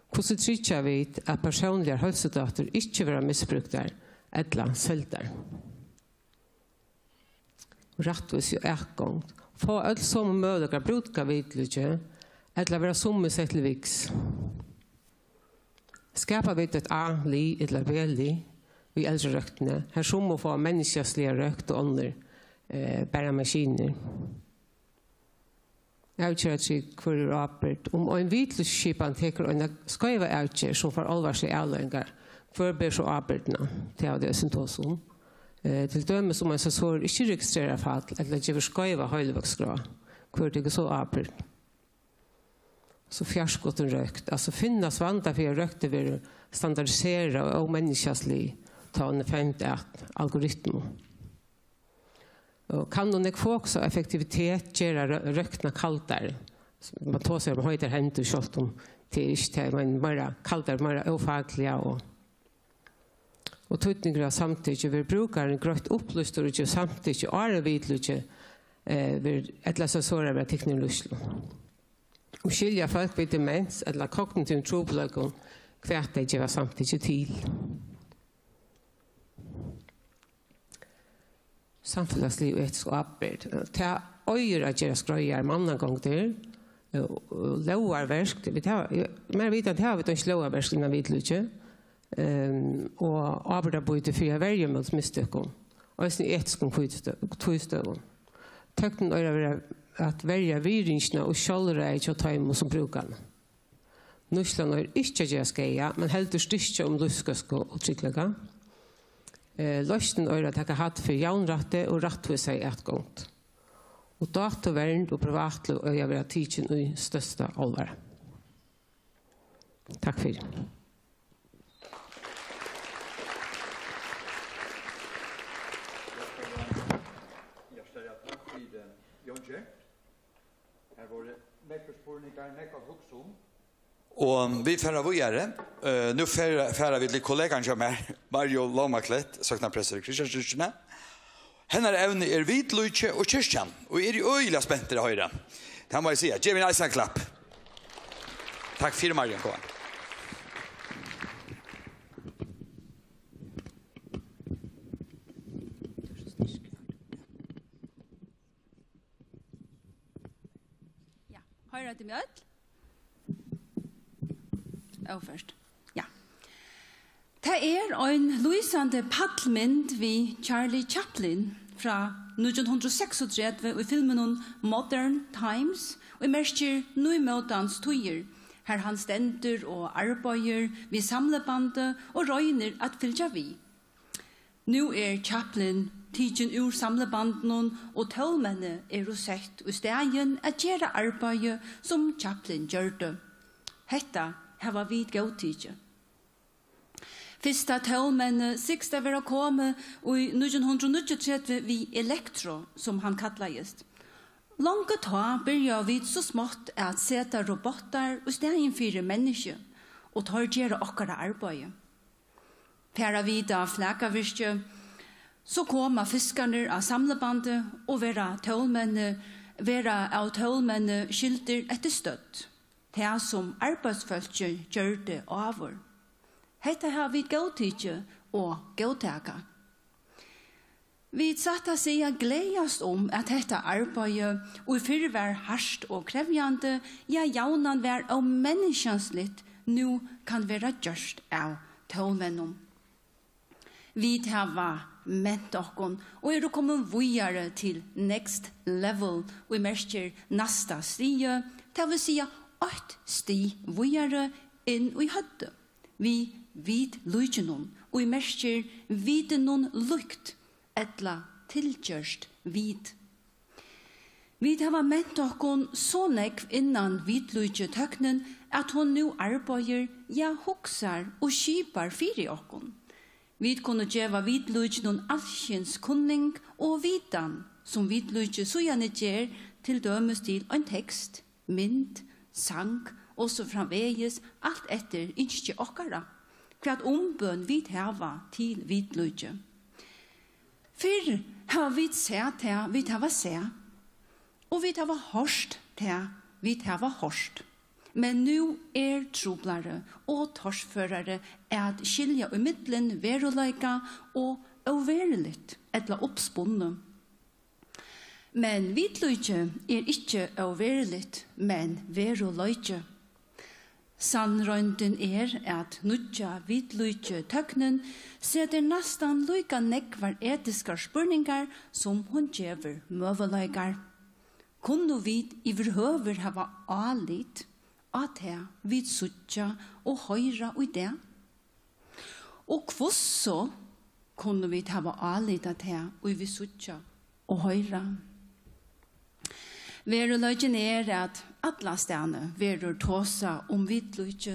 Hvussu tryggja vit, at persónligar heilsudátur ikki verða misbrúktar ella seldar? Rættvísi og atgongd. Fáa øll somu møguleikar at brúka vitlíkið, ella verða summi sett til viks? Skapa vit eitt A-lið ella B-lið í eldrurøktini, har summi fáa menniskjaliga røkt og onnur, eh, bara maskinur? Avgera trygt, hvør hevur ábyrgd. Um ein vitlíkisskipan tekur eina skeiva avgerð, sum fær álvarsligar avleiðingar, hvør ber so ábyrgdina? Tað hava tey eisini tosað um. Eh, til dømis, um ein sensorur ikki registrerar fall ella gevur skeiva heilivøksturskrá, hvør tekur so ábyrgd? So fjarskotna røkt, altso, finnast vandi fyri, at røktin verður standardiserað og ómenniskjalig, tá hon er fend at algoritmu. Og kann hon nógv fokus á effektivitet gera rø-, røktina kaldari? Man tosar um heitar hendur, sjálvt um tað er ikki tað, men meira kaldari, meira ófakliga og, og týdningur av samtykki. Verður brúkarin greitt upplýstur og gevur samtykki, áðrenn vitlíkið, eh, verður, ella sensorar verða tiknir í nýtslu? Og skilja fólk við demens ella kognitivum trupulleikum, hvat tey geva samtykki til? Samfelagsligi og etisku ábyrgd. Tað eigur at gerast greiðari mannagongdir, eh, og lógarverk. Vit hava, mær vitandi hava vit einki lógarverk innan vitlíki, ehm, og ábyrgdarbýti fyri at verja móti mistøkum, eisini í etiskum hvílistø-, tvístøðum. Tøknin eigur at vera, at verja virðingina og sjálvræði hjá teimum, sum brúka hana. Nýtslan eigur ikki at gera skaða, men heldur styrkja um lívsgóðsku og tryggleika. Eh, loysnin eigur at taka hædd fyri javnrætti og rættvísa í atgongd. Og dátuvernd og privatlív eiga at vera tikin í størsta álvara. Takk fyri. Hjartaliga takk fyri, Jón Gert. Her vóru nógvir spurningar, nógv at hugsa um. Og vit fara víðari. Eh, nú fer, fara vit til kollegan hjá mær, Marju Lóma Klett, soknaprestur í Christianskirkjuni. Hennara evni er vitlíki og kirkjan, og eg eri øgiliga spentur at hoyra. Tað má eg siga. Gev henni eisini eitt klapp. Takk fyri, Marju. Kom. Ja, hoyra tit meg øll? Óført. Ja. Tað er ein lýsandi pallmynd við Charlie Chaplin frá nítjan hundrað og seksogtretivu í filminum Modern Times, ið merkir nýmótans tíðir, har hann stendur og arbeiðir við samlibandi og roynir at fylgja við. Nú er Chaplin tikin úr samlibandinum, og tólmenni eru sett í staðin at gera arbeiði, sum Chaplin gjørdi. Hetta hava vit góðtikið. Fyrsta tólmenni sigst at vera komið í nítjan hundrað og níggjuogtretivu við Elektro, sum hann kallaðist. Longu tá byrjaðu vit so smátt at seta robotar í staðin fyri menniskju, og teir gera okkara arbeiði. Fara vit á flakavirki, so koma fiskarnir á samlibandi og verða tólmenni, verða av tólmenni skildir eftir stødd, tað sum arbeiðsfólkið gjørdi áður. Hetta hava vit góðtikið og góðtaka. Vit satt at siga gleðast um, at hetta arbeiði, ið fyrr var hart og krevjandi, ja, javnan var ómenniskjansligt, nú kann vera gjørt av tólmennum. Vit hava ment okkum og eru komin víðari til next level, ið merkir næsta stig, tað vil siga eitt stig víðari inn í høvdið, við vitlíkinum, ið merkir vitinum líkt, ella tilgjørt vit. Vit hava ment okkum so nógv innan vitlíkitøknin, at hon nú arbeiðir, ja, hugsar og skipar fyri okkum. Vit kunnu geva vitlíkinum alskyns kunning og vitan, sum vitlíki síðani ger til dømis til ein tekst, mynd, sang og so framvegis, alt eftir ynski okkara, hvat umbøn vit hava til vitlíki. Fyrr hava vit sæð tað, vit hava sæð, og vit hava hoyrt tað, vit hava hoyrt. Men nú er truplari og torførari at skilja ímillum veruleika og óveruligt ella uppspunnið. Men vitlíki er ikki óveruligt, men veruleiki. Sannroyndin er, at nýggja vitlíkitøknin setir næstan líka nógvar etiskar spurningar, sum hon gevur møguleikar. Kunnu vit yvirhøvur hava álit á tað, vit síggja og hoyra í dag? Og hvussu kunnu vit hava álit á tað, ið vit síggja og hoyra? Veruleikin er, at allastaðni verður tosað um vitlíki,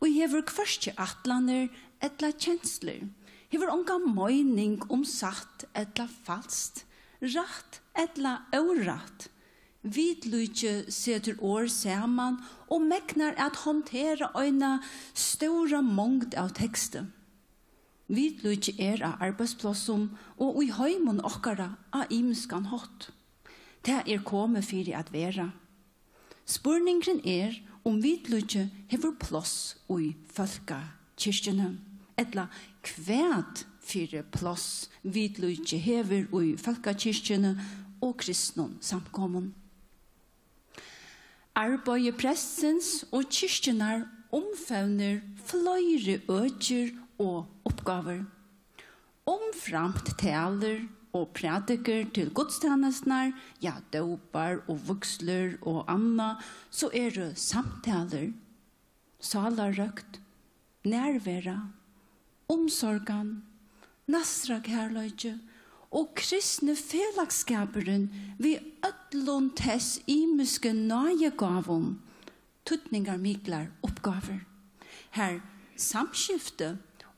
ið hevur hvørki ætlanir ella kenslur, hevur onga meining um satt ella falskt, rætt ella órætt. Vitlíki setur orð saman og megnar at handtera eina stóra mongd av teksti. Vitlíki er á arbeiðsplássum og í heimum okkara á ymiskan hátt. Tað er komið fyri at vera. Spurningurin er, um vitlíki hevur pláss í fólkakirkjuni, ella hvat fyri pláss vitlíki hevur í fólkakirkjuni og kristnum samkomum. Arbeiði prestsins og kirkjunnar umfevnir fleiri økir og uppgávur. Umframt talur og prædikur til gudstænasturnar, ja, dópar og vígslur og annað, so eru samtalur, sálarrøkt, nærvera, umsorgan, næstrakærleiki og kristni felagsskapurin við øllum tess ymisku náðigávum, týdningarmiklar uppgávur, har samskifti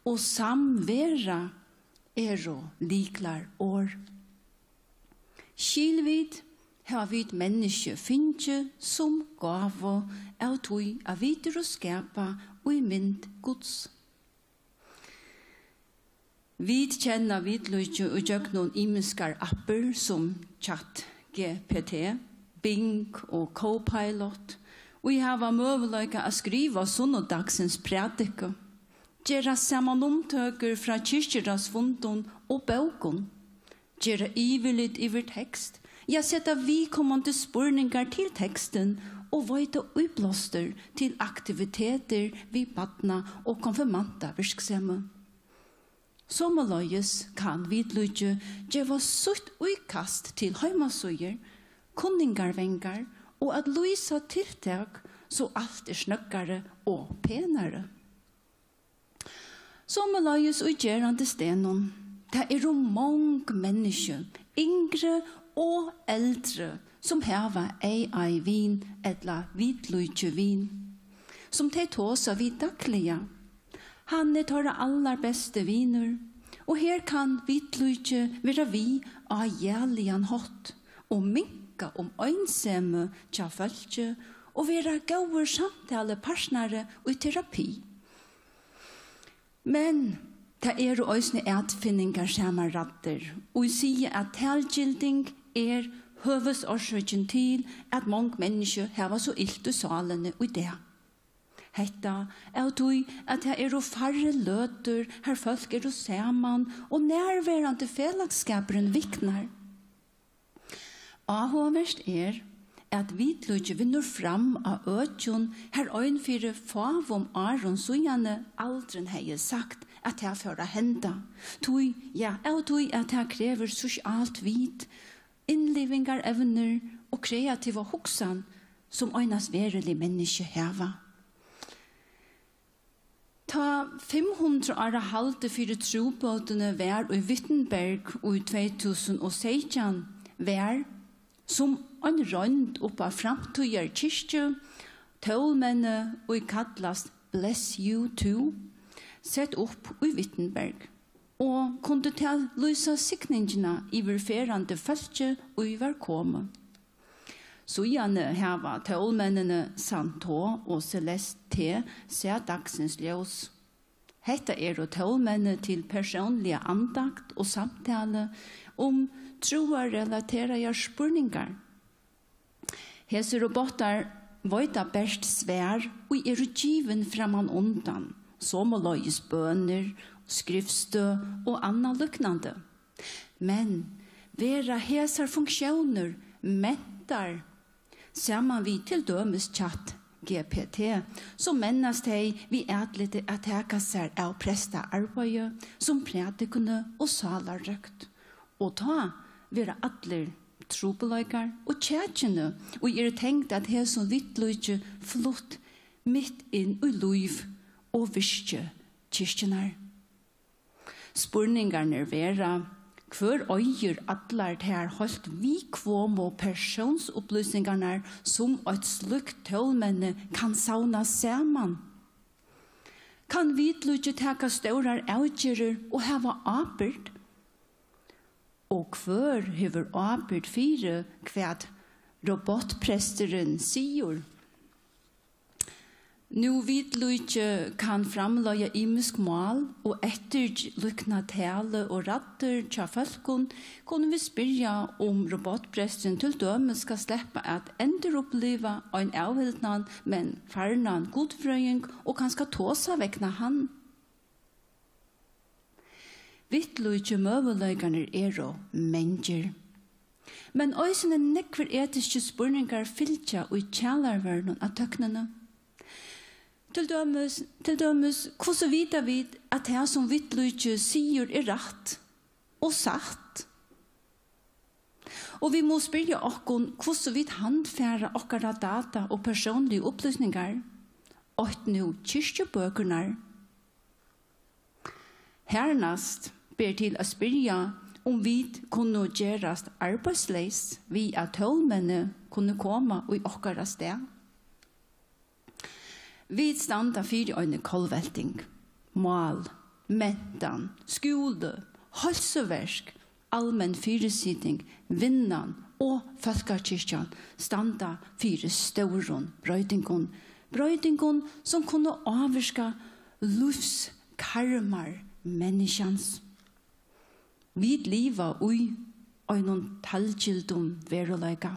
og samvera eru lyklarorð. Skil vit, hava vit menniskju fingið sum gávu av tí, at vit eru skapað í mynd Guds. Vit kenna vitlíki í gjøgnum ymiskar appir sum Chat G P T, Bing og Copilot, ið hava møguleika at skriva sunnudagsins prædiku, gera samanumtøkur frá kirkjuráðsfundum og bókum, gera yvirlit yvir tekst, ja, seta viðkomandi spurningar til tekstin og veita íblástur til aktivitetir við barna- og konfirmantavirksemi. Somuleiðis kann vitlíki geva sítt íkast til heimasíður, kunningarvangar og at lýsa tiltak, so alt er snøggari og penari. Somuleiðis í gerandisdegnum. Tað eru mong menniskju, yngri og eldri, sum hava A I-vin ella vitlíkivin, sum tey tosa við dagliga. Hann er teirra allarbesti vinur, og her kann vitlíki vera við á jaligan hátt og minka um einsemi hjá fólki og vera góður samtalipartnari í terapi. Men tað eru eisini atfinningarsamar raddir, ið siga, at talgilding er høvuðsorsøkin til, at mong menniskju hava so ilt í sálini í dag. Hetta av tí, at tað eru færri løtur, har fólk eru saman, og nærverandi felagsskapurin viknar. Áhugavert er, at vitlíki vinnur fram á økjum, har ein fyri fáum árum síðani aldrin hevði sagt, at tað fór at henda. Tí, ja, av tí, at tað krevur sosialt vit, innlivingarevnir og kreativa hugsan, sum einans verulig menniskju hava. Tá fimm hundrað ára haldið fyri trúbótini var í Wittenberg í tvey túsund og seytjan, var sum ein roynd upp á framtíðar kirkju, tólmenni, ið kallast Bless You Too, sett upp í Wittenberg, og kundi tað lýsa signingina yvir ferðandi fólki, ið var komið. Síðani hava tólmenninir Santo og Celeste sæð dagsins ljós. Hetta eru tólmenni til persónliga andakt og samtalu um trúarrelateraðar spurningar. Hesir robotar veita bert svar, ið eru givin framman undan, somuleiðis bønir, skrivstøð og annað líknandi. Men verða hesar funktiónir mentar saman við til dømis Chat G P T, so mennast tey við atliti at taka sær av prestaarbeiði, sum prædikuni og sálarrøkt. Og tá verða allir trupulleikar og kjakini, ið eru tengd at hesum vitlíki, flutt mitt inn í lív og virki kirkjunnar. Spurningarnir verða: Hvør eigur allar tær heilt viðkvomu persónsupplýsingarnar, sum eitt slíkt tólmenni kann savna saman? Kann vitlíki taka stórar avgerðir og hava ábyrgd? Og hvør hevur ábyrgd fyri, hvat robotpresturin sigur? Nú vitlíki kann framleiða ymisk mál og eftirlíkna talu og raddir hjá fólkum, kunnu vit spyrja, um robotpresturin til dømis skal sleppa at enduruppliva ein avhildnan, men farnan gudfrøðing og kanska tosa vegna hann. Vitlíki møguleikarnir eru mangir. Men eisini nógvir etiskir spurningar fylgja í kjalarvørrinum av tøknini. Til dømis, til dømis, hvussu vita vit, at tað, sum vitlíki sigur, er rætt og satt? Og vit mugu spyrja okkum, hvussu vit handfara okkara data og persónligu upplýsingar, eitt nú kirkjubøkurnar. Harnast ber til at spyrja, um vit kunnu gerast arbeiðsleys við, at tólmenni kunnu koma í okkara stað. Vit standa fyri eini kollvelting. Mál, mentan, skúli, heilsuverk, almenn fyrisiting, vinnan og fólkakirkjan standa fyri stórum broytingum, broytingum, sum kunnu ávirka lívskarmar menniskjans. Vit liva í einum talgildum veruleika,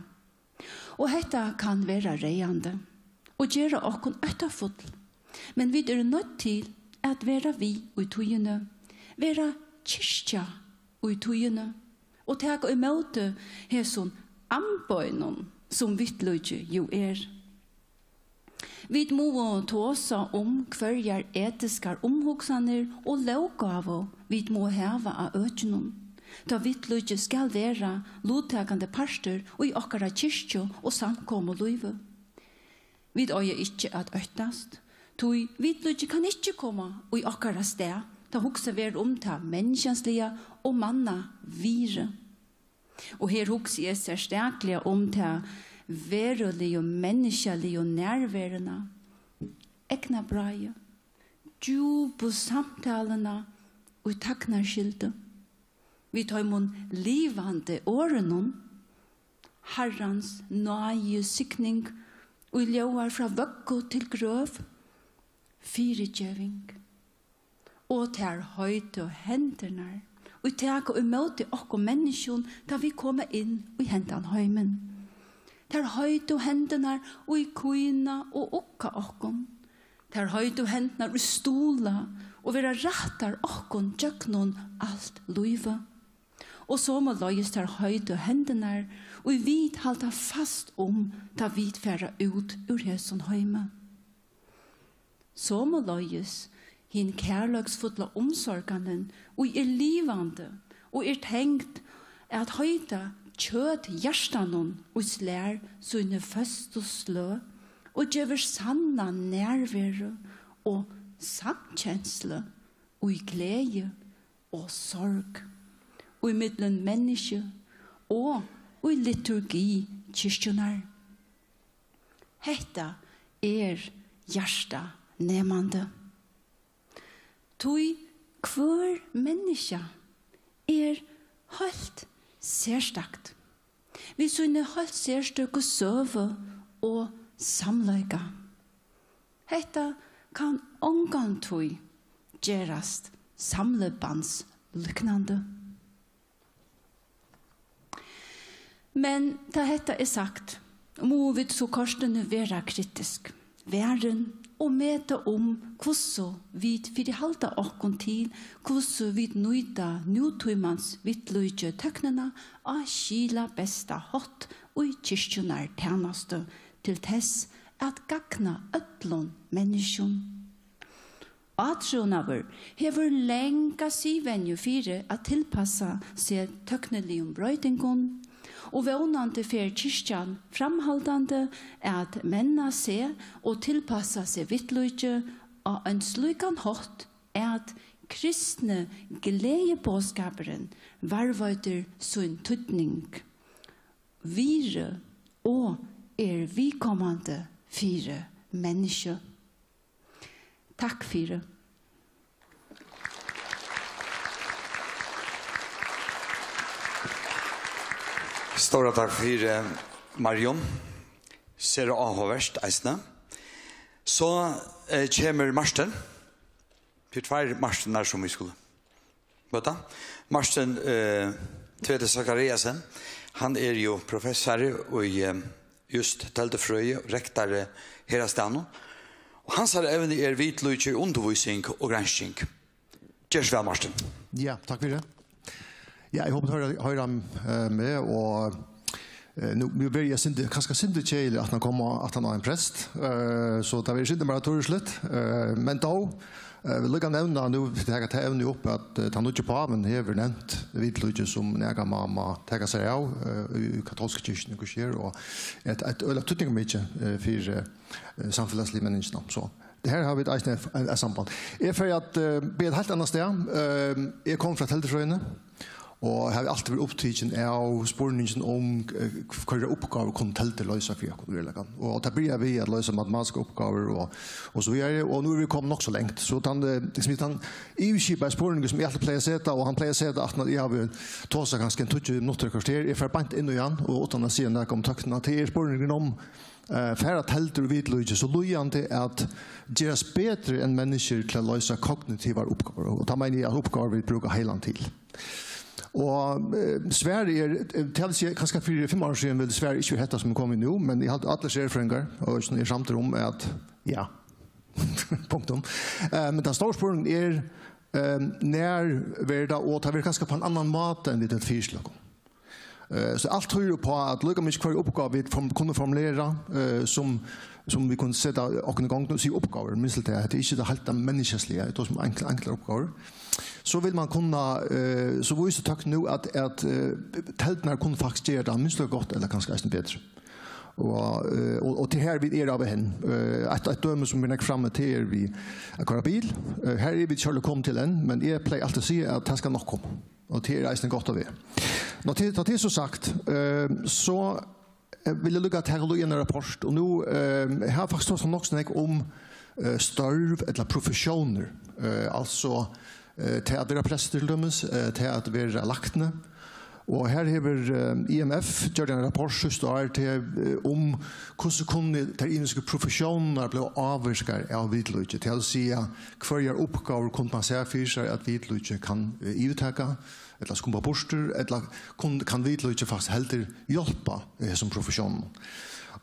og hetta kann vera ræðandi og gera okkum óttafull. Men vit eru noydd til at vera við í tíðini, vera kirkja í tíðini og taka ímóti hesum amboðinum, sum vittlíki jú er. Vit mugu tosa um, hvørjar etiskar umhugsanir og lóggávu vit mugu hava á økinum, tá vittlíki skal vera luttakandi partur í okkara kirkju og samkomulívi. Vit eiga ikki at óttast, tí vittlíki kann ikki koma í okkara stað, tá hugsað verður um tað menniskjansliga og manna virði. Og her hugsi eg serstakliga um ta veruligu, menniskjaligu nærveruna, eygnabráið, djúpu samtaluna í tagnarskyldu, við teimum livandi orðunum, Harrans náði signing, ið ljóðar frá vøggu til grøv, fyrigeving. Og tær heitu hendurnar, ið taka ímóti okkum menniskjum, tá vit koma inn í hendan heimin. Tær heitu hendurnar, ið kína og ugga okkum. Tær heitu hendurnar, ið stuðla og vera rættar okkum gjøgnum alt lívið. Og somuleiðis tær heitu hendurnar, ið vit halda fast um, tá vit fara út úr hesum heimi. Somuleiðis hin kærleiksfulla umsorganin, ið er livandi og er tengd at heita kjøt hjartanum, ið slær síni føstu sløg og gevur sanna nærveru og samkenslu í gleði og sorg, í millum menniskju og í liturgi kirkjunnar. Hetta er hjartanemandi. Tí hvør menniskja er heilt serstakt, við síni heilt serstøku søgu og samleika. Hetta kann ongantíð gerast samlibands líknandi. Men tá hetta er sagt, mugu vit so kortini vera kritisk, varin og meta um, hvussu vit fyrihalda okkum til, hvussu vit nýta nútímans vittlíki tøknina á skilabesta hátt í kirkjunnar tænastu, til tess at gagna øllum menniskjum. Átrúnaður hevur langa siðvenju fyri at tilpassa seg tøkniligum broytingum, og vónandi fer kirkjan framhaldandi at menna seg og tilpassa seg vittlíki á ein slíkan hátt, at kristni gleðiboðskapurin varðveitir sín týdning, virði og er viðkomandi fyri menniskju. Takk fyri. Stóra takk fyri, Marjun. Sera áhugavert eisini. So, eh, kemur Martin. Tað eru tveir Martinar, sum vit skulu møta. Martin, eh, Tvede Zachariasen, hann er jú professari í, eh, júst teldufrøði og rektari her á staðnum. Og hansara evni er vitlíki, undirvísing og gransking. Ger so væl, Martin. Ja, takk fyri. Ja, eg hopi, tit hoyra, hoyra, eh, meg, og, eh, nú, nú verði eg sindur, kanska sindur keðilig at koma aftan á ein prest, eh, so tað verður sindur meira turrusligt, eh, men tó, eh, vil líka nevna, nú taka tað evnið upp, at, eh, tann nýggi pávin hevur nevnt vitlíki sum nakað, man má taka sær av, eh, í, í katólsku kirkjuni, hvussu er, og eitt, eitt øgiliga týdningarmikið, eh, fyri, eh, samfelagsligu menningina. So, her hava vit eisini eitt, eitt, eitt samband. Eg fari at, eh, biðja eitt heilt annað stað. Eh, eg komi frá teldufrøðini, Og havi altíð verið upptikin av spurninginum um, eh, hvørjar uppgávur kunnu teldur loysa fyri okkum í veruleikanum. Og tað byrjar við at loysa matematiskar uppgávur og, og so víðari. Og nú eru vit komin nokk so langt. So tann, eh, sum eg, tann yvirskipaði spurningur sum eg altíð plagi at seta, og hann plagar at seta aftan at eg havi tosað kanska ein tíggju minuttir, eitt korter, eg fari beint inn í hann, og uttan at siga nakað um tøknina, tað er spurningurin um, eh, fara teldur og vitlíki so líðandi at gerast betri enn menniskjur til at loysa kognitivar uppgávur. Og tað meini eg at uppgávur vit brúka heilan til. Og, eh, svarið er, eh, tað vil siga, kanska fyri fimm árum síðan vildi svarið ikki verið hetta sum er komið nú, men eg haldi allir serfrøðingar, og sum eru samdir um at, ja, punktum. Eh, men tann stóra spurningurin er, eh, nær verður tað, og tað verður kanska á ein annan máta enn vit høvdu fyristilt okkum. Eh, so alt týðir upp á, at líka mikið hvørja uppgávu vit form-, kunnu formulera, eh, sum, sum vit kunnu seta okkum í gongd og siga uppgávur, minst til tað, hetta er ikki tað heilt tað menniskjaliga, tað er sum enkl-, enklar uppgávur. So vil man kunna, eh, so vísir tøknin nú, at, at, eh, teldurnar kunnu faktiskt gera tað minst líka gott, ella kanska eisini betri. Og, eh, og, og til her vit eru av hen. Eh, eitt, eitt dømi sum er nógv frammi, tað er við at koyra bil. Eh, her eru vit sjálvir komin til enn, men eg plagi altíð at siga, at tað skal nokk koma. Og tað er eisini gott at vita. Nå, til, tá tað er so sagt, eh, so, eh, vil eg líka taka líka ein rapport, og nú, eh, eg havi faktiskt tosað nokk so nógv um, eh, størv ella professiónir. Eh, altso, eh, tað at vera prestur til dømis, eh, tað at vera lækni. Og her hevur, eh, I M F gjørt ein rapport síðsta ár til, eh, um hvussu kunnu tær ymisku professiónirnar blíva ávirkaðar av vitlíki. Tað vil siga, hvørjar uppgávur kunnu man sæð fyri sær, at vitlíki kann, eh, yvirtaka, ella skumpa burtur, ella kun, kann vitlíki faktiskt heldur hjálpa, eh, hesum professiónum.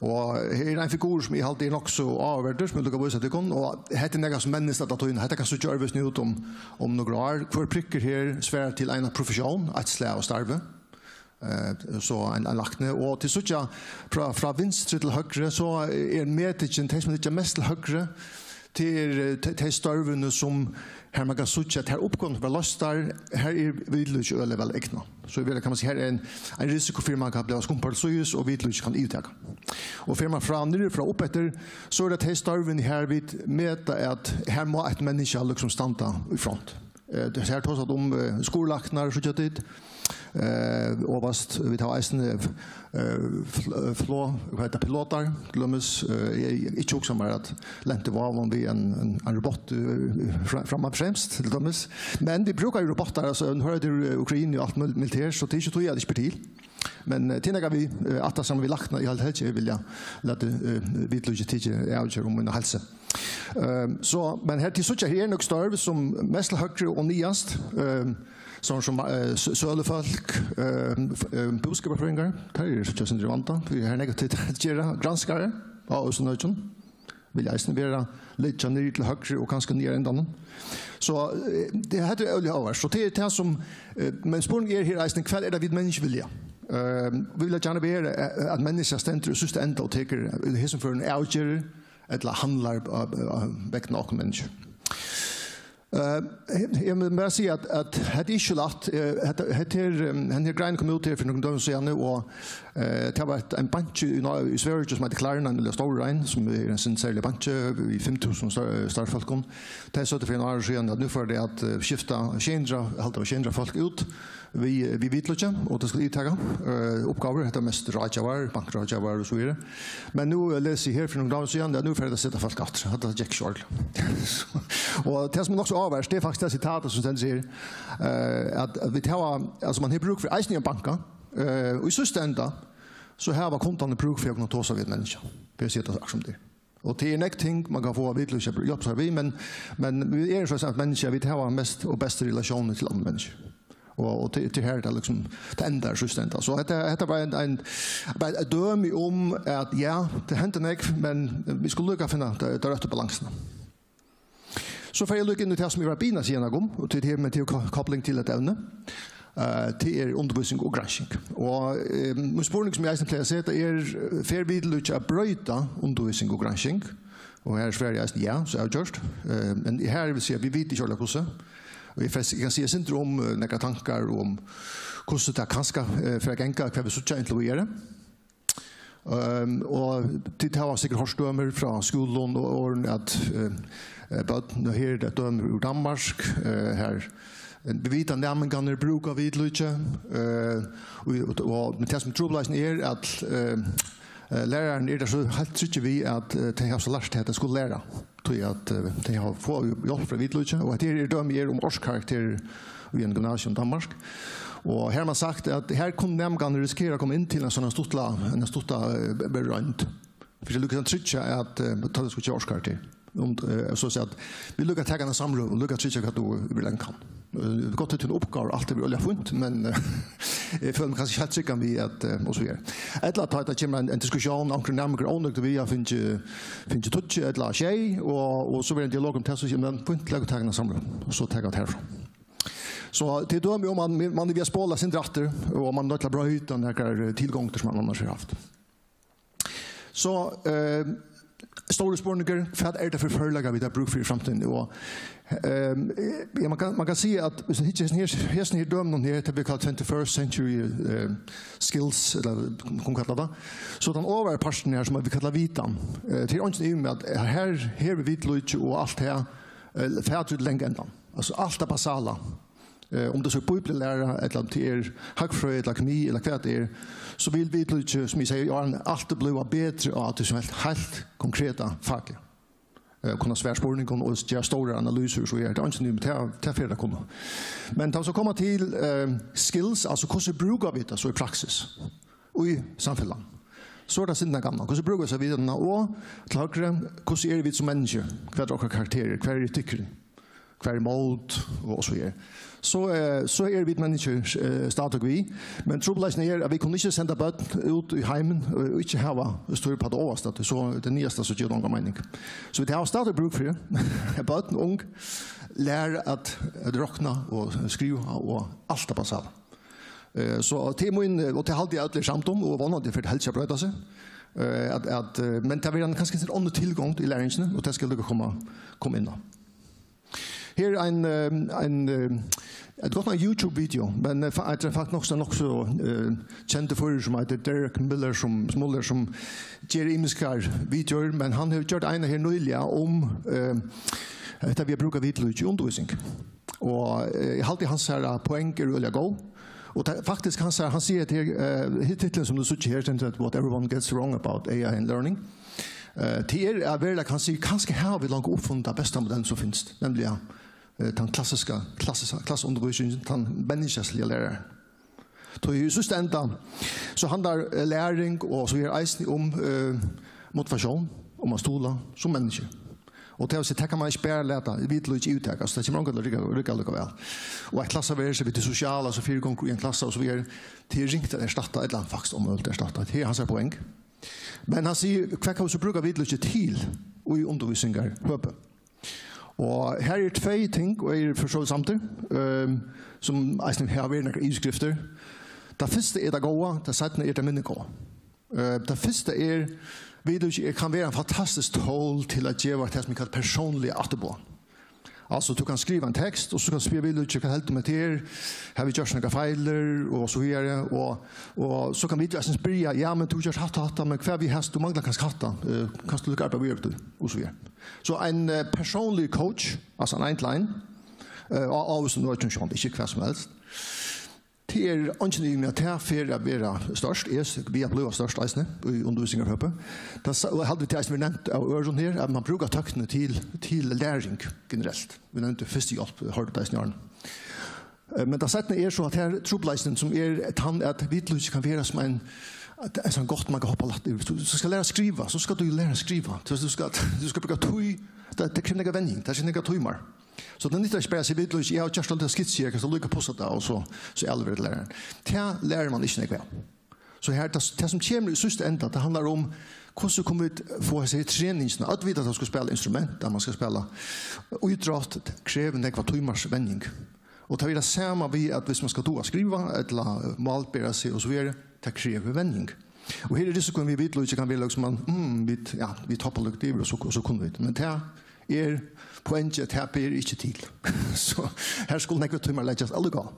Og her er ein figur sum eg haldi er nokk so áhugaverdur, sum eg líka vísa tykkum, og hetta er nakað sum mennist alla tíðina. Hetta kann síggja øðrvísi út um, um nøkur ár. Hvør prikkur her svarar til eina professión, eitt slag av starvi. Eh, so ein, ein lækni. Og tit síggja frá, frá vinstru til høgru, so er metikin, tey sum liggja mest til høgru, tað er, eh, tey, tey størvini sum, har man kann síggja, at har uppgávurnar verða loystar, har er vitlíki øgiliga væl egnað. So í veruleikanum kann man siga, har er ein, ein risiko fyri, man kann blíva skumpaður til síðis, og vitlíki kann yvirtaka. Og fer man frá niðri, frá upp eftir, so er tað tey størvini, har vit meta, at har má eitt menniskja líkasum standa í front. Eh, tað her tosað um, eh, skurðlæknar, síggja tit. Eh, ovast, vit hava eisini, eh, fl-, eh, flog, hvat heita, pilotar, til dømis, eh, eg, eg ikki hugsa mær at lent í vágum við ein, ein, ein robot, eh, fra-, framman fremst, til dømis. Men vit brúka jo robottar, altso, nú hoyrir til, eh, Ukraina og alt mil-, militær, so tað er ikki tí at tað ikki ber til. Men, eh, tað er nakað vit, eh, aftur saman við læknar, eg haldi helst, eg vilja lata, eh, vitlíki tikið avgerð um mína heilsu. Ehm, so, men her tit síggja, her eru nøkur størv sum mest til høgru og niðast, ehm, sum, sum, eh, sø-, sølufólk, ehm, f-, ehm, búskaparfrøðingar, tað er síggja sindur í vanda, tí her er nakað tit at gera, granskarar á Austurøkinum, vilja eisini vera, liggja niðri til høgru og kanska niðri í endanum. So, eh, tað, hetta er øgiliga áhugavert. So tað er tað sum, eh, men spurningurin er her eisini, hvat er tað vit menniskju vilja? Ehm, vit vilja gjarna vera, eh, at menniskjað stendur í síðsta enda og tekur, eh, í hesum førum avgerðir, ella handlar á, á, á vegna okkum menniskju. Eh, eg, eg vil bara siga at, at hetta er ikki lætt. Eh, hetta, hetta er, um, henda her grein kom út her fyri nøkrum døgum síðani, og, eh, tað var eitt, ein banki í Nor-, í Svøríki sum eitur Klarna, ein øgiliga stórur ein, sum er ein sindur serligur banki við fimm túsund star-, starvsfólkum. Tey søgdu fyri ein ári síðan at nú fara tey at, eh, skifta sjey hundrað, halda tað var sjey hundrað fólk út, við, við vitlíki, og tað skal yvirtaka, eh, uppgávur, hetta er mest ráðgevarar, bankráðgevarar og so víðari. Men nú, eh, lesi eg her fyri nøkrum døgum síðan, at nú fer tað at seta fólk aftur. Hatta gekk ikki ordiliga. Og tað sum er nokk so áhugavert, tað er faktiskt tað sitatið sum stendur her, eh, at, at vit hava, altso, man hevur brúk fyri eisini ein banka, eh, og í síðsta enda, so hava kundarnir brúk fyri at kunna tosa við eitt menniskja. Fyri at siga tað akkurát sum tað er. Og tað er nógv ting, man kann fáa vitlíki at hjálpa sær við, men, men vit eru so eitt menniskja, vit hava mest og bestu relatiónir til onnur menniskju. Og, og til, til her, tað líkasum, tað endar í síðsta enda. So hetta, hetta var ein, ein, bara eitt dømi um, at ja, tað hendir nógv, men vit skulu líka finna ta, ta røttu balansuna. So fari eg líka inn í tað sum eg var byrjaður at siga nakað um, og til her, men til ko-, kopling til hetta evni. Eh, tað er undirvísing og gransking. Og, eh, mín spurningur sum eg eisini plagi at seta er, eh, fer vitlíki at broyta undirvísing og gransking? Og her svari eg eisini ja, so avgjørt. Eh, men her vil eg siga, vit vita ikki ordiliga hvussu. Og eg fekk, eg kann siga eitt sindur um, eh, nakrar tankar um hvussu tað kanska, eh, fer at ganga, hvat vit síggja inntil víðari. Ehm, og tit hava sikkurt hoyrt dømi frá skúlum og orðum at, eh, eh, børn, og her er tað dømi úr Danmark, eh, har Eh, vit vita, at næmingarnir brúka vitlíki, eh, og, og, og, men tað, sum trupulleikin er, at, eh, eh, lærararnir eru so heilt tryggir við, at, eh, tey hava so lært, at tey skulu læra, tí at, eh, tey hava fáa hjálp frá vitlíki, og hetta her er dømi er um árskarakterir í einum gymnasium í Danmark. Og her hevur man sagt, at her kunnu næmingarnir risikera at koma inn til eina sovorðna stuttliga, eina stutta, eh, roynd. Fyri líka at tryggja, at, eh, tað skal ikki árskarakter. Um, eh, so at siga, at vit líka taka eina samrøðu og líka tryggja, hvat tú vil enn kann. Eh, gott, at tað er ein uppgáva, alt er øgiliga fínt, men, eh, eg føli meg kanska ikki heilt tryggan við, at, eh, og so víðari. Ella tá tað kemur ein, ein diskusjón, onkrir næmingar ónøgdir við at fingið, fingið tíggju ella sjey, og, og so verður ein dialog um tað, so siga, men fínt, lat okkum taka eina samrøðu, og so taka tað herfrá. So tað er dømi um, man, man er við at spola sindur aftur, og man er noydd til at broyta nakrar, eh, tilgongdir, sum man annars hevur havt. So, eh, stóri spurningur, hvat er tað fyri førleikar, vit hava brúk fyri í framtíðini? Og, eh, ja, man kann, man kann siga, at viss man hyggur hesum her, hesum her dømunum her, tað vit kalla twenty-first century, eh, skills, ella kunnu kalla tað, so tann ovari parturin her, sum vit kalla vitan, eh, tað er eingin ivi um, at her, her er vitlíki og alt her, eh, fatur í langa endan. Altso alt tað basala. Eh, um tað so er bíbliulæra, ella um tað er hagfrøði, ella kemi, ella hvat tað er, so vil vitlíki, sum eg sigi, í árini altíð blíva betri á tí sum heilt, heilt konkreta faki. Eh, kunna svara spurningum og gera stórar analysur, so er tað eingin, tað, tað fer at kunna. Men tá so koma til, eh, skills, altso hvussu brúka vit tað so í praksis, í samfelagnum? So er tað sindur gaman. Hvussu brúka vit hesa vitanina, og til høgru, hvussu eru vit sum menniskju? Hvat er okkara karakterir? Hvar er etikkurin? Hvar er mót? Og, og so er. So, eh, so eru vit menniskjur, eh, stadig við. Men trupulleikin er, at vit kunnu ikki senda børn út í heimin og ikki hava stýr á tað ovasta, tí so tað niðasta, so gevur tað onga meining. So vit hava stadig brúk fyri, at børn, ung, læra at, at rokna og skriva og alt tað basala. Eh, so tað er mín, og tað haldi eg, at øll eru samd um, og vónandi fer tað helst at broyta seg. Eh, at, at, eh, men tað verður kanska ein onnur tilgongd í læringini, og tað skal eg líka koma, koma inn á. Her er ein, eh, ein, eh, eitt gott ein YouTube-video, men, eh, fa-, eitt er faktiskt nokk so, nokk so, eh, kendur føroyingur sum eitur Derek Miller, sum, Muller, sum ger ymiskar videoir, men hann hevur gjørt eina her nýliga um, eh, hetta við at brúka vitlíki í undirvísing. Og, eh, eg haldi, hansara poeng eru øgiliga góð. Og tað, faktiskt, hansara, hann sigur at her, eh, her titlurin, sum tú sært her, stendur at "What everyone gets wrong about A I and learning." Eh, tað er, at veruliga, kann siga, kanska hava vit longu uppfunnið ta besta modellen, sum finst, nemliga, eh, tann klassiska, klassiska, klassaundirvísingin, tann menniskjaliga læraran. Tí í síðsta enda, so handlar, eh, læring og so er eisini um, eh, motivatión, um at stuðla sum menniskja. Og tað vil siga, tað kann man ikki bara lata vitlíki yvirtaka, altso, tað kemur ongantíð til at rigga, rigga líka væl. Og eitt klassavers, við tí sosiala, sum fyrigongur í ein klassa og so víðari, tað er ringt at erstatta, ella faktiskt ómøguligt at erstatta. Tað er hansara poeng. Men hann sigur, hvat kann vit so brúka vitlíki til í undirvísingarhøpi? Og her eru tvey ting, og eg eri for so vidt samdur, ehm, sum eisini hava verið nakrar yvirskriftir. Tað fyrsta er tað góða, tað seinna er tað minni góða. Eh, tað fyrsta er, vitlíki er, kann vera ein fantastisk tól til at geva tað, sum eg kalli persónliga afturboðan. Altso, tú kanst skriva ein tekst, og so kanst spyrja vitlíkið, hvat heldur tú um hetta her? Havi eg gjørt nakrar feilir? Og so víðari. Og, og so kann vitlíkið eisini spyrja, ja, men tú hevur gjørt hatta, hatta, men hvat við hesum, tú manglar kanska hatta. Eh, kanst tú líka arbeiða víðari við tí? Og so víðari. So ein, eh, persónligur coach, altso ein ein-til-ein, eh, á, á, sum nú er sjálvandi ikki hvat sum helst. Tað er eingin ivi um, at tað fer at vera stórt. Eg s-, við at blíva stórt eisini í undirvísingarhøpi. Tað sa-, og eg haldi, tað eisini verið nevnt av øðrum her, at man brúkar tøkni til, til læring generelt. Vit nevndu fyrstuhjálp, hoyrdi tað eisini í áðni. Eh, men tað seinna er so, at her trupulleikin, sum er tann, at vitlíki kann vera sum ein, at ein sånn gott, man kann hoppa lætt yvir. Tú, tú skal læra at skriva, so skal tú læra at skriva. Tú, tú skal, tú skal brúka tíð, tað, tað krevur nakra venjing, tað krevur nakrar tímar. So tað nyttar ikki bara at siga vitlíki, eg havi gjørt alt tað skitsi, eg kann so líka pussa tað, og so, so er alt verið til læraran. Tað lærir man ikki nógv av. So her, tað, tað sum kemur í síðsta enda, tað handlar um, hvussu kunnu vit fáa hesa her treningina? Øll vita, at man skal spæla instrument, at man skal spæla ítrótt, krevur nógvar tímars venjing. Og tað er tað sama við, at viss man skal duga at skriva, ella málbera seg og so víðari, tað krevur venjing. Og her er risikoen við vitlíki, kann vera líkasum man, mm, vit, ja, vit hoppa líka yvir, og so, og so kunnu vit. Men tað er poengið, at tað ber ikki til. So her skulu nógvir tímar leggjast allíkavæl.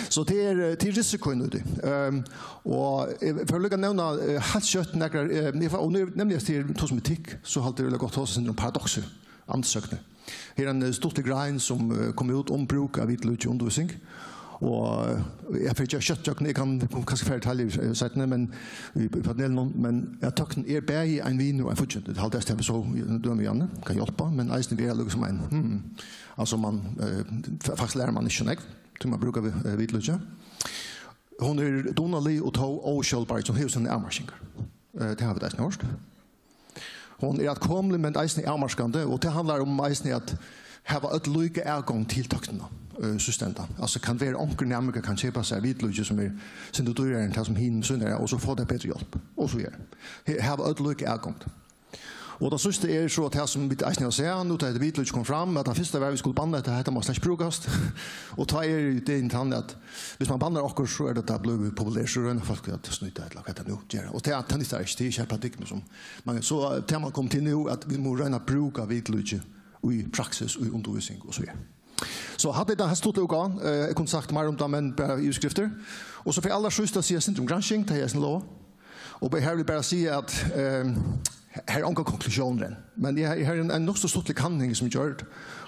So tað er, eh, tað er risikoen í tí. Ehm, og eg fari líka at nevna, eh, heilt skjótt nakrar, eh, eg fari, og nú, nevniliga, tað er tað sum etikk, so haldi eg vel gott at tosa eitt sindur um paradoksir, andasøgnir. Her er ein, eh, stuttur grein, sum, eh, kom út um brúk av vitlíki í undirvísing. Og, eh, eg fari ikki skjótt gjøgnum, eg kann, kann kanska fara í detaljar, eh, seinni, men í, í panelinum, men at tøgn er bæði ein vinur og ein fíggindi. Tað haldi eg, at vit so, eh, dømi Janne, kann hjálpa, men eisini vera líka sum ein, hmm, altso, man, eh, fa-, faktiskt lærir man ikki so nógv, tí man brúkar vi-, eh, vitlíki. Hon er dugnalig og tó ósjálvbær, sum hevur sínar avmarkingar. Eh, tað hava vit eisini hoyrt. Hon er atkomlig, men eisini avmarkandi, og tað handlar um eisini at hava øll líka atgongd til tøgnina, eh, síðstenda. Altso, kann vera onkur næmingur kann keypa sær vitlíki, sum er sindur dýrari enn tað, sum hin sýnir, og so fáa tey betri hjálp, og so er. He-, hava øll líka atgongd. Og tað síðsta er so, at tað, sum vit eisini hava sæð, nú tá hetta vitlíki kom fram, at tað fyrsta var, at vit skuldu banna hetta, hetta má slett ikki brúkast. Og tá er í dag tann, at viss man bannar okkurt, so er tað, tað blívur populert, so royna fólk at snýta, ella hvat tað nú ger. Og tað, tað nyttar ikki, tað er ikki eitt paradigma, sum man, so, eh, tað man kom til nú, at vit mugu royna at brúka vitlíki í praksis, í undirvísing og so víðari. So hatta er tað stuttliga útgávan, eh, eg kundi sagt meira um tað, men bara yvirskriftir. Og so fyri allarsíðst at siga eitt sindur um gransking, tað eg eisini lova. Og her vil eg bara siga at, eh, her er ongar konklusjónir enn. Men eg, eg havi ein, ein nokk so stuttlig kanning sum er gjørd,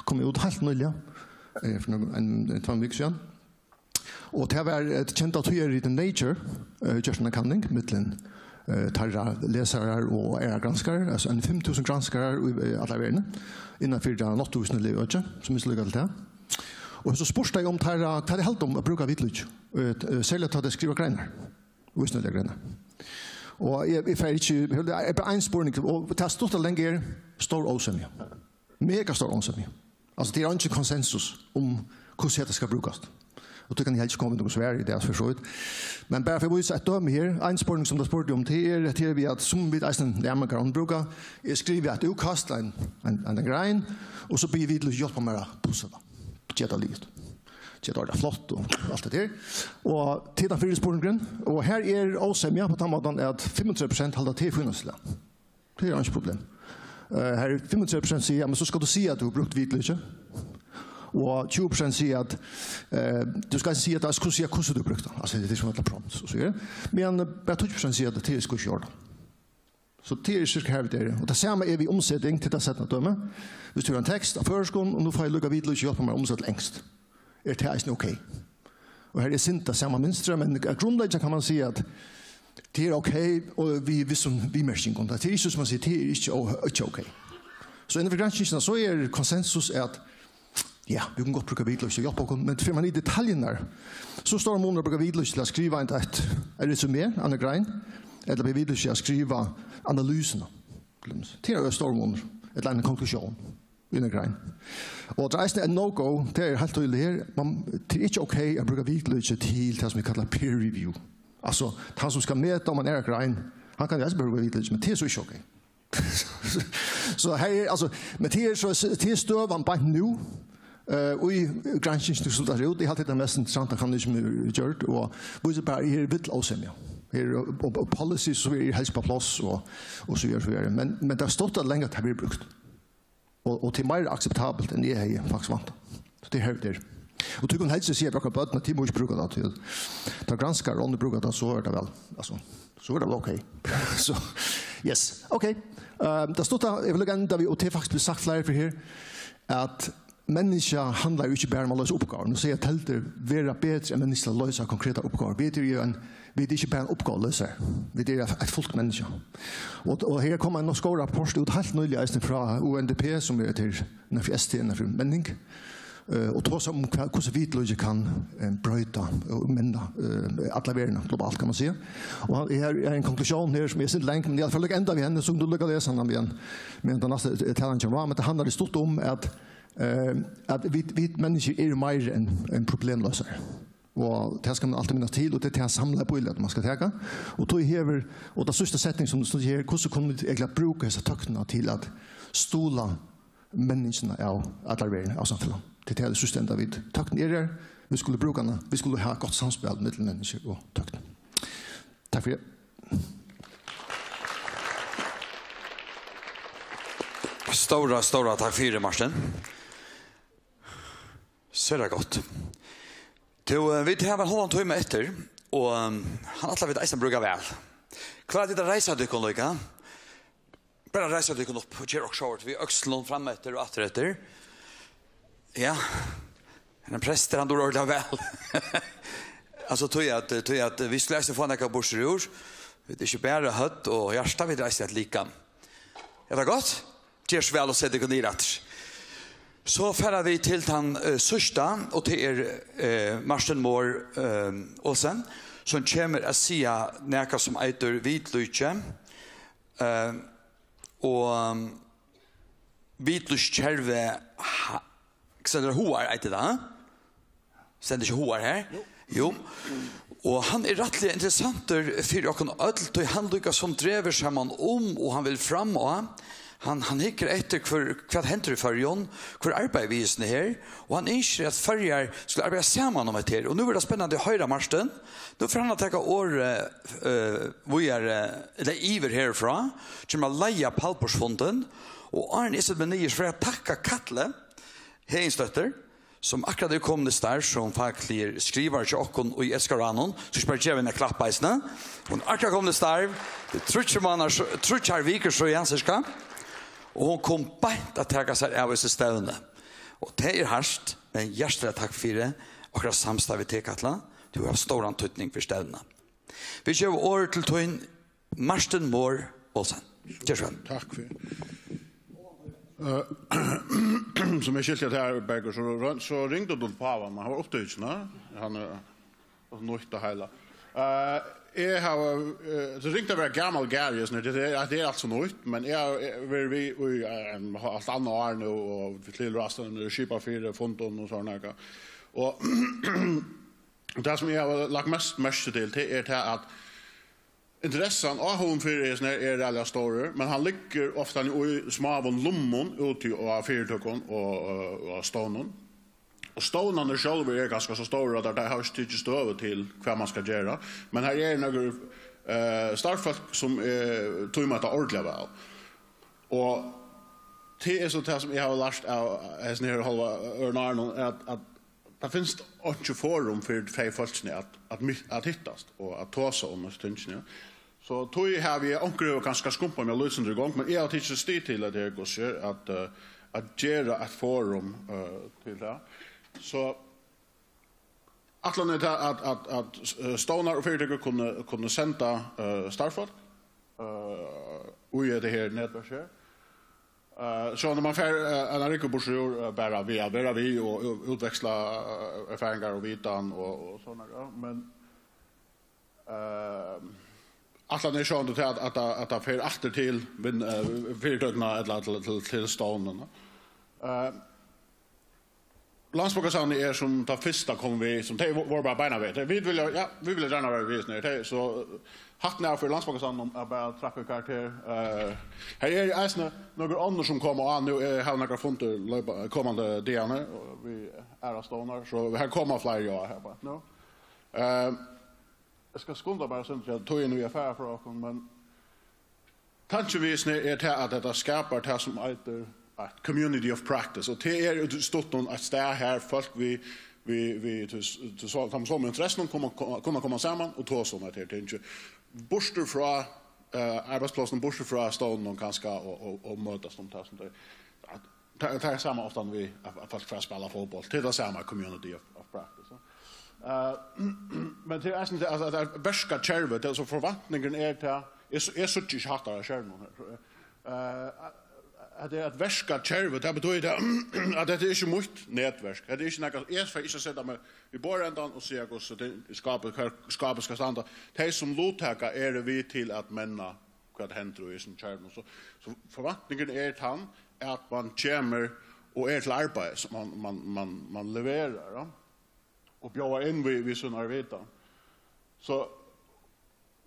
kom út heilt nýliga, eh, fyri nøkrum, ein, ein, tveimum vikum síðan. Og tað var eitt kent av tíðarritum Nature, eh, gjørt eina kanning millum, eh, teirra lesarar og aðrar granskarar, altso ein fimm túsund granskarar í, eh, allari verðini, innan fyri tað náttúruvísindaliga økið, sum vit líka til tað. Og so spurtu tey um teirra, hvat tey halda um at brúka vitlíki, eh, t-, eh, serliga tá tey skriva greinar, vísindaligar greinar. Og eg, eg fari ikki, eg, eg, bara ein spurning, og tað stutta og langa er stór ósemja. Mega stór ósemja. Altso, tað er eingin konsensus um, hvussu hetta skal brúkast. Og tað kann eg helst ikki koma við nøkrum svari í dag, fyri so vítt. Men bara fyri at vísa eitt dømi her, ein spurning, sum tey spurdu um, tað er, tað er við, at sum vit eisini næmingar brúka, eg skrivi eitt útkast, ein, ein, ein grein, og so biði eg vitlíki hjálpa mær at pussa tað. Gera tað liðugt. Gera tað flott og alt tað har. Og tað er tann fyrri spurningurin, og her er ósemja á tann mátan, at fimmogtretivu prosent halda, at tað er fínasta slag. Tað er einki problem. Eh, her er fimmogtretivu prosent siga, "Ja, men so skalt tú siga, at tú hevur brúkt vitlíki." Og tjúgu prosent siga, at, eh, "Tú skalt ikki siga, at tú skalt siga, hvussu tú hevur brúkt tað." Altso, tað er sum at lesa prompts og so víðari. Men, eh, bara tíggju prosent siga, at tað er sgu ikki í ordan. So tað er cirka har vit eru. Og tað sama er við umseting til tað seinna dømið. Viss tú hevur ein tekst á føroyskum, og nú fái eg líka vitlíki hjálpa mær at umseta til enskt. Er tað eisini ok? Og her er synd tað sama mynstur, men at grundleggja kann man siga, at tað er ok, og við vissum viðmerkingum. Tað er ikki, sum man sigur, tað er ikki ó-, ikki ok. So innan fyri granskingina, so er konsensus, at, ja, vit kunnu gott brúka vitlíki til at hjálpa okkum, men fer man í detaljurnar, so er stórur munur at brúka vitlíki til at skriva ein, eitt, eitt resumé, eina grein, ella brúka vitlíki at skriva analysuna, til dømis. Tað er stórur munur, ella ein konklusjón í eina grein. Og tað er eisini ein no-go, tað er heilt týðiligt her. Man, tað er ikki ok at brúka vitlíki til tað, sum vit kalla peer review. Altso, tann, sum skal meta, um ein aðra grein, hann kann eisini brúka vitlíki, men tað er so ikki ok. So her er, altso, men tað er so, tað er støðan beint nú, eh, í granskingini, sum tað sær út. Eg haldi, tað er mest interessanta kanning, sum er gjørd, og vísir bara, her er vill ósemja. Her er, og, og policy, sum er helst á pláss, og, og so víðari, so víðari. Men, men tað er stutt og langt, at tað verður brúkt. Og, og tað er meira akseptabelt, enn eg hevði faktiskt væntað. So tað er her, tað er. Og tú kanst helst siga, at okkara børn, at tey mugu ikki brúka tað, tí at tá granskarar og onnur brúka tað, so er tað væl, altso, so er tað væl ok. So, yes, ok. Ehm, tað stutta, eg vil líka enda við, og tað er faktiskt blivið sagt fleiri ferðir her, at menniskja handlar jo ikki bara um at loysa uppgávur. Nú siga teldur vera betri enn menniskju til at loysa konkretar uppgávur. Vit eru jo ein, vit eru ikki bara ein uppgávuloysari. Vit eru eitt, eitt fult menniskja. Og, og her kom ein nokk so góður rapport út heilt nýliga eisini frá U N D P, sum er til, innan fyri S T, innan fyri menning. Eh, og tosa um hvat, hvussu vitlíki kann, eh, broyta og menna, eh, alla verðina globalt, kann man siga. Og hann, her er ein konklusjón her, sum er eitt sindur long, men eg fari at enda við henni, so kanst tú líka lesa hana við hann, meðan tann næsti, eh, talan kemur á, men tað handlar í stuttum um, at, eh, at vit, vit menniskju eru meira enn, enn problemloysarar. Og tað skal man altíð minnast til, og tað er tað samlaða bílætið, man skal taka. Og tá hevur, og tann síðsta setning, sum stendur her, hvussu kunnu vit egentliga brúka hesa tøgnina til at stuðla menningina av allari verðini, av samfelagnum. Tað er tað, í síðsta enda, vit, tøgn er her, vit skulu brúka hana, vit skulu hava gott samspæl millum menniskju og tøgn. Takk fyri. Stóra, stóra takk fyri, Martin. Sera gott. Tú, eh, vit hava ein hálvan tíma eftir, og, ehm, hann ætla vit eisini at brúka væl. Klára tit at reisa tykkum líka? Bara reisa tykkum upp og ger okkurt sjálvt við økslunum fram eftir og aftur eftir. Ja, ein prestur, hann dugir ordiliga væl. Altso, tí at, tí at vit skulu eisini fáa nakað burtur úr. Vit eru ikki bara høvd og hjarta, vit eru eisini eitt likam. Er tað gott? Ger so væl og set tykkum niður aftur. So fara vit til tann, eh, síðsta, og tað er, eh, Martin Mohr, eh, Olsen, sum kemur at siga nakað sum eitur vitlíki. Eh, og, um, vitlíkiskervið ha-, stendur Hugar, eitur tað, ha? Stendur ikki Hugar her? Jú. Jú. Og hann er rættiliga interessantur fyri okkum øll, tí hann líka sum dregur saman um, og hann vil fram á. Hann, hann hyggur eftir, hvør, hvat hendir í Føroyum, hvør arbeiðir við hesum her, og hann ynskir, at Føroyar skulu arbeiða saman um hetta her. Og nú verður tað spennandi at hoyra, Martin. Nú fer hann at taka orðið, eh, víðari, ella yvir herfrá, kemur at leiða pallborðsfundin, og áðrenn eg seti meg niður, so vil eg takka Katli Heginsdóttir, sum akkurát er komin í starv sum fakligur skrivari hjá okkum í Etiska ráðnum, so skal bara geva henni eitt klapp eisini. Hon er akkurát komin í starv, tað er tríggjar mánaðar, tríggjar vikur síðan, cirka, og hon kom beint at taka sær av hesi stevnu. Og tað er hart, men hjartaliga takk fyri okkara samstarv við teg, Katla. Tú hevur havt stóran týdning fyri stevnuna. Vit geva orðið til tín, Martin Mohr Olsen. Ger so væl. Takk fyri. Eh, sum eg skilti tað, Bergur, so royn-, so ringdi tú til pávan, men hann var upptikin, ha? Hann er nýtt og heila. Eh, eg havi, eh, so ringt at vera gamal gæri, sånn at tað er, at tað er alt so nýtt, men eg havi, eh, verið við í, eh, alt annað ár nú, og við til ráðstevnur, skipað fyri fundum og sovorðið nakað. Og tað, sum eg havi lagt mest merki til, tað er tað, at interessan, áhugin fyri hesum her er ræðuliga stórur, men hann liggur ofta í smáum lummum úti á fyritøkum og, og, og á stovnum. Og stovnarnir sjálvir eru kanska so stórir, at teir hava ikki tikið støðu til, hvat man skal gera. Men her eru nøkur, eh, starvsfólk, sum, eh, tíma hetta ordiliga væl. Og tað er so tað, sum eg havi lært av hesum her hálva øðrum árinum, er at, at tað finst einki forum fyri tvey fólkini at, at mi-, at hittast og at tosa um hesi tingini. So tí havi eg, onkur hevur kanska skumpað meg eitt lítið sindur í gongd, men eg havi tikið stig til at eg, hvussu er, at, eh, at gera eitt forum, eh, til tað. So ætlanin er tað, at, at, at, eh, stovnar og fyritøkur kunnu, kunnu senda, eh, starvsfólk, eh, í hetta her netverk her. Eh, so man fær, eh, eina rúgvu burtur úr, eh, bara við at vera við og ú-, útveksla, eh, erfaringar og vitan og, og sovorðið, ja. Men, eh, ætlanin er sjálvandi til at, at, at tað fer aftur til vin-, eh, fyritøkuna ella til, til, til stovnina. Eh, Landsbókasavnið er sum tað fyrsta kom við, sum tey vo-, vóru bara beinanvegin. Tey, vit vilja, ja, vit vilja gjarna vera við, sum er tey, so, eh, hatten av fyri Landsbókasavninum at bara trappa í karakter. Eh, her eru eisini nøkur onnur, sum koma á nú, eh, hava nakrar fundir leypa-, komandi dagarnar, og við aðrar stovnar, so her koma fleiri á her bara nú. Eh, eg skal skunda bara, so at tíðin er við at fara frá okkum, men tankin við hesum er tað, at hetta skapar tað, sum eitur eitt community of practice, og tað er í stuttum eitt stað, har fólk við, við, við, til, til so-, teimum somu interessunum kunnu, kunnu koma saman og tosa um hetta her ting. Burtur frá, eh, arbeiðsplássinum, burtur frá stovnunum kanska, og, og, og møtast um tað, sum tað, at, tað, tað er sama ofta við, at, at fólk fara at spæla fótbólt. Tað er tað sama, community of, of practice, ja. Eh, men tað er eisini tað, at, at, at verka kervið, tað, so forventningurin er til, eg, eg síggi ikki hatta á skerminum her, so, eh, at, at tað er eitt verkað kervi, tað betýðir tað, at hetta er ikki mítt netverk. Hetta er ikki nakað, eg fari ikki at seta meg í borðendan og siga, hvussu tað, skápið, hvar skápið skal standa. Tey, sum luttaka, eru við til at menna, hvat hendir í hesum kervinum. So, so forventningurin er tann, at man kemur og er til arbeiðis, man, man, man, man leverar, ja, og bjóðar inn við, við sína vitan. So,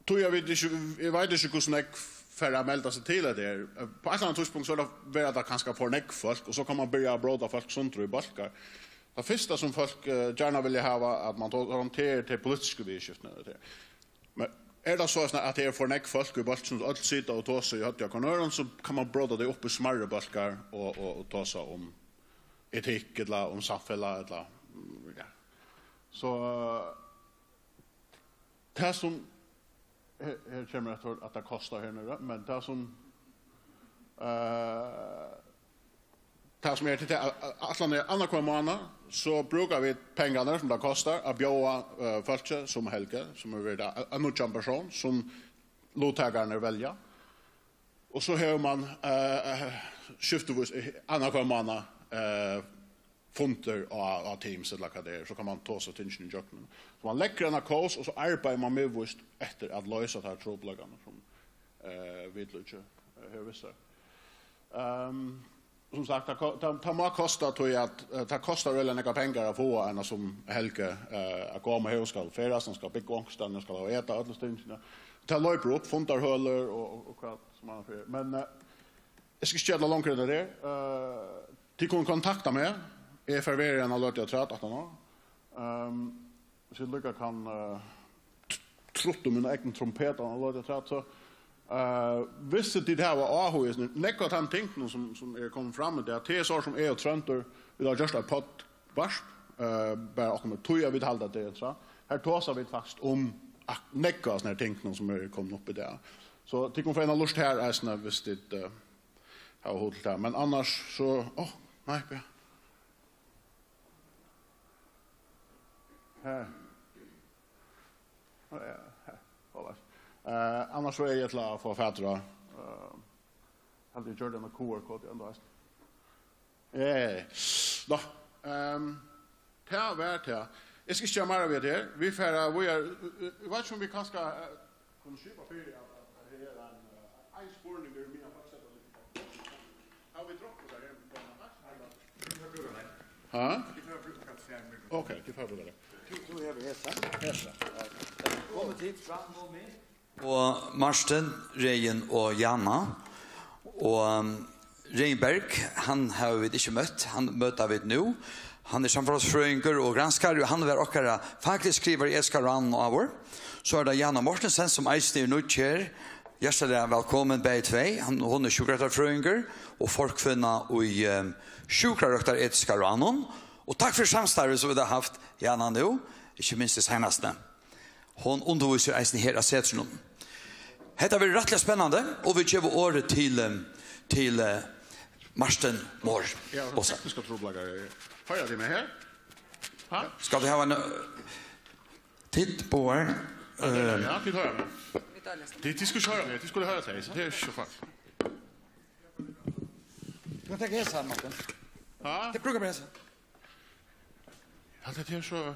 tí eg veit ikki, eg veit ikki, hvussu nógv fara at melda seg til hetta her. På eitt ella annað tíðspunkt, so er tað, verða tað kanska for nógv fólk, og so kann man byrja at bróta fólk sundur í bólkar. Tað fyrsta, sum fólk, eh, gjarna vilja hava, at man tar, tað eru tey politisku viðurskiftini, tað er. Men er tað so, at tað er for nógv fólk í bólkinum, sum øll sita og tosa í høvdið á hvørjum øðrum, so kann man bróta tey upp í smærri bólkar og, og, og tosa um etikk, ella um samfelag, ella, mm, ja. So, eh, tað sum, her, her kemur eftir, at tað kostar her niðri, men tað sum, eh, tað sum er til tað, ætlanin er, annarhvønn mánað, so brúka vit pengarnar, sum tað kostar, at bjóða, eh, fólki sum Helge, sum hevur verið ein, ein nýggjan persón, sum luttakararnir velja. Og so hevur mann, eh, eh, skiftuvís, eh, annarhvønn mánað, eh, fundir á, á Teams, ella hvat tað er, so kann mann tosa tingini ígjøgnum. So mann leggur eina kós, og so arbeiðir mann miðvíst eftir at loysa teir trupulleikarnar, sum, eh, vitlíki, eh, hevur við sær. Ehm, sum sagt, tað ko-, tað, tað má kosta, tí at, eh, tað kostar øgiliga nógvar pengar at fáa eina sum Helge, eh, at koma her og skal ferðast, hann skal búgva onkustaðni, hann skal hava at eta, øll tingini. Tað loypur upp, fundarhølur og, og, og hvat sum hann fer. Men, eh, eg skal ikki gera tað longri enn tað er. Eh, tit kunnu kontakta meg. Eg fari vera í eina løtu afturat aftaná. Ehm, so eg líka kann, eh, t-, trutta mína egnu trompet, og lata afturat, so, eh, viss tit hava áhuga, so nógv av teimum tingunum sum, sum er komið fram í dag, tað er so sum eg og Tróndur, vit hava gjørt eitt poddvarp, eh, bara okkum, tí at vit halda, at tað er so. Her tosa vit faktiskt um ak-, nógv av sånne her tingunum sum er komið upp í dag. So tit kunnu fáa eina lurk her eisini, viss tit, eh, hava hug til tað. Men annars so, áh, nei, ja. Her. Ja, her. Hóast. Eh, annars so eri eg til at fáa fatur á, eh, haldi eg gjørdi eina Q R-kodu enn eisini. Eh, nú, ehm, tað var tað. Eg skal ikki gera meira við tað her. Vit fara víðari. Eg veit ikki, um vit kanska, eh, kunnu skipa fyri at, at her er ein, eh, ein spurningur, meðan fólk seta lítið. Hava vit drukku tað her? Ha? Ok, tit fara at brúka tað. Tú, tú hevur hesa. Hesa. Komið tit fram nú, Mik. Og Martin, Regin og Jana. Og, um, Regin Berg, hann hava vit ikki møtt, hann møta vit nú. Hann er samfelagsfrøðingur og granskari, og hann var okkara fakligi skrivari í Etiska ráðnum áður. So er tað Jana Mortensen, sum eisini er nýggj her. Hjartaliga vælkomin, bæði tvey. Hann, hon er sjúkrarøktarfrøðingur og forkvinna í, eh, sjúkrarøktaretiska ráðnum. Og takk fyri samstarvið, sum vit hava havt, Jana, nú, ikki minst í seinasta. Hon undirvísir eisini her á Setrinum. Hetta verður rættiliga spennandi, og vit geva orðið til, eh, til, eh, Martin Mohr. Ja, tekniska trupulleikar. Hoyra tit meg her? Ha? Skal vit hava ein, eh, tit báðir, eh, ja, tit hoyra meg. Tit, tit skulu ikki hoyra meg, tit skulu hoyra tey, so tað er ikki so farligt. Tú kanst taka hesa, Martin. Ha? Tey brúka bara hesa. Ja, tað er so,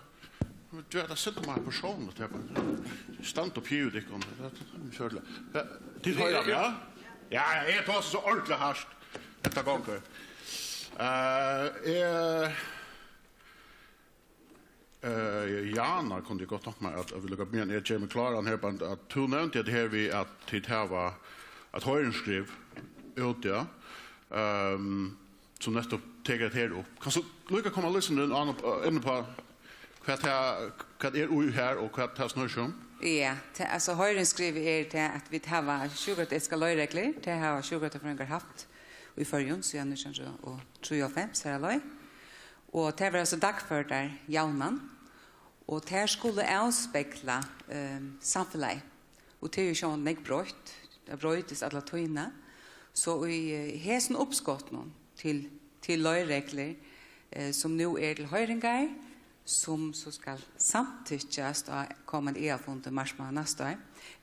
tú veit, tað er so persónligt, tað er bara, stand upp, hiv tykkum, tað er so farligt. Ja, tit hoyra meg, ja? Ja, ja, eg tosi so ordiliga hart. Hetta gongur. Eh, eg, eh, Jana, kundi eg gott tonkað mær at, at vit lukka, meðan eg geri meg kláran her, bara at tú nevndi at her við at tit hava eitt hoyringsskriv úti, ja. Ehm, sum nettupp tekur hetta her upp. Kanst tú líka koma lýsandi inn á, inn á hvat tað, hvat er í her og hvat tað snýr seg um? Ja, tað, altso, hoyringsskrivið er tað, at vit hava sjúkrarøktaretiskar leiðreglur, tað hava sjúkrarøktarfrøðingar havt í Føroyum síðan nítjan hundrað og trýoghálvfems, har leið. Og tær verða so dagførdar javnan, og tær skulu avspegla, ehm, samfelagið. Og tað er jú sjálvandi nógv broytt. Tað broytist alla tíðina. So í, eh, hesum uppskotinum til, til leiðreglur, eh, sum nú er til hoyringar, sum so skal samtykkjast á komandi aðalfundi marsmánaðar næsta ár,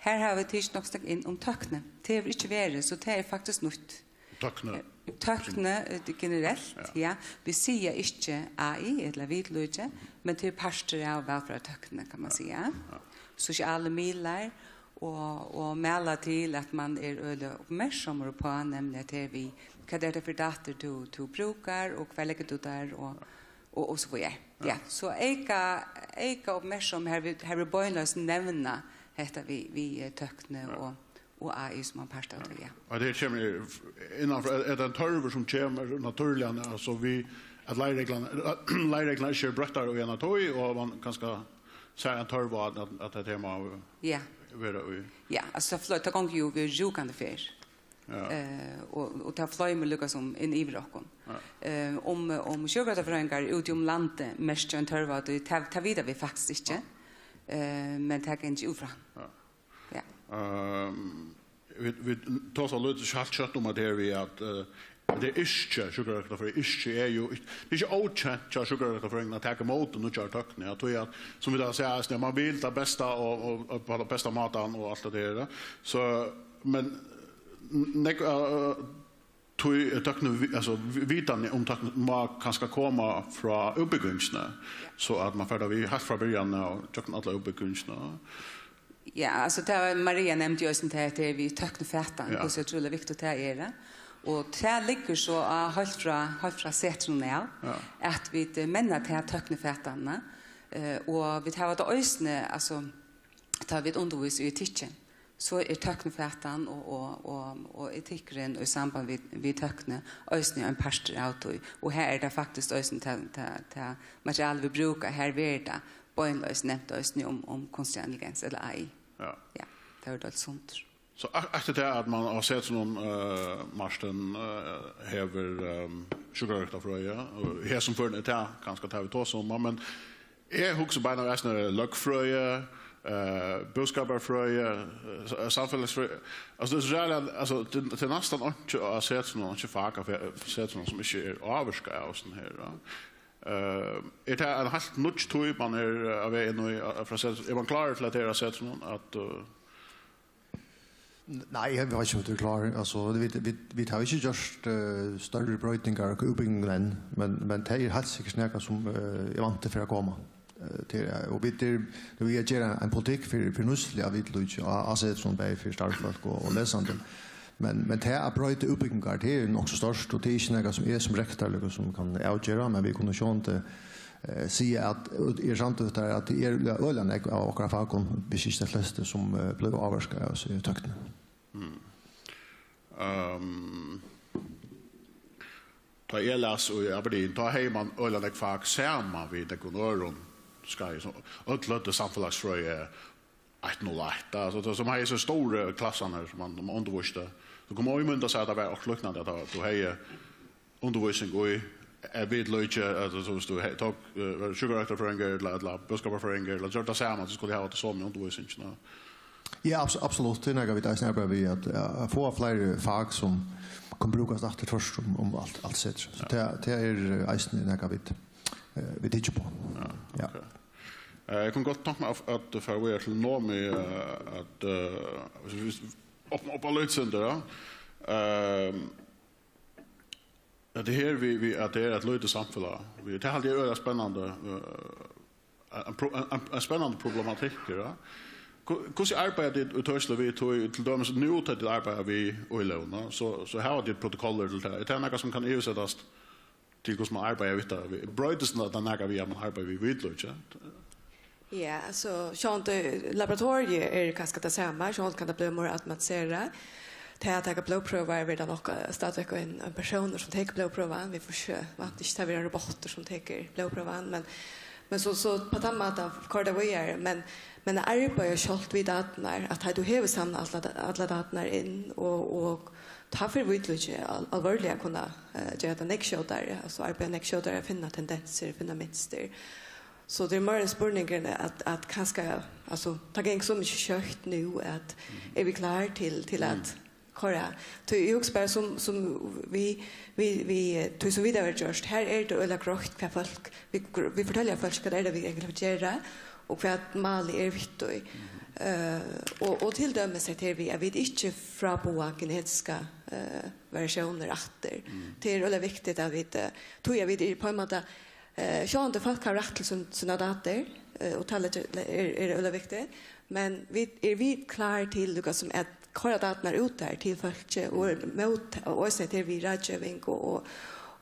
har hava vit tikið nokk so nógv inn um tøkni. Tað hevur ikki verið, so tað er faktiskt nýtt. Tøkni. Eh, tøkni, eh, generelt, ja. Ja. Vit siga ikki A I ella vitlíki, men tað er partur av vælferðartøkni, kann man siga. Ja. Sosialir miðlar og, og mæla til, at man er øgiliga uppmerksamur uppá, nevniliga at her við, hvat er tað fyri datir tú, tú brúkar, og hvar leggur tú tær, og, og, og so víðari. Ja. Ja, so eyka, eyka uppmerksamheit, har vit, har vit beinleiðis nevna hetta við, við, eh, tøkni, ja, og og A I sum ein part av tí, ja. Og tað kemur innanfyri, er, er tað ein tørvur sum kemur natúrliga, altso við at leiðreglurnar, leiðreglurnar ikki eru broyttar í eina tíð, og man kanska sær ein tørv á at, at, at tað tema, ja, vera í? Ja, altso, tað flø-, tað gongur jú við rúkandi ferð. Ja. Eh, og, og tað floymar líka sum inn yvir okkum. Ja. Eh, um, um sjúkrarøktarfrøðingar úti um landið merkja ein tørv á tí, tað, tað vita vit faktiskt ikki. Ja. Eh, men tað gongur jú fram. Ja. Ja. Ehm, vit, vit tosa lítið skjótt, skjótt um at her við at, eh, Tað er ikki, sjúkrarøktarfrøðiyrkið er jú ikki, tað er ikki ókent hjá sjúkrarøktarfrøðingum at taka ímóti nýggjari tøkni, at tí at, sum vit hava sæð, at man vil tað besta og, og, og á tann besta mátan og alt tað har. So, men n-, nógv, eh, tí er tøkni, vi-, altso, vi-, vitan um tøkni má kanska koma frá útbúgvingini, so at man fær tað við heilt frá byrjan og gjøgnum alla útbúgvingina. Ja, altso, tað var, Maria nevndi jú eisini tað, at tað er við tøknifatan, Ja. hvussu ótrúliga viktigt tað er. Og tað liggur so á heilt frá, heilt frá setrinum av, Ja. at vit, eh, menna tað tøknifatan, eh, og vit hava tað eisini, altso, tá vit undirvísa í etikki, so er tøknifatan og, og, og, og etikkurin í samband við, við tøkni eisini ein partur av tí. Og her er tað faktiskt eisini tað, tað, tað material vit brúka, her verður tað beinleiðis nevnt eisini um, um kunstig intelligens, ella A I. Ja. Ja, tað er deilt sundur. So ak-, akkurát tað at man á setrinum, eh, Martin, eh, hevur, ehm, sjúkrarøktarfrøði, og í hesum førum er tað kanska tað vit tosa um, men eg hugsi beinanvegin eisini løgfrøði, eh, búskaparfrøði, eh, sa-, samfelagsfrøði. Altso, tað er so ræðuliga, altso, tað, tað er næstan einki á setrinum, einki fak á fe-, setrinum sum ikki er ávirkað av sovorðnum her, ja. Eh, er tað ein heilt nýggj tíð, man er, eh, á veg inn í, eh, frá set-, er man klárur til at tað er á setrinum, at, eh, Nei, eg veit ikki um tað er klárur. Altso, vit, vit, vit hava ikki gjørt, eh, størri broytingar á útbúgvingini enn, men, men tað er heilt sikkurt nakað sum, eh, eg vænti fer at koma. Eh, til, eh, og vit er, nú er at gera ein politikk fyri, fyri nýtslu av vitlíki á, á setrinum, bæði fyri starvsfólk og, og lesandi. Men, men tað at broyta útbúgvingar, tað er nokk so stórt, og tað er ikki nakað sum eg sum rektor líka sum kann avgera, men vit kunnu sjálvandi, eh, siga at, og eg er samdur við tær, at tað er øgiliga nógv av okkara fakum, hvis ikki tey flestu, sum, eh, blíva ávirkað av tøkni. Mm. Ehm, tá eg las í Aberdeen, tá hevði man øgiliga nógv fak saman við nógvum øðrum skeiðum, so øll høvdu samfelagsfrøði eitt null eitt, altso, tað sum hevði so stóru klassarnar, sum man, man undirvísti. So kann man ímynda sær, at tað var okkurt líknandi, at tað var, tú hevði undirvísing í, eh, vitlíki, altso, so viss tú he-, tók, eh, var sjúkrarøktarfrøðingur ella, ella búskaparfrøðingur, ella gjørdi tað sama, so skuldi tú hava tað somu undirvísingina. Ja, abs-, absolutt. Tað er nakað vit eisini arbeiða við, at, eh, at fáa fleiri fak sum kunnu brúkast aftur tvørtur um, um alt, alt setur. So Ja. tað, tað er, eh, eisini nakað vit, eh, vit hyggja uppá. Ja, Ja. ok. Eh, eg kundi gott tenkt meg at, at fara víðari til Nomi, eh, at, eh, hvis vit opna upp á lítið sindur, ja. Ehm, Hetta her við, við at tað er eitt lítið samfelag, við, tað haldi eg er øgiliga spennandi, eh, ein pro-, ein, ein, ein spennandi problematikkur, ja. Hvu-, hvussu arbeiða tit í Tøðsli við tí, til dømis nú, tá tit arbeiða við íløguna, so, so hava tit protokollur til tað. Er tað nakað sum kann yvirsetast til, hvussu man arbeiðir við tað? Broytist tað nakað við, at man arbeiðir við vitlíki? Ja, altso, sjálvandi laboratoriið er kanska tað sama, sjálvandi kann tað blíva meira automatiserað. Tað at taka blóðprøvar verður tað nokk, eh, stadigvæk ein, ein persónur sum tekur blóðprøvan. Vit fáa ikki, vænta ikki, tað verður ein robotur sum tekur blóðprøvan, men, men so, so á tann mátan koyrir tað víðari. Men, men at arbeiða sjálvt við datarnar, at tá tú hevur samlað allar, allar datarnar inn, og, og tá fer vitlíkið al-, álvarsliga at kunna, eh, gera tað nógv skjótari, altso arbeiða nógv skjótari at finna tendensir, finna mynstur. So tað er meira ein spurningur enn at, at kanska, altso, tað gongur so mikið skjótt nú, at eru vit klár til, til at Mm. koyra? Tí eg hugsi bara sum, sum við, við, við, eh, tí sum vit hava gjørt, her er tað øgiliga greitt hvat fólk, vit gr-, vit fortelja fólki, hvat er tað, vit eigentliga gera, og hvat málið er við tí. Mm. Eh, og, og til dømis hetta her við, at vit ikki fráboða genetiskar, eh, variatiónir aftur. Mm. Tað er øgiliga viktigt at vit, eh, tí at vit eru á ein máta, eh, sjálvandi fólk hava rætt til sín, sínar datir, eh, og tað er, er, er øgiliga viktigt, men vit, eru vit klár til líka sum at koyra datirnar út har til fólki og er mót, og eisini til við ráðgeving og, og,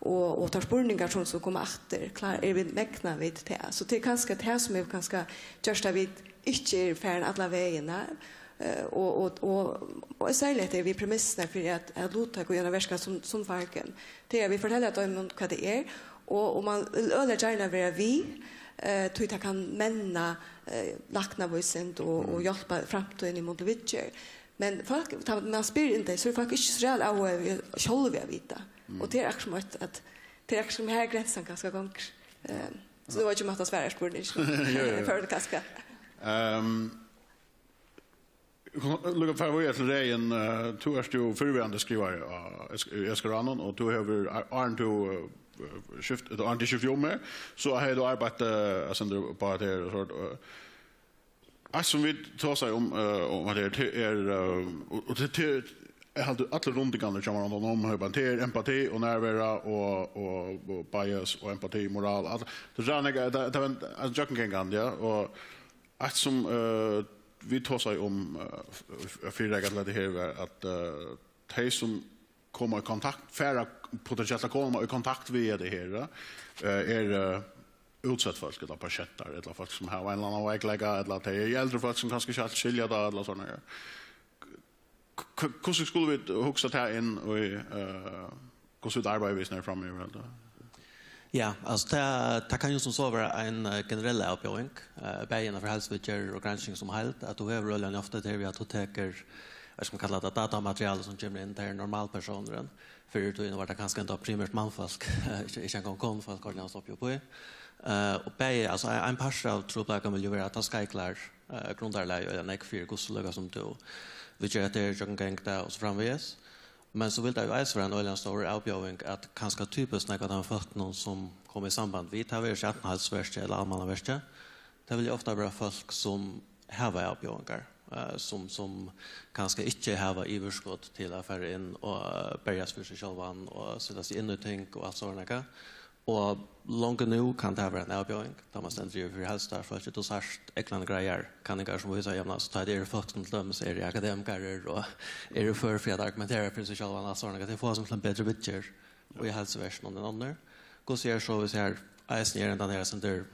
og, og teir spurningar sum, sum koma aftur, klár, eru vit, megna vit tað? So tað er kanska tað sum hevur kanska gjørt at vit ikki eru farin allan vegin, eh, og, og, og, og serliga hetta við premissirnar fyri at, at luttaka í eini verkætlan sum, sum Fargin. Tað er, at vit fortelja teimum, hvat tað er, og, og man vil øgiliga gjarna vera við, eh, tí tað kann menna, eh, læknavísindi og, og Mm. hjálpa framtíðini í mun til viðgerð. Men fólk, tá man spyr inn tey, so eru fólk ikki so ræðuliga áhugað í sjálvi at vita. Mm. Og tað er akkurát sum at, at tað er akkurát sum her grensan kanska gongur. Eh, so nú veit eg ikki um hatta svarar spurningin. Jú, jú, jú. Eg føli kanska. Ehm, Lukka, fara víðari til Regin. Eh, tú ert jú fyrrverandi skrivari á S-, í Eskaranum, og tú hevur, á-, áðrenn tú, eh, skift-, áðrenn tú skifti um her, so hevði tú arbeitt, eh, eitt sindur upp á hetta her og sovorðið, eh, eitt sum vit tosaðu um, eh, um at her, tað er, eh, og, og tað, tað er, eg haldi, allir rundingarnir hjá mær rundan um, her, tað er empati og nærvera og, og, og bias og empati, moral, alt. Tað er nakað, tað, tað er ein, ein gjøgnumgangandi, ja, og eitt sum, eh, vit tosaðu um, eh, f-, f-, fyri at hetta her var at, eh, tey sum koma í kontakt, fara potentielt at koma í kontakt við hetta her, eh, er, eh, útsett fólk, ella pasientar, ella fólk sum hava ein ella annan veikleika, ella tey eru eldri fólk sum kanska ikki heilt skilja tað, ella sovorðið, ja. K-, k-, hvussu skulu vit hugsa tað inn í, eh, hvussu vit arbeiða við sovorðið framyvir, heldur tú? Ja, altso, tað, tað kann jú sum so vera ein, eh, generell avbjóðing, eh, bæði innanfyri heilsuviðgerð og gransking sum heild, at tú hevur øgiliga ofta tað við, at tú tekur, hvat skal man kalla tað, datamateriale sum kemur inn, tað er normalpersónurin. Fyrr í tíðini var tað kanska enntá primært mannfólk, ikki, ikki eingong konufólk, ordiliga, sum stoppaðu upp í. Eh, og bæði, altso, ein, ein partur av trupulleikanum vil jú vera, at tað skeiklar, eh, grundarlagið øgiliga nógv fyri, hvussu líka sum tú viðger teg gjøgnumganga tað og so framvegis. Men so vil tað jú eisini vera ein øgiliga stór avbjóðing, at kanska typiskt nógv av teimum fólkunum, sum koma í samband við, tað vera sum Heilsuverkið ella Almannaverkið, tað vil jú ofta vera fólk, sum hava avbjóðingar, eh, sum, sum kanska ikki hava yvirskot til at fara inn og, eh, berjast fyri seg sjálvan og seta seg inn í ting og alt sovorðið nakað. Og longu nú kann tað vera ein avbjóðing, tá man stendur yvir fyri heilsustarvsfólki. Tú sært eygleiðandi greiðar kanningar, sum vísa, jamen, altso, tá tað eru fólk, sum til dømis eru akademikarar og eru før fyri at argumentera fyri seg sjálvan, altso, sovorðið, at tey fáa simpelthen betri viðgerð í heilsuverkinum enn onnur. Hvussu er so, hvis her eisini er hendan her, sindur,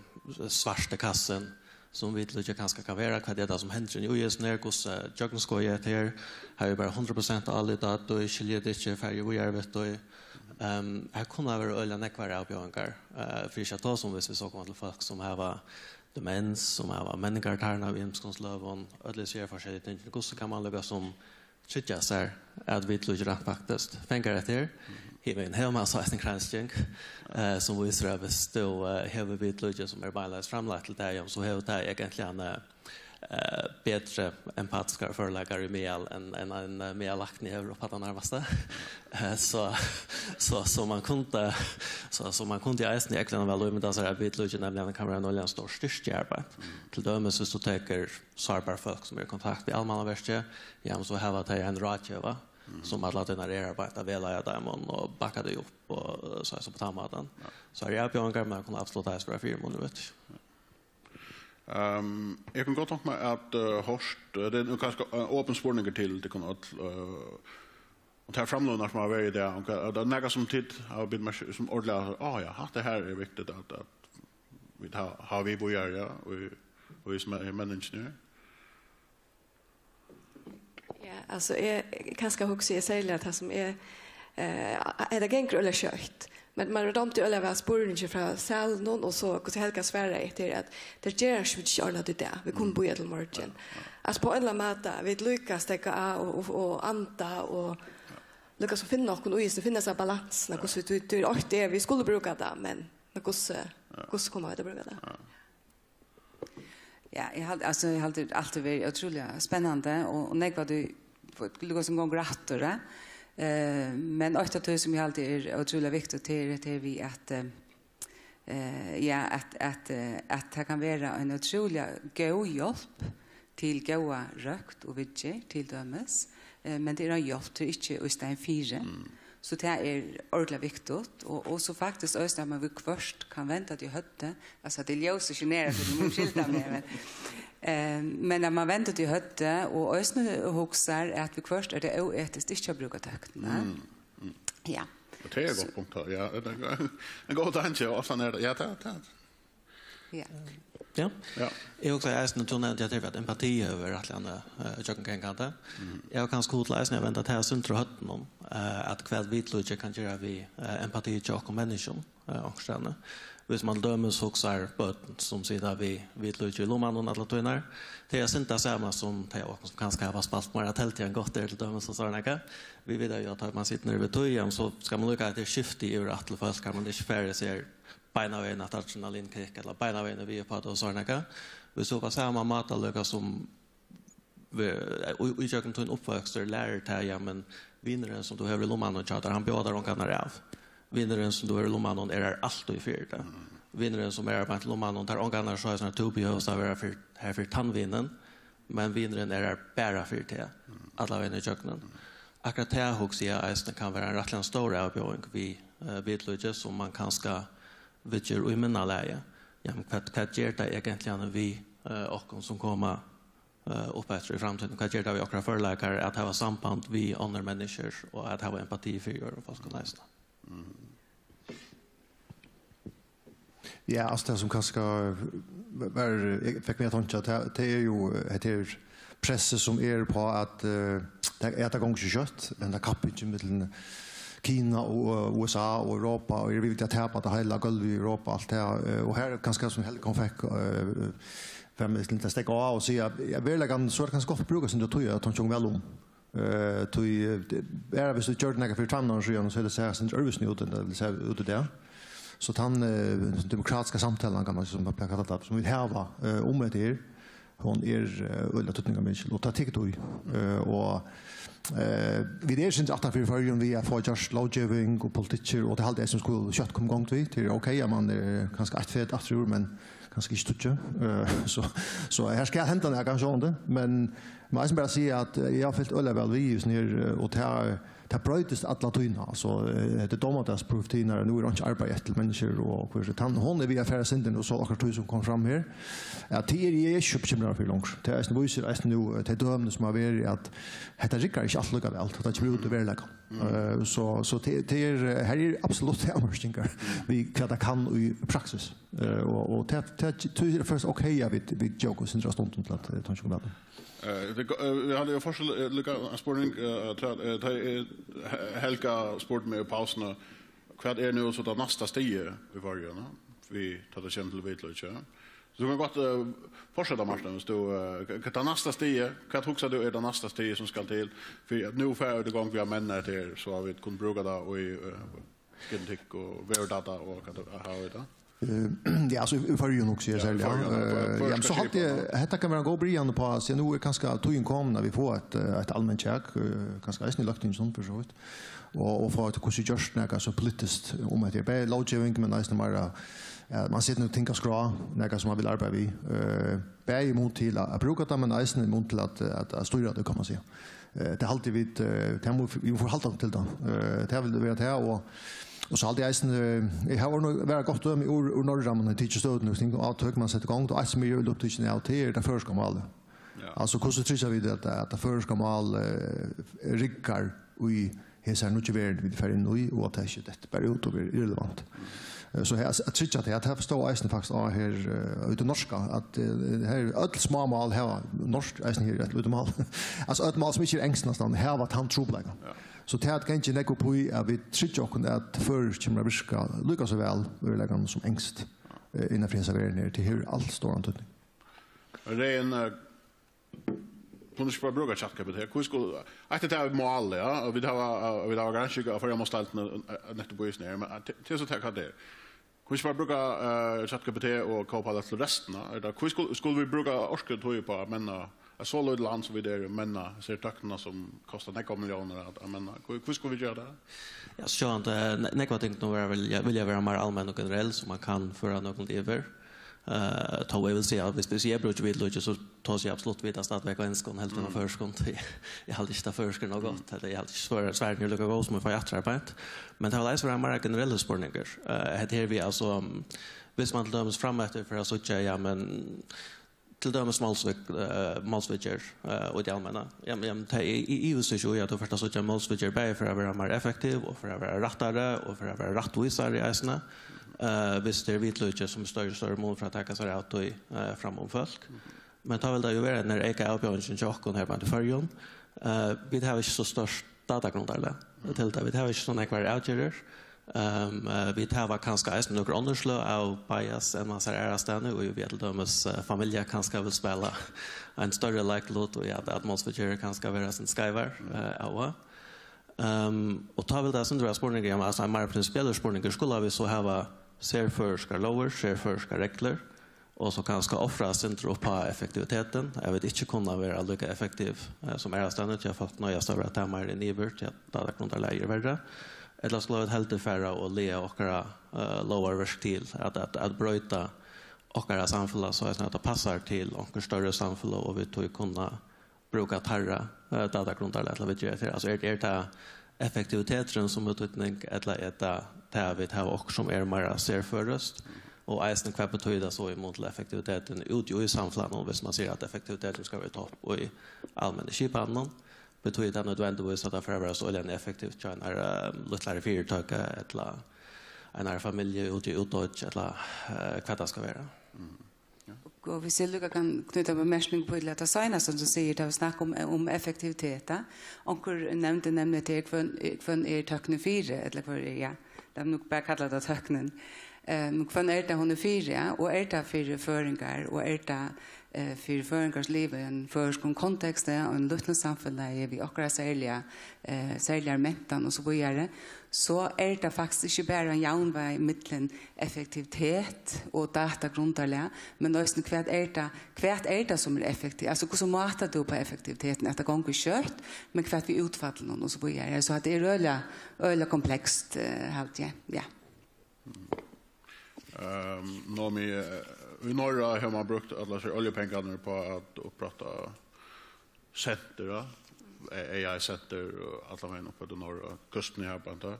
svarti kassin, sum vitlíki kanska kann vera, hvat er tað, sum hendir inni í hesum her, hvussu gjøgnumskoðið er hetta her, havi eg bara hundrað prosent álit á tí, skilji eg tað ikki, fari eg víðari við tí. Ehm, her kunnu vera øgiliga nógvar avbjóðingar, eh, fyri ikki at tosa um, hvis vit so koma til fólk, sum hava demens, sum hava menningartarna við ymiskum sløgum, øll hesi her forskelligu tingini, hvussu kann man líka sum tryggja sær, at vitlíki rætt faktiskt fangar hetta her. Hinvegin hevur man so eisini gransking, eh, sum vísir, at hvis tú, eh, hevur vitlíki, sum er beinleiðis framleitt til tað, ja, so hevur tað eigentliga ein, eh, betri empatiskar førleikar í miðal enn, enn ein, eh, miðallækni hevur upp á tað nærmasta. Eh, so, so, so man kundi, so, so man kundi eisini eygleiðandi væl ímynda sær, at vitlíki nevniliga kann vera ein øgiliga stór styrki í arbeiði. Til dømis, hvis tú tekur sárbar fólk, sum eru í kontakt við Almannaverkið, ja, men so hava tey ein ráðgeva, sum alla tíðina er har beint at vegleiða teimum og bakka tey upp og, eh, so, so á tann mátan. So eru avbjóðingar, men kunnu absolutt eisini vera fyrimunir, veit tú. Ehm, eg kundi gott tenkt mær at, eh, hoyrt, eh, tað er nú kanska ein opin spurningur til tykkum øll, eh, og tær framløgurnar sum hava verið í dag, um hvat, er tað nakað sum tit hava bitt merki, sum ordiliga, á ja, hatta her er viktigt at, at vit ha-, hava við víðari, ja, og í, og í sm-, í menningini. Ja, altso, eg, kanska hugsi eg serliga tað sum eg, eh, hetta gongur øgiliga skjótt. Men mær dámdi øgiliga væl spurningin frá salinum, og so hvussu Helga svaraði eftir, at tað ger ikki, vit ikki orðna tað í dag. Vit kunnu bíða til morgin. Altso, á ein ella annan máta, vit líka steðga á og, og, og anda og líka sum finna okkum í, so finna hesa balansuna, hvussu vit, vit, vit, vit skulu brúka tað, men, men hvussu, hvussu koma vit at brúka tað? Ja, eg haldi, altso, eg haldi alt hevur verið ótrúliga spennandi, og, og nógv av tí, líka sum gongur aftur, eh. Eh, men eitt av tí sum eg haldi er ótrúliga viktigt, tað er hetta her við at, eh, eh, ja, at, at, eh, at tað kann vera ein ótrúliga góð hjálp til góða røkt og viðgerð, til dømis. Eh, men tað er ein hjálp, tað er ikki í staðin fyri. So tað er ordiliga viktigt, og, og so faktiskt eisini at man viðhvørt kann venda tað í høvdið, altso at tað er ljósið sum generar, so tað má skilta meg, men, eh, men at man vendir tað í høvdið, og eisini hugsar at viðhvørt er tað óetiskt ikki at brúka tøknina. Ja. Og tað er eitt gott punkt, ja. Ein, ein góð tanki, og ofta er tað, ja, tað, tað. Ja. Ja. Ja. Eg hugsi eisini, tú nevndi at, at empati hevur verið rættiliga, eh, gjøgnumgangandi. Eg havi kanska hug til eisini at venda tað eitt sindur á høvdinum, eh, at hvat vitlíki kann gera við, eh, empati hjá okkum menniskjum, eh, onkrastaðni. Hvis man til dømis hugsar børn sum sita við vitlíki í lummanum allar tíðirnar, tað er eitt sindur tað sama sum tey av okkum sum kanska hava spælt meira teldu enn gott er til dømis og sovorðið nakað. Vit vita jú at tá man situr niðri við tí, ja, so skal man líka eftir skifti yvir aftur til fólk, har man ikki fær sær beinanvegin eitt adrenalinkick, ella beinanvegin er við upp á tað og sovorðið nakað. Hvis tú á sama máta líka sum ve- í, í gjøgnum tín uppvøkstur lærir tað, ja, men vinurin sum tú hevur í lummanum hjá tær, hann bjóðar tær ongantíð av. Vinurin sum tú hevur í lummanum er har altíð fyri teg. Vinurin sum er har beint í lummanum, tað er ongantíð so, at tú behøvir at vera fyri, har fyri tann vinin, men vinurin er har bara fyri teg, allan vegin í gjøgnum. Akkurát tað hugsi eg eisini kann vera ein rættiliga stór avbjóðing við, eh, vitlíki, sum man kanska viðger í minna lagi. Ja, men hvat, hvat ger tað eigentliga við, eh, okkum sum koma, eh, upp eftir í framtíðini? Hvat ger tað við okkara førleikar at hava samband við onnur menniskjur og at hava empati fyri øðrum fólkum eisini? Ja, altso tað sum kanska var, eg fekk meg at tenkja, tað, tað er jo, hetta er pressi sum er på at, eh, tað, ja, tað gongur ikki skjótt, men tað kappingin millum Kina og, eh, U S A og Europa, og er villig til at tapa tað heila gólvið í Europa, alt tað, eh, og her er kanska sum Helga hon fekk, eh, fem til at stekka av og siga, ja, veruleikan, so er tað kanska gott at brúka sindur tíð, at hon kemur væl um. Eh, tí, eh, bara hvis tú gjør nakað fyri tveimum árum síðan, so er tað sær sindur øðrvísi út enn tað sær út í dag. So tann, eh, demokratiska samtalan, kann man, sum man plagar at kalla tað, sum vit hava, eh, um hetta her, hon er, eh, øgiliga týdningarmikil, og tað tekur tíð. Eh, og, eh, vit eru sindur aftan fyri Føroyum við at fáa gjørt lóggeving og politikkir, og tað haldi eg sum skulu skjótt koma í gongd við. Tað er ok, at man er kanska eitt fet afturúr, men kanska ikki tíggju. Eh, so, so her skal henda nakað, sjálvandi, men má eisini bara siga, at, eh, eg havi fylgt øgiliga væl við í hesum her, eh, og tað, tað broytist alla tíðina. Altso, eh, hetta er dómadagsprofetiar, nú er einki arbeiði eftir til menniskjur, og hvør, tann, hon er við at fara sindur, og so akkurát tí sum kom fram her, at tað eri eg ikki so bekymraður fyri longur. Tað eisini vísir eisini nú, eh, tey dømini sum hava verið, at hetta riggar ikki alt líka væl, tá tað kemur út í veruleikan. Eh, so, so tað, tað er, eh, her er absolutt avmarkingar við hvat tað kann í praksis. Eh, og, og tað, tað, tað er først ok, ja, vit, vit joke sindur av stundum til at, eh, tað er ikki komið. Eh, tað er go-, eh, vit hava jo fortsatt, eh, líka ein spurning, eh, til, eh, tá, eh, He-, Helga spurdi meg í pausuni, hvat er nú so tað næsta stigið í Føroyum, no? Við, tá tað kemur til vitlíki, ja. So tú kanst gott, eh, fortseta, Martin, hvis tú, eh, hvat er tað næsta stigið, hvat hugsar tú er tað næsta stigið sum skal til, fyri at nú fara vit í gongd við at menna hetta her, so at vit kunnu brúka tað í, eh, genetikk og veðurdata og hvat tað hava vit tað? Eh, ja, altso, í, í Føroyum hugsi eg serliga, ja. Eh, ja, men so haldi eg, hetta kann vera ein góð byrjan uppá, so nú er kanska tíðin komin, at vit fáa eitt, eh, eitt alment kjak, eh, kanska eisini í løgtinginum, fyri so vítt, og, og fáa eitt, hvussu gjørt nakað so politiskt um hetta. Bæði lóggeving, men eisini meira, ja, man setir nøkur ting á skrá, nakað sum man vil arbeiða við. Eh, bæði í mun til at, at brúka tað, men eisini í mun til at, at, at stýra tað, kann man siga. Eh, tað haldi vit, eh, tað má, vit mugu halda okkum til tað. Eh, tað vil vera tað, og, og so haldi eg eisini, eh, eg havi nú verið gott dømi úr, úr Norðurammanum, tað er ikki støðugt, nú ting og átøk man setti í gongd, og eitt sum eg eri upptikin av, tað er tað føroyska málið. Ja. Altso, hvussu tryggja vit at, at tað føroyska mál, eh, riggar í hesar nýggju verðin, vit fara inn í, og at tað ikki dettur bara út og verður irrelevant. Eh, so her, at tryggja tað, at her stóð eisini faktiskt á her, eh, úti í norska, at, eh, her øll smá mál hava, norsk eisini her, eitt lítið mál. Altso, øll mál sum ikki er enskt næstan, hava tann trupulleikan. Ja. So tað at ganga nógv upp í, at vit tryggja okkum, at føroyskt kemur at virka líka so væl í veruleikanum sum enskt, eh, innan fyri hesa verðin her, tað hevur alt stóran týdning. Regin, eh, kunnu ikki bara brúka ChatGPT? Hví skulu, eitt er tað málið, ja, og vit hava, vit hava gransking av Føroyamálsdeildini, eh, nettupp í hesum her, men, eh, til, til so tað, hvat tað er. Kunnu ikki bara brúka, eh, ChatGPT og Copilot til restina? Er tað, hví skulu, skulu vit brúka orku og tíð upp á at menna eitt so lítið land sum vit eru, menna hesar tøknirnar sum kostar nógvar milliónir at, at menna? Hví, hví skulu vit gera tað? Ja, sjálvandi, eh, ne-, nógv av tingunum vilja, vilja vera meira almenn og generell, so man kann føra nøkulunda yvir. Eh, tó eg vil siga, at viss, viss eg brúki vitlíki, so tosi eg absolutt við tað stadigvæk á enskum, heldur enn á føroyskum. Eg, eg haldi ikki, tað føroyska er nóg gott, ella eg haldi ikki, svør-, svarini eru líka góð sum eg fái aftur har beint. Men tað vil eisini vera meira generellir spurningar. Eh, hetta her við, altso, um, viss man til dømis frameftir fer at síggja, ja, men til dømis málsvik-, eh, málsviðgerð, eh, og í tí almenna. Ja, men, ja, men tað, eg, eg ivist ikki í, at tú fert at síggja málsviðgerð bæði fyri at vera meira effektiv og fyri at vera rættari og fyri at vera rættvísari eisini. Eh, viss tað er vitlíki sum í størri og størri mun fer at taka sær av tí, eh, fram um fólk. Men tá vil tað jo vera, at tað er eyka avbjóðingin hjá okkum her beint í Føroyum. Eh, vit hava ikki so stórt datagrundarlag til tað. Vit hava ikki so nógvar avgerðir. Ehm, eh, vit hava kanska eisini nøkur onnur sløg av bias enn man sær aðrastaðni, og vit til dømis, eh, familja kanska vil spæla ein størri leiklut, og at, at málsviðgerðir kanska vera eitt sindur skeivar, eh, av og á. Ehm, og tá vil tað eitt sindur vera spurningur, ja, men, altso, ein meira prinsipiellur spurningur, skulu vit so hava serføroyskar lógir, serføroyskar reglur, og so kanska ofra eitt sindur upp á effektivitetin, at vit ikki kunnu vera líka effektiv, eh, sum aðrastaðni, tí at fólk noyðast at vera tað meira inn yvir, tí at datagrundarlagið er verri, ella skulu vit heldur fara og laga okkara, eh, lógarverk til at, at, at broyta okkara samfelag, so at tað passar til onkur størri samfelag, og vit tí kunna brúka teirra, eh, datagrundarlag til at viðgera tað. Altso, er, er tað effektiviteturin sum hevur týdning, ella er tað tað, at vit hava okkurt sum er meira serføroyskt? Og eisini, hvat betýðir tað so í mun til effektivitetin úti í samfelagnum, viss man sigur, at effektiviteturin skal vera í topp í almennu skipanini? Betýðir tað nødvendigvis, at tað fer at vera so øgiliga effektivt hjá einari, eh, lítlari fyritøku, ella einari familju úti í útoyggjum, ella, eh, hvat tað skal vera? Og viss eg líka kann knýta bemerkning upp á tað seinasta, sum tú sigur, tá vit snakka um, um effektivitet, tá. Onkur nevndi nemliga til, hvønn, hvønn er tøknin fyri, ella hvør er, ja, lat meg nú bara kalla tað tøknin. Eh, men hvønn er tað, hon er fyri, ja? Og er tað fyri føroyingar, og er tað, eh, fyri føroyingar sum liva í einum føroyskum konteksti, og einum lítlum samfelagi við okkara serliga, eh, serligari mentan og so víðari, so er tað faktiskt ikki bara ein javnvági millum effektivitet og datagrundarlag, men eisini, hvat er tað, hvat er tað sum er effektivt? Altso, hvussu mátar tú upp á effektivitetin? At tað gongur skjótt, men hvat við útfallinum og so víðari? So at tað er øgiliga, øgiliga komplekst, eh, haldi eg. Ja. Ehm, Naomi, eh, í Noregi hevur man brúkt allar sær oljupengarnar upp á at upprætta center, ja. A I center og allan vegin upp eftir Noregi, kustini her, bænt.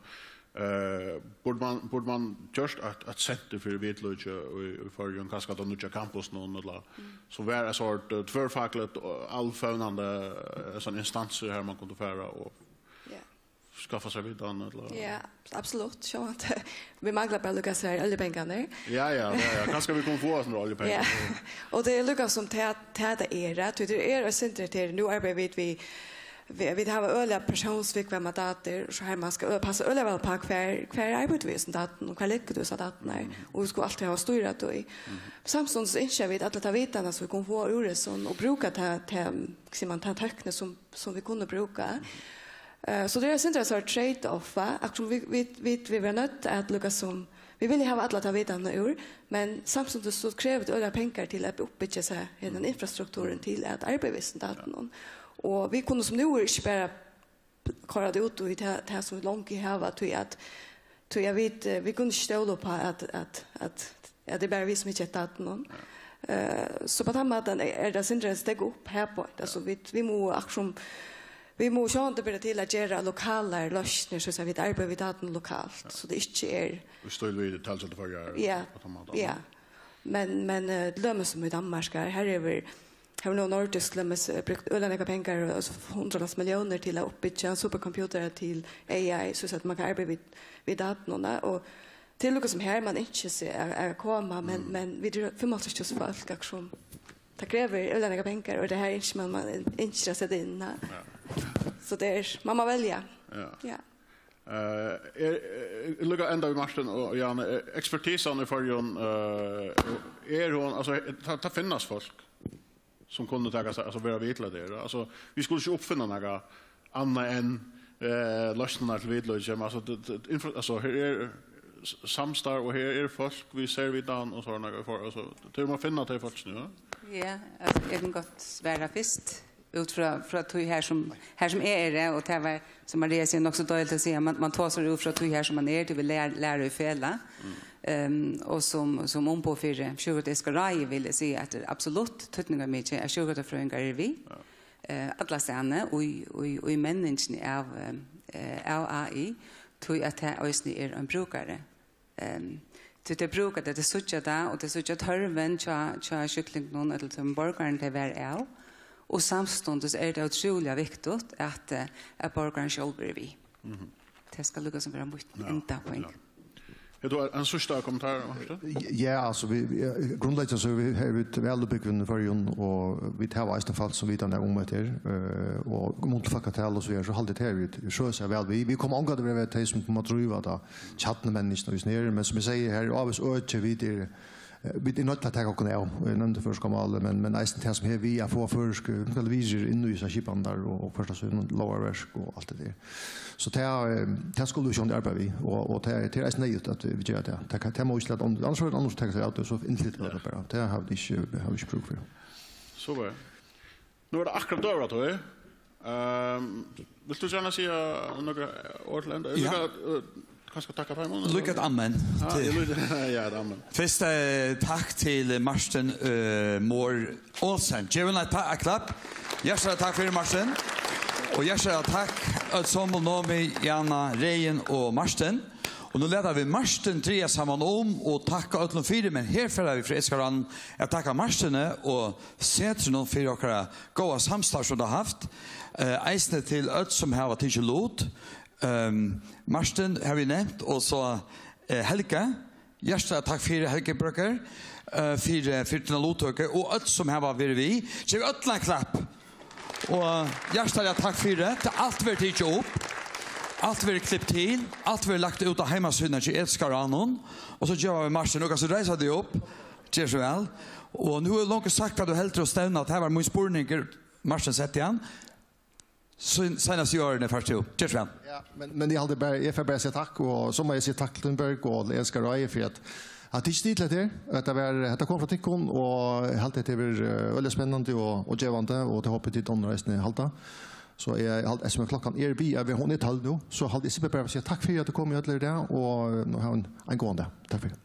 Eh, burdi man, burdi man gjørt eitt, eitt center fyri vitlíki í, í Føroyum, kanska tað nýggja campus nú, ella, sum var eitt sort, eh, tvørfagligt og alfevnandi, eh, sånn instansir her man kundi fara og Ja. skaffa sær vitan, ella? Ja, absolutt. Sjálvandi. Vit mangla bara líka sær oljupengarnar. Ja, ja, ja, ja. Kanska vit kunnu fáa sovorðnar oljupengar. Ja. Og tað er líka sum tað, tað tað er, at tað er eitt sindur her. Nú arbeiða vit við, við, vit hava øgiliga persónsviðkvæmar datir, so her man skal ø-, passa øgiliga væl uppá hvar, hvar arbeiða vit við hesum datum, og hvar leggur tú hesar datirnar, og vit skulu altíð hava stýr á tí. Samstundis ynskja vit alla ta vitan, sum vit kunnu fáa úr hesum, og brúka ta, ta, sum man, ta tøkni sum, sum vit kunnu brúka. Eh, so tað er eitt sindur av trade-off, va? Akkurát sum vit, vit, vit, vit verða noydd at líka sum, vit vilja hava alla ta vitan úr, men samstundis so krevur tað øgiliga pengar til at uppbyggja seg, hendan infrastrukturin til at arbeiða við hesum datunum. Og vit kunnu sum nú ikki bara koyra tað út í tað, tað sum vit longu hava, tí at, tí at vit, eh, vit kunnu ikki stóla upp á at, at, at, at tað er bara vit sum hyggja eftir datunum. Eh, so á tann mátan er, er tað sindur at steðga upp her uppá. Altso, vit, vit mugu akkurát sum, vit mugu sjálvandi byrja til at gera lokalar loysnir, so at vit arbeiða við datunum lokalt, so tað ikki er Í stíl við Talgildu Føroyar Ja, á tann mátan. Ja. Men, men eh, til dømis sum í Danmark, her, her hevur, hevur nú Nordisk til dømis eh, brúkt øgiliga nógvar pengar, altso hundrað milljónir til at uppbyggja ein supercomputer til A I, so at man kann arbeiða við, við datunum, og til líka sum her man ynskir seg at, at koma, men, men vit eru fimmoghálvtrýss túsund fólk, akkurát sum tað krevur øgiliga nógvar pengar, og tað her ynskir man, man ynskir at seta inn, ja. So tað er, man má velja. Ja. Ja. Eh, er, er, líka enda við Martin og Jan, eh, ekspertisan í Føroyum, eh, er hon, altso, tað, tað finnast fólk sum kunnu taka seg, altso, vera við til at gera. Altso, vit skulu ikki uppfinna nakað annað enn eh, loysnirnar til vitlíki, men altso, t- t- infra, altso, her er s- samstarv, og her er fólk við servitan og sovorðið, for, altso, tey má finna tey fólkini, ja. Ja, altso, eg kann gott svara fyrst. Út frá, frá tí her sum, her sum eg eri, og tað var, sum Maria sigur, nokk so deiligt at siga, man, man tosar út frá tí her sum man er, tí vit lær, læra í felag. Um, og sum, sum umboð fyri sjúkradeiska ráðið vil eg siga, at tað er absolutt týdningarmikið, at sjúkradagfrøðingar eru við. Eh, allastaðni í, í, í menningini av, eh, av A I, tí at tað eisini er ein brúkari. Ehm, tí tey brúka tað, tey síggja tað, og tey síggja tørvin hjá, hjá sjúklingunum, ella teimum borgarum, tey vera av. Og samstundis er tað ótrúliga viktigt, at, eh, at borgarin sjálvur er við. Tað skal líka sum vera mítt endapoeng. Hevur tú ein síðsta kommentar, Martin? Ja, altso, vit, vit, grundleggjandi so vit, her vit væl uppbúgvin í Føroyum, og vit hava eisini fólk sum vita nakað um hetta her, eh, og muntlig fólkatal og so víðari, so haldi eg her vit, so er væl, vit, vit koma ongantíð at vera tey sum koma at dríva ta kjarnumenningina í sneri, men sum eg sigi her, ávís øki vit er, Vit eru noydd til at taka okkum av, eh, nevndu føroyska málið, men, men eisini tað sum hevur við at fáa føroysku, eh, hvat virðir inn í hesa skipan har og, og hvørt sítt lógarverk og alt tað har. So tað, eh, tað skulu vit sjálvandi arbeiða við, og, og tað, tað er eisini neyðugt at vit gera tað. Tað kann, tað má ikki lata onnur, annars verður onnur taka sær av tí, so innflyta vit tað bara. Tað hava vit ikki, hava vit ikki brúk fyri. So var. Nú er tað akkurát døgurðatíð. Ehm, vilt tú gjarna siga nøkur orð til enda? Ja. Líka, eh, kanska takka fyri, Magnus? Líka eitt amen. Ja, til eg líka, ja, eitt amen. Fyrst, eh, takk til Martin, eh, Mohr Olsen. Gev honum eitt ta-, eitt klapp. Hjartaliga takk fyri, Martin. Og hjartaliga takk, øll somul, Nomi, Jana, Regin og Martin. Og nú lata vit Martin draga saman um og takka øllum fyri, men her fara vit frá Eskaran at takka Martini og Setrinum fyri okkara góða samstarv sum tað havt. Eh, eisini til øll sum hava tikið lut. Ehm, Martin havi eg nevnt, og so, eh, Helga. Hjartaliga takk fyri, Helgi Brøgger, eh, fyri, fyri tína luttøku, og øll sum hava verið við. Gev øllum ein klapp. Og hjartaliga takk fyri. Alt verður tikið upp. Alt verður klipt til. Alt verður lagt út á heimasíðuna hjá Eskaranum. Og so geva vit Martin, og so reisa teg upp. Ger so væl. Og nú er longu sagt hvat tú heldur og stevna, at her var mín spurningur, Martin setti hann. Sín-, seinast í árini fært tú. Ger so væl. Ja, men, men eg haldi bara, eg fari bara at siga takk, og so má eg siga takk til Thunberg og Elska Rái fyri at, at tit stilla til her. Hetta var, hetta kom frá tykkum, og eg haldi, hetta verður, eh, øgiliga spennandi og, og gevandi, og tað hopi eg tit onnur eisini halda. So eg haldi, eftersom klokkan er við at vera, hon er tólv nú, so haldi eg simpelthen bara at siga takk fyri at tit komu øll í dag, og, eh, nú hava ein, ein góðan dag. Takk fyri.